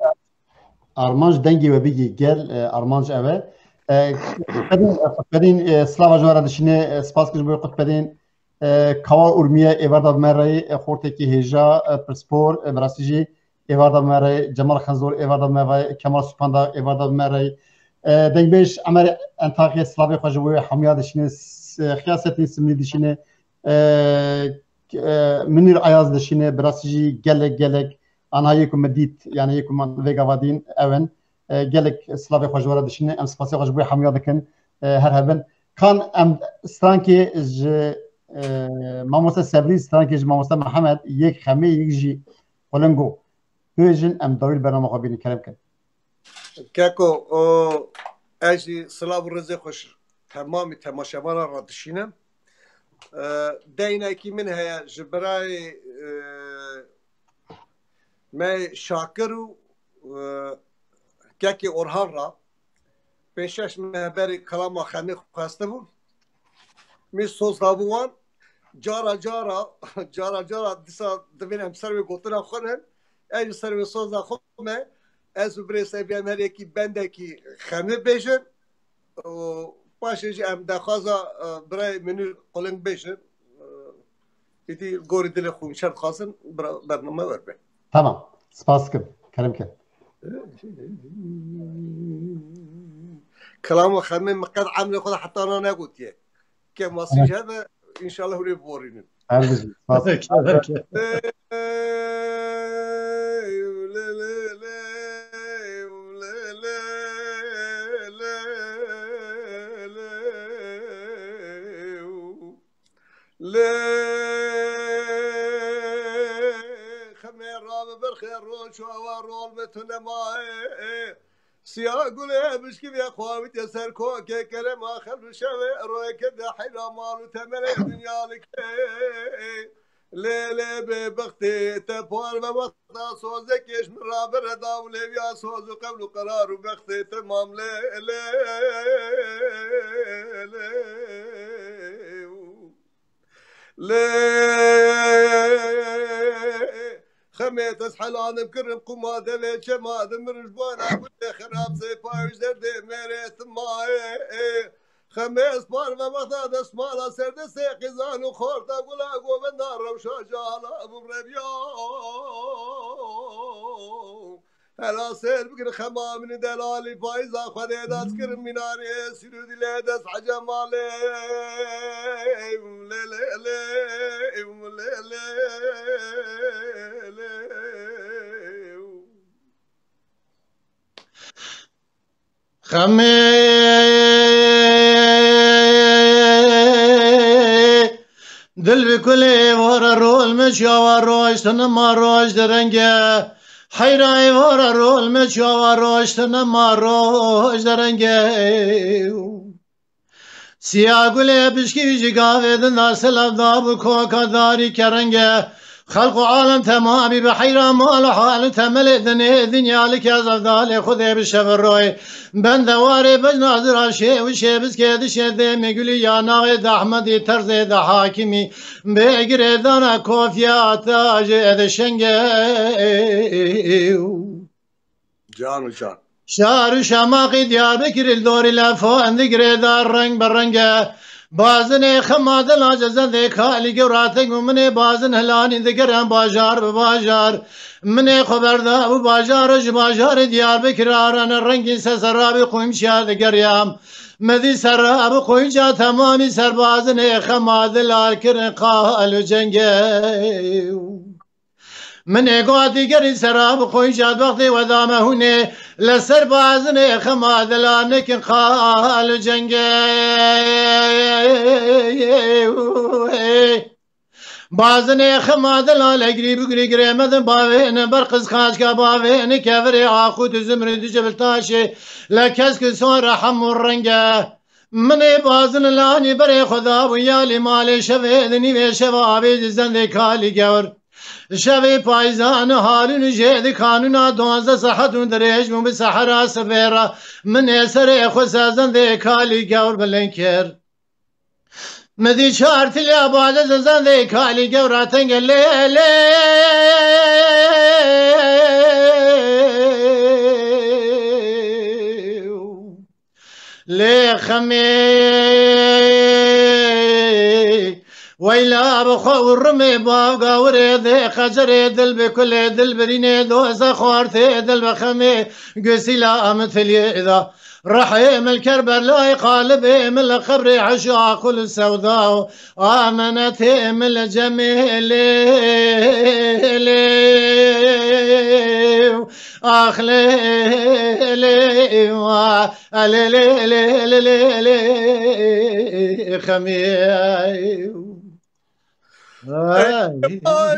armanc dengê we bigî gel, e, armanc ev e. E, Qutbedîn, e, Qutbedîn, e, slava ji we re dişîne, e, spas kir ji bo Qutbedîn. E, Kawa Urmiye êvar da bi me re, e, xortekî hêja, e, pirsbor, e, bi rastî jî êvar da bi me re, Cemal Xenzor êvar da bi me re, Kemal Supanda êvar da bi me re. E, dengbêj Emer Entaxê slavê xwe ji bo hemiya dişîne, s-, Xiyasettin Simlî dişîne, e, e, Munîr Ayaz dişîne, bi rastî jî gelek, gelek, anha yê ku me dît, yani yê ku me vê gava dîn, ew in. E, gelek slavê xwe ji we re dişîne, em spasê xwe ji bo hemiya dikin, e, her hebin. Kan em strankê ji, e, mamoste Sebrî, strankê ji mamoste Mihemed, yek Xemê, yek jî Xulingo. Bêjin em dawî li bernama xwe bînin, kerem kin. Keko, o, ez jî silav û rêzê xwe ji temamî temaşevanan re dişînim. E, deynekî min heye ji birayê, e, me Şakir û, e, kekê Orhan re. Pênc şeş meh berê kelama Xemê xwestibû. Min soz dabû wan. Cara cara, cara cara dîsa divên em ser wê gotina xwe ne. Ez ji ser wê soza xwe me. Ez û birê Sevî em her yekî bendekî Xemê bêjin. Û paşê jî em daxwaza, e, birayê Münir Quling bêjin. E, Êdî gorî dilê xwe hûn şer dixwazin, bira-, bername wer be. Tamam. Spas dikim. Kerem ke. Kelama Xemê min qet emrê xwe de heta na negotiye. Kêmasî Evet. ji hebe, înşallah hûn ê biborînin. Her bijî. Spas. Kerem ke. Lê Xemê rabe berxê roj çawa rol me tu nemaye. Siya gulê bişkî vê xwe wî te ser kokê kerema xev li şevê royeke de heyra mal û temelê dinya likê. Lê lê bê bextê te par ve wexta sozekê ji min rabire da û lêviya soz û qewl û qerar û bextê te mam lê lê lê. Lê Xemê te ez helanim kirin quma devê çema de min ji bona gulê xerab sê payîz derdê mêrê timayê. Xemê ez par ve wexta destmala ser destê qîzan û xorta gula govenda rewşa cala bû reviya. Hela sêr bikin xema min delalî payîza Xwedê dest kirin mînarê sîrû dilê dest hece malê. Lê lê lê lê lê lê. Xemê dil bi kulê vara rol me çawa roj, tu nema roj derenge. Heyra ê vara rol me çawa roj, tu nema roj derenge. Siya gulê pişkî ji gavê din da selav da bi koka darî kerenge. Xelq û alem temamî bi heyra mal û hal û temelê dinê dinya li ke zevdalê Xwedê bi şev û royê. Bende warê bejna zira şê û şê biskê dişê dêmê gulî ya navê de Ehmedî terzê de hakimî. Bê girêdana kofiya tajê de şenge. Can û can. Şar û şemaqî Diyarbekirî li dorî lefan digirê da reng bi reng e. Bazinê xema dila cezendê kalî gewratek û minê bazin hilanî digeran bajar bi bajar. Minê xwe berda û bajar ji bajarê Diyarbekir arane rengî se serabî qûmçiya digeriyam. Min dî serabî qûmça temamî ser bazinê xema dila kirin qal û cengê. Min ê got digerî sera bi xwe îcad wextê we dame hûnê li ser bazinê xema dila nekin qal cengê. Bazinê xema dila legrî bigirî girê medin bavê ne ber qizxaçka bavê ne kevirê axût û zimrî duje bil taşê le kesk û sor e hemû renge. Minê bazin lanî berê xwe dabû yalî malê şevê di nîvê şeva avê di zendê kalî gewr. Şevê payzan û halûn û jê di kanûna duwazdeh sahet û dirêj bû bi sehera sibê re. Minê serê xwe ser zendê kalî gewr bilind kir. Min dî çar tilya bale di zendê kalî gewra tenge lê lê. Lê xemê weyla bi xwe û rimê bavga wirê dê qecerê dil bi kulê dil birînê doze xortê dil bi xemê gusîla em tiliyê da. Rehê min li Kerbelayê qalibê min li qebrê heşa qul sewda û amenetê min li cemê lê lê. Ax lê lê wa, a lê lê lê lê lê lê, xemê. Ay. Ay.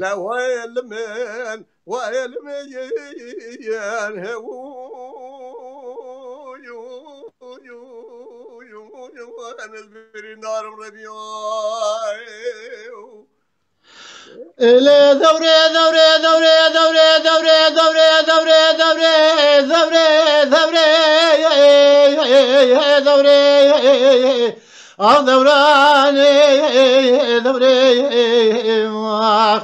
لە وەل من وەل من هێ برینارم ڕێبیۆ. Ele dewre, dewre, dewre, dewre, dewre, dewre, dewre, dewre, dewre, dewre, dewre, dewre, ah dewran, dewre, ah,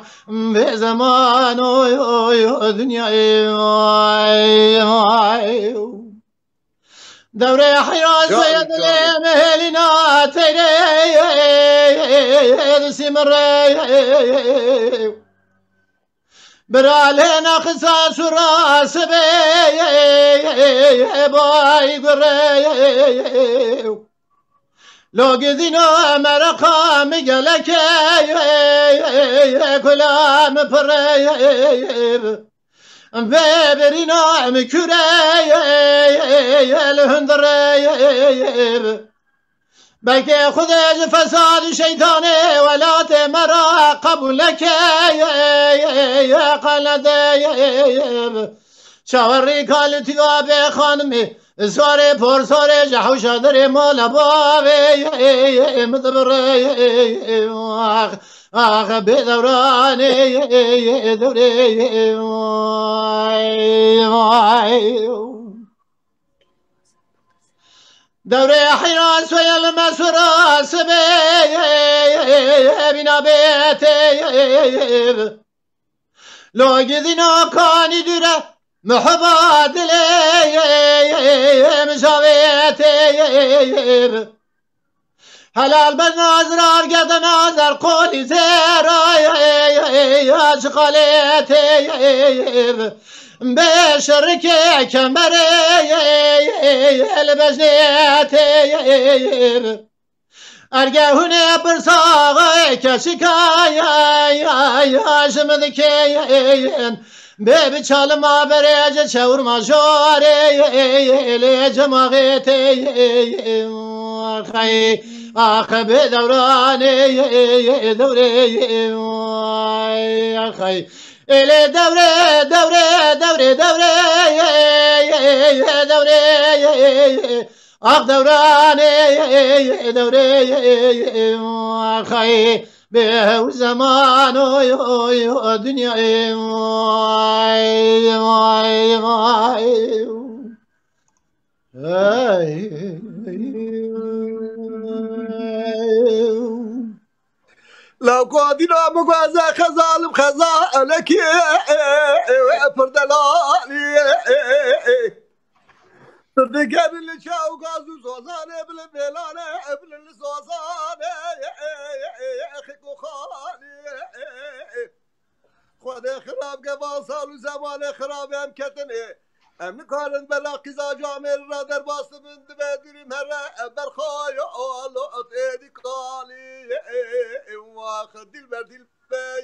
be zaman, oy, oy, oy, dünya, ay, ay. Dewrê heyran soya dilê me hêlîna teyre dusî min re. Bira lê naxisa sura sibê bay gure. Lo gidîna mereqa mi geleke kula mi pire. Vê birîna em kure li hundirê. Belkê Xwedê ji fesad û şeytanê welatê me re qebûl neke, qelede. Çawerî kalitiya bê xanimê, sarê por sarê ji hewşa derê mala bavê min dibire. Ax, ax, bê dewranê, dewrê, vay, vay. Dewrê heyran soya li me sura sibê bîna bê tê. Lo gidîna kanî dûre muhiba dilê min şavê tê. Helal be nazrar gede nazar qolî zêra ya şixalê tê. Bê şerikê kemerê li bejnê tê. Erge hûnê pirsa keşika ya, ya, ya, ji min dikên. Bê bi çalima berê ji çewr ma jorê lê cemaxê tê. Xey, ax bê dewranê, dewrê, xey. Ê lê dewrê, dewrê, dewrê, dewrê, dewrê. Ax dewranê, dewrê, xey, bê hew zeman, oy, oy, oy, dinyayê, vay, vay, vay. Hey. Law ku dîna biguheze xezalim xezalekî pir delalî. Digerin li çaw gaz û zozanê, bi li bêlanê, bi li zozanê, xik û xalî. Xwedê xirab ke van sal û zemanê xirab em ketinê. Em nikarin bela qîza camêr re derbas dibin, dibe dûrî me re berxaya lo têdî kalî. Wax dilber, dilber,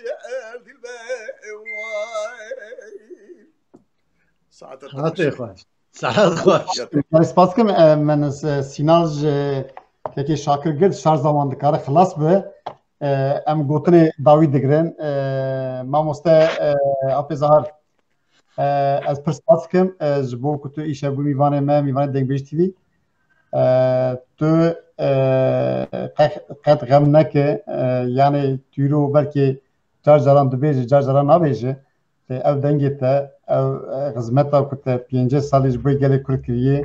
dilber, vay. Saete Saetê xweş. Saet xweş. Gelek spas kim, e, min, e, sînal ji kekê Şakir girt, şarja wan dikare xilas be. E, em gotinê dawî digirin. E, mamoste, e, Apê Zahar, e, ez pir spas dikim, e, ji bo ku tu îşev bû mîvanê me, mîvanê Dengbêj T V. E, tu, e, qe-, qet xem neke, e, yanê tu îro belkê car caran dibêje, car caran nabêje. Lê ev dengê te, ev, e, xizmeta ku te pêncî salî ji bo gelê Kurd kiriye,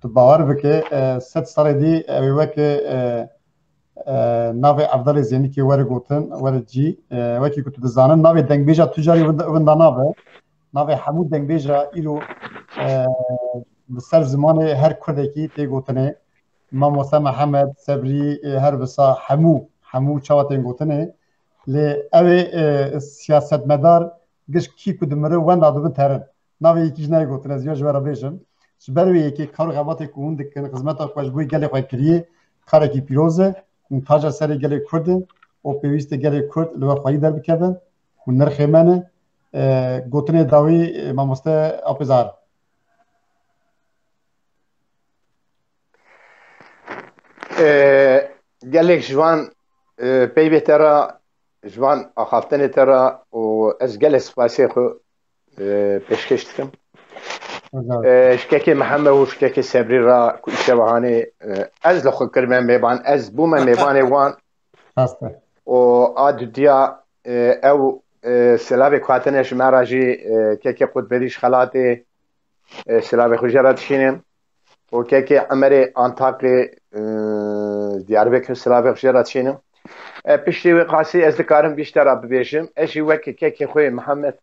tu bawer bike, e, sed salê dî ew ê weke, e, e, navê Evdalê Zênikê were gotin, were cî. E, wekî ku tu dizanin, navê dengbêja tu carî winda, winda nabe. Navê hemû dengbêja îro, e, li ser zimanê her Kurdekî tê gotinê. Mamoste Mihemed, Sebrî, e, her wisa hemû, hemû çawa tên gotinê. Lê ew ê, e, siyasetmedar giş kî ku dimire wenda dibin terin. Navê yekî jî nayê gotin, ez ya ji we re bêjim. Ji ber wê yekê kar û xebatê ku hûn dikin, xizmeta ku ji bo gelê xwe kiriyê, karekî pîroz e. Hûn taca serê gelê Kurd in û pêwîst e gelê Kurd li we xweyî derbikevin. Hûn nirxê me ne. E, gotinê dawî, e, mamoste Apê Zahar. E, gelek ji wan, e, peyvê te re ji van axaftinê te re û ez gelek spasiyê xwe, e, pêşkêş dikim. E, ji kekê Mihemed û ji kekê Sebrî re ku îşeva hanê, e, ez li xwe kirime mêvan, ez bûme mêvanê wan. Rast e. Û a dudiya, e, ew, e, silavê ku hatine ji me re jî, e, kekê Qutbedî ji Xelatê, e, silavê xwe jê re dişînim. Û kekê Emerê Antaqê, e, Diyarbekir silavê xwe jê re dişînim. E, piştî wê qasî ez dikarim vî ji te re bibêjim. Ez jî weke kekê xwe yê Mihemed,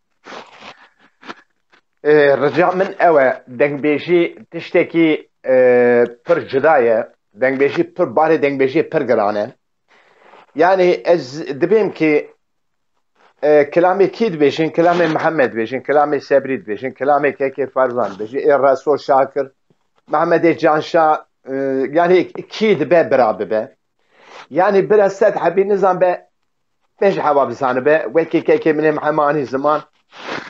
e, rica min ew e, dengbêjî tiştekî, e, pir cuda ye. Dengbêjî pir, barê dengbêjiyê pir giran e. Yanî ez dibêm ki, e, kilamê kî dibêjin, kilamê Mihemed dibêjin, kilamê Sebrî dibêjin, kilamê kekê Ferzan dibêjin, ê Reso Şakir, Mehmedê Canşa, e, yanî kî dibe bira bibe. Yanî bira sed hebî nizan be pênc hewa bizanibe, wekî kekê min ê Mihemanî ziman.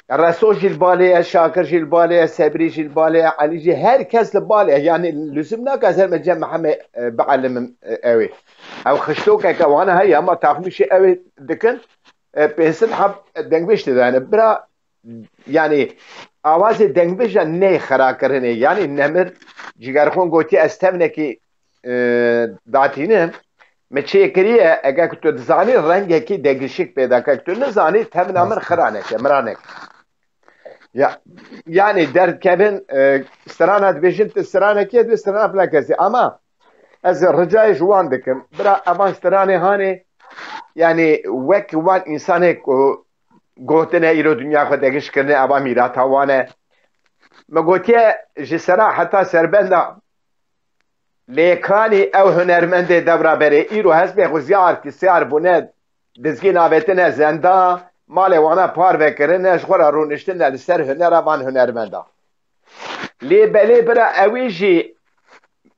Reso jî li balê ye, Şakir jî li balê ye, Sebrî jî li balê ye, Elî jî, her kes li balê ye. Yanî luzim nake ez herme cem Mihemed, e, biellimim, e, ew ê. Ew xiştokeke wan heye, ama taxmîşê ew ê dikin, e, pênc sed heb dengbêj tê de hene. Bira, yanî awazê dengbêja neyê xirakirinê. Yanî Nemir Cigerxon gotiye, ez tevnekî, e, datînim. Me çêkiriye, eger ku tu dizanî, rengekî degişik pêda ke. Tu nizanî, tevna min xiraneke, miraneke. Ya, yanî derdkevin, e, strana dibêjin, tu stranekî ye, dibê strana filan kesî. Ama ez ricayê ji wan dikim. Bira evan stranê hanê, yanî wek wan însanê ku gotine îro dinya xwe degiş kirine, eva mîrata wan e. Me gotiye ji sera heta serbenda lêkanî ew hunermendê devra berê îro hespê xwe ziyar ki siyar bûne, dizgîn avêtine zenda, malê wana parve kirine, ji xwe re rûniştine li ser hunera van hunermenda. Lê belê bira ewî jî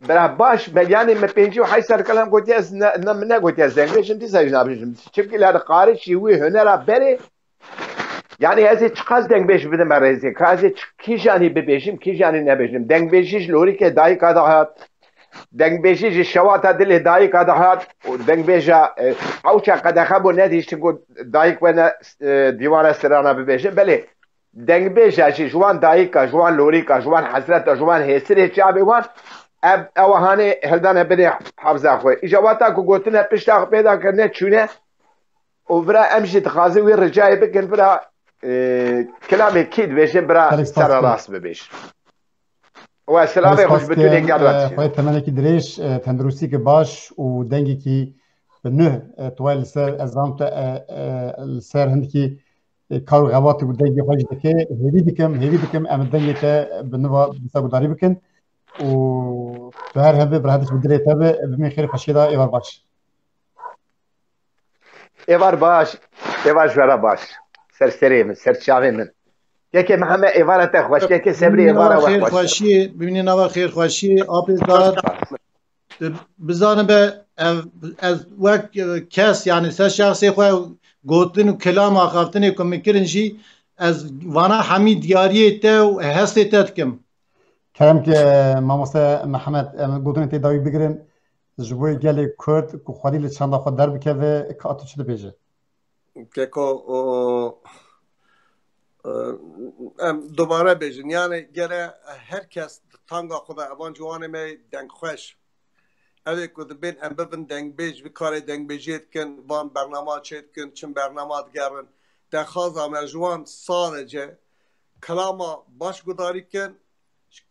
bira baş be, yanî me pêncî û heşt serkilan gotiye, ez ne, ne, min negotiye ez dengbêj im, dîsa jî nabêjim. Çimkî li qariçî wî hunera berê, yanî ez ê çiqas dengbêj bidime rêzê, ka ez ê çi-, kîjanî bibêjim, kîjanî nebêjim. Dengbêjî ji lorîkê dayika de hat, dengbêjî ji şewata dilê dayika de hat, û dengbêja, e, ewça qedexe bû nedîştin ku dayik wene, e, dîwana strana bibêjin. Belê, dengbêja jî ji wan dayika, ji wan lorîka, ji wan hesreta, ji wan hêsirê çavê wan, ev, ew hanê hildane binê hebza xwe. Îja wata ku gotine pişta xwe pêda kirine çûne û vira em jî dixwazin wî ricayê bikin, vira, e, kilamê kî dibêjin, vira Gelek spas sere dikim. Rast bibêj. Û ez silavê xwe ji spas bitunê dikim, gel re e, dişînim. Xwedê temenekî dirêj, e, tenduristîkî baş û dengekî bi nuh, e, tu wayê li ser, ez zanim tu, e, e, li ser hindikî e, kar û xebatê ku dengê xwe jî dike, hêvî dikim, hêvî dikim em dengê te bi nû ve dîsa guhdarî bikin û tu her hebe bi rehet bi dilê te be, bimî xêr xweşiyê de, êvar baş. Êvar baş, êvar ji we re baş. Ser serê min, ser çavê min. Kekê Mihemed, êvara te xweş, kekê Sebrî, êvara we xweş. Xweşiyê, bimînê nava xêr xweşiyê, apê dar. Bizanibe, ev, ez wek, e, kes, yanî ser şexsê xwe gotin û kilam axaftinê ku min kirin jî, ez vana hemî diyariyê te û hestê te dikim. Kerem ke, e, mamoste Mihemed, em gotinê tê dawî bigirin, ji bo gelê Kurd ku xwedî li çanda xwe derbikeve, ka tu çi dibêje? Keko, o, e, em dubare bêjin. Yani gere her kes tanga xwe de evan ciwanê me dengxweş. Ev ê ku dibên em bibin dengbêj, vî karê dengbêjiyê dikin, van bernama çê dikin, çim bernama digerin. Dexaza me ji wan sadece kelama baş gudarî kin,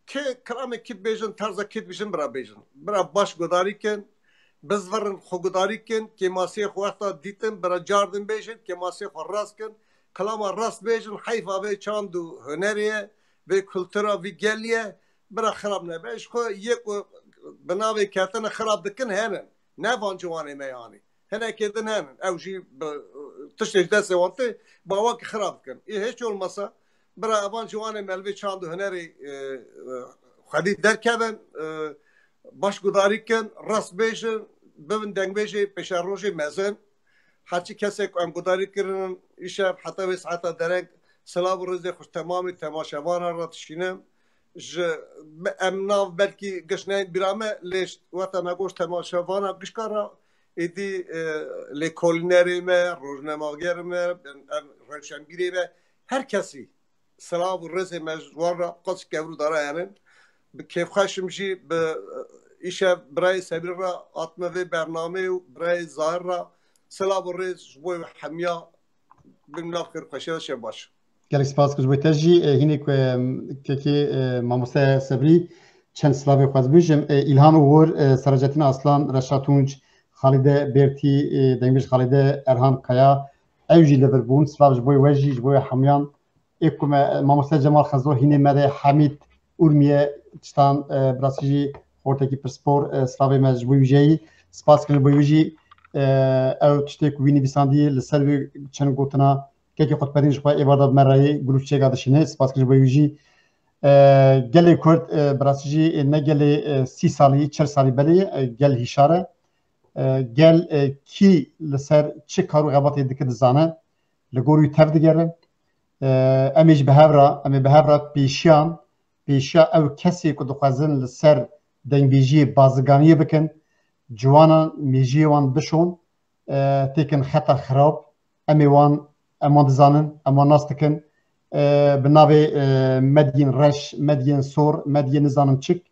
Kê kilamê kî dibêjin, terza kî dibêjin, bira bêjin. Bira baş gudarî kin, bizvirin xwe gudarî kin, kêmasiyê xwe wexta dîtin, bira cardin bêjin, kêmasiyê xwe rast kin, kilama rast bêjin, heyfa vê çand û hunerê ye, vê kultura, vî gelî ye, bira xirab nebe. Ji xwe yê ku bi navê ketine xirab dikin hene, ne van ciwanê me yanî. Hinekê din henin. Ew jî bi, tiştê ji destê wan tê, bi awakî xirab dikin. Ê hiç olmasa, bira evan ciwanê me li vê çand û hunerê, e, e, xwedî derkevin, e, baş gudarî kin, rast bêjin, bibin dengbêjê pêşerojê mezin. Her çi kesek ku em gudarî kirinin, îşev heta vê saeta dereng, silav û rêzê xwe ji temamê temaşevanan re dişînim. Ji, em nav belkî giş neyên bîra me, lê ji wexta me got temaşevana gişka re Êdî e, lêkolînerê me, rojnemagerê me, em, rewşenbîrê me, her kesî silav û rêzê me ji wan re qas kevr û dara henin. Bi kêfxweş im jî bi e, îşev birayê Sebrî re hatime vê bernameyê û birayê Zahir re silav û rêz ji bo hemiya bin nav xêr xweşiya şev baş. Gelek spas ku ji bo te jî, e, hînê ku, e, kekê, e, mamoste Sebrî çend silavê xwe dibêjim. E, Îlhan Uğur, e, Seracetin Aslan, Reşa Tunç, Xalide Bertî, e, Dengbêj Xalide, Erhan Kaya, ew jî li vir bûn. Silav ji bo we jî, ji bo we hemiyan. Ê ku me, e, mamoste Cemal Xezo, hînê me de Hamîd Urmiye, Çitan, e, birasî jî xortekî pirspor, e, silavê me ji bo wî jî. Spas kirin ji bo wî jî, e, ew tiştê ku wî nivîsandî li ser wî çend gotina Kekê Qutbedîn ji xwe êvar da bi me re yê, gulû çêka dişîne, spas kirin ji bo wî jî. E, gelê Kurd, e, bi rastî jî, e, ne gelê, e, sî salî, çil salî belê, e, gel hîşar e. E, gel, e, kî li ser çi kar û xebatê dike dizane, li gor wî tev digere. E, em ê jî bi hev re, em ê bi hev re pêşiyan, pêşiya ew kesê ku dixwazin li ser dengbêjiyê baziganiyê bikin, ciwanan mêjiyê wan bişon, e, têkin xeta xirab, em ê wan, em wan dizanin, em wan nas dikin. E, bi navê, e, medyên reş, medyên sor, medyên nizanim çik,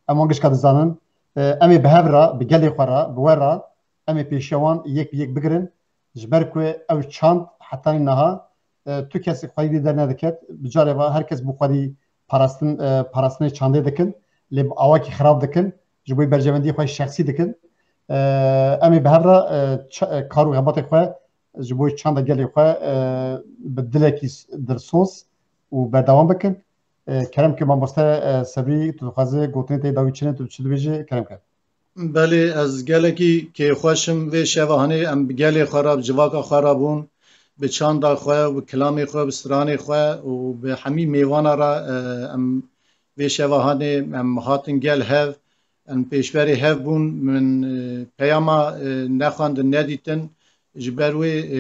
em wan gişka dizanin. E, em ê bi hev re, bi gelê xwe re, bi we re, em ê pêşiya wan yek bi yek bigirin. Ji ber ku ew çand hetanî niha, e, tu kesê xwedî dê dernediket. Bi carê ve her kes bi xwedî parastin, e, parastinê çandê dikin. Lê bi awakî xirab dikin. Ji bo berjewendiyê xwe şexsî dikin. E, em ê bi hev re, e, ça-, e, kar û xebatê xwe ji bo çanda gelê xwe, e, bi dilekî s-, dilsoz û berdewam bikin. E, kerem ke mamoste, e, Sebrî, tu dixwazî gotinê te dawî çi ne, tu çi dibêjî? Kerem ke. Belê, ez gelekî kêfxweş im vê şeva hanê em bi gelê xwe re, bi civaka xwe re bûn, bi çanda xwe, bi kilamê xwe, bi stranê xwe û bi hemî mêvana re, e, em vê şeva hanê em hatin gel hev, em pêşberê hev bûn, min, e, peyama, e, nexwendin, nedîtin. Ji ber wê, e,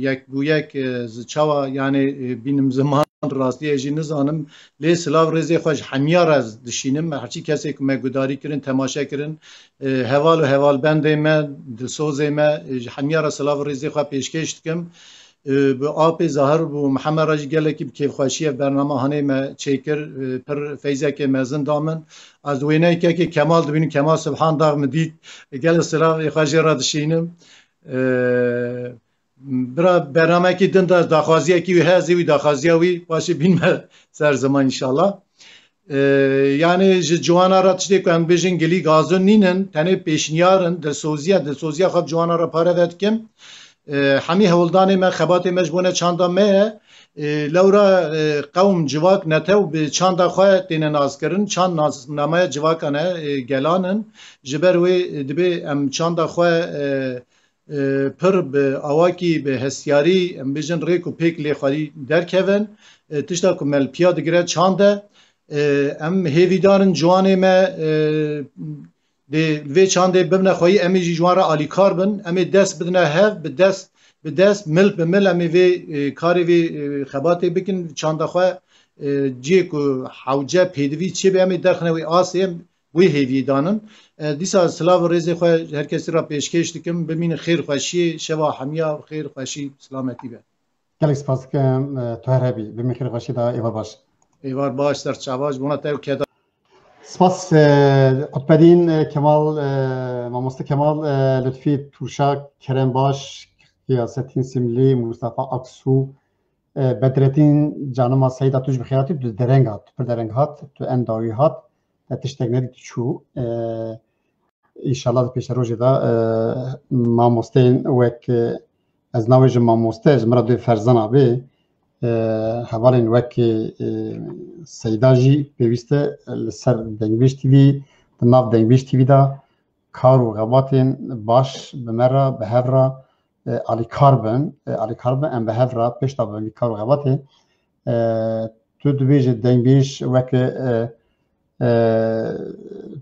yek bû yek, e, zi çawa, yani, e, bînim ziman rastî ez jî nizanim. Lê silav rêzê xwe ji hemiya re ez dişînim. Herçî kesê ku me gudarî kirin, temaşe kirin, e, heval û hevalbendê me, dilsozê me, e, ji hemiya re silav û rêzê xwe pêşkêş dikim. E, bi Apê Zahir û Mihemed re jî gelekî bi kêfxweşî ev bername hanê me çêkir, e, pir feyzekê mezin da min. Ez wêneyê kekê Kemal dibînim, Kemal Subhan Dag min dît. E, gelek silavê xwe jê re dişînim. E, Bira, bernamekî din de daxwaziyekî wî heye, ez ê wî daxwaziya wî paşê bînme ser ziman înşallah. Ee, yani ji ciwana re tiştê ku em bêjin gilî gazon nînin, tenê pêşniyar in, dilsoziya, dilsoziya xwe bi ciwana re pareve dikim. Ee, hemî hewldanê me, xebatê me ji bo ne çanda me ye. Ee, lewra, e, qewm, civak, netew bi çanda xwe têne naskirin, çand nasnameya civakan e, e, gelan in. Ji ber wê, e, dibê em çanda xwe, e, e, pir bi awakî, bi hestiyarî, em bêjin rêk û pêk lê xwedî derkevin. E, tişta ku me li piya digire çand e. E, em hêvîdar in ciwanê me, e, dê vê çandê bibine xweyî, em ê jî ji wan re alîkar bin. Em ê dest bidine hev, bi dest, bi dest, mil bi mil em ê vê, e, karê vê, e, xebatê bikin. Çanda xwe, e, cihê ku hewce pêdivî çêbe em ê derxine wê asê. Wê hêviyê danin. E, dîsa silav û rêzê xwe her kesî re pêşkêş dikim. Bimînin xêr xweşiyê, şeva hemiya xêr xweşî silametî be. Gelek spas dikim, e, tu her hebî. Bimîn xêr xweşî de êvar baş. Êvar baş, ser çava ji bona te û keda. Spas, e, Qutbedîn, e, Kemal, e, mamoste Kemal, e, Lutfî Turşak, Kerem Baş, Giyasettin Simli, Mustafa Aksu, E, Bedretîn canima Seyda, tu jî bi xêr hatî, tu dereng hat, tu pir dereng hat, tu en dawî hat, te tiştek nedî tu çû. E, înşallah di pêşerojê de, e, mamosteyên wek, e, ez navê ji mamoste, ji min re dê Ferzan abê, e, hevalên wek, e, Seyda jî pêwîst e li ser Dengbêj T V, di nav Dengbêj T V de kar û xebatên baş bi me re, bi hev re, e, alîkar bin, e, alîkar bin, em bi hev re pêş de bin vî kar û xebatê. E, tu dibêje dengbêj weke, e, e,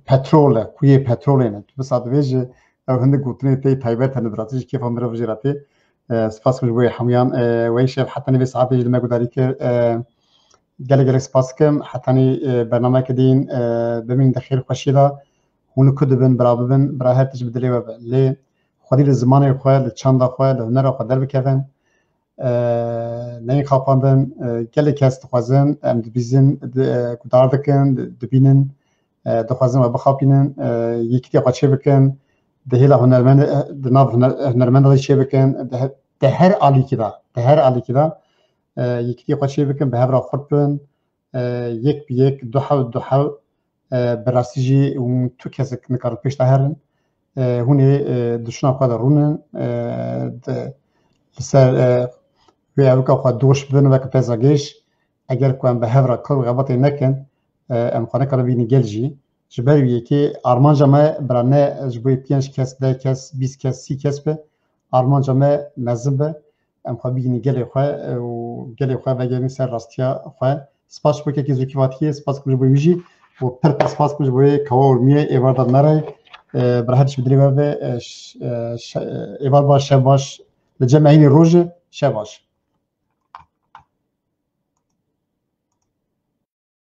petrol e, kuyê petrolê ne. Tu wisa dibêje, ew hindik gotinê tê taybet hene, bi rastî jî kêfa mirov jê re tê. E, spas min ji bo hemiyan, e, wey şev heta nîvê saetê jî li me gudarî kir. E, gelek gelek spas dikim. Hetanî, e, bernameyeke din, e, bimînin di xêr xweşiyê de. Hûn ku dibin, bira bibin, bira her tişt bi dilê we be. Lê xwedî li zimanê xwe, li çanda xwe, li hunera xwe derbikevin. E, neyên xapandin, e, gelek kes dixwazin, em dibîzin, di, e, guhdar dikin, di, dibînin, e, dixwazin we bixapînin, e, yekîtiya xwe çêbikin, di hêla hunermend, di nav huner, hunermenda de çêbikin, di he-, di her alîkî de, di her alîkî de, e, yekîtiya xwe çêbikin, bi hev re xurt bin, e, yek bi yek, du hewl, du hewl, e, bi rastî jî hûn tu kesek nikarin pêş de herin. E, hûn ê, e, di şûna xwe de rûnin, e, di, li ser, e, wê ewika xwe doş bibin weke pêzagêş. Eger ku em bi hev re kar û xebatê nekin, e, em xwe nikarin bînin gel jî. Ji ber wî yekê armanca me bira ne ji bo pênc kes, deh kes, bîst kes, sî kes be. Armanca me mezin be. Em xwe bigihînin gelê xwe, e, û gelê xwe vegerînin ser rastiya xwe. Spas ji bo kekê Zokî Fatihê, spas dikim ji bo wî jî. Û pir pir spas dikim ji bo wê kawa urmiyê êvar da me re. E, bira her tişt bi dilê we be, e, ş-, e, şe-, e, êvar baş, şev baş. Li cem me hînî roj e, şev baş.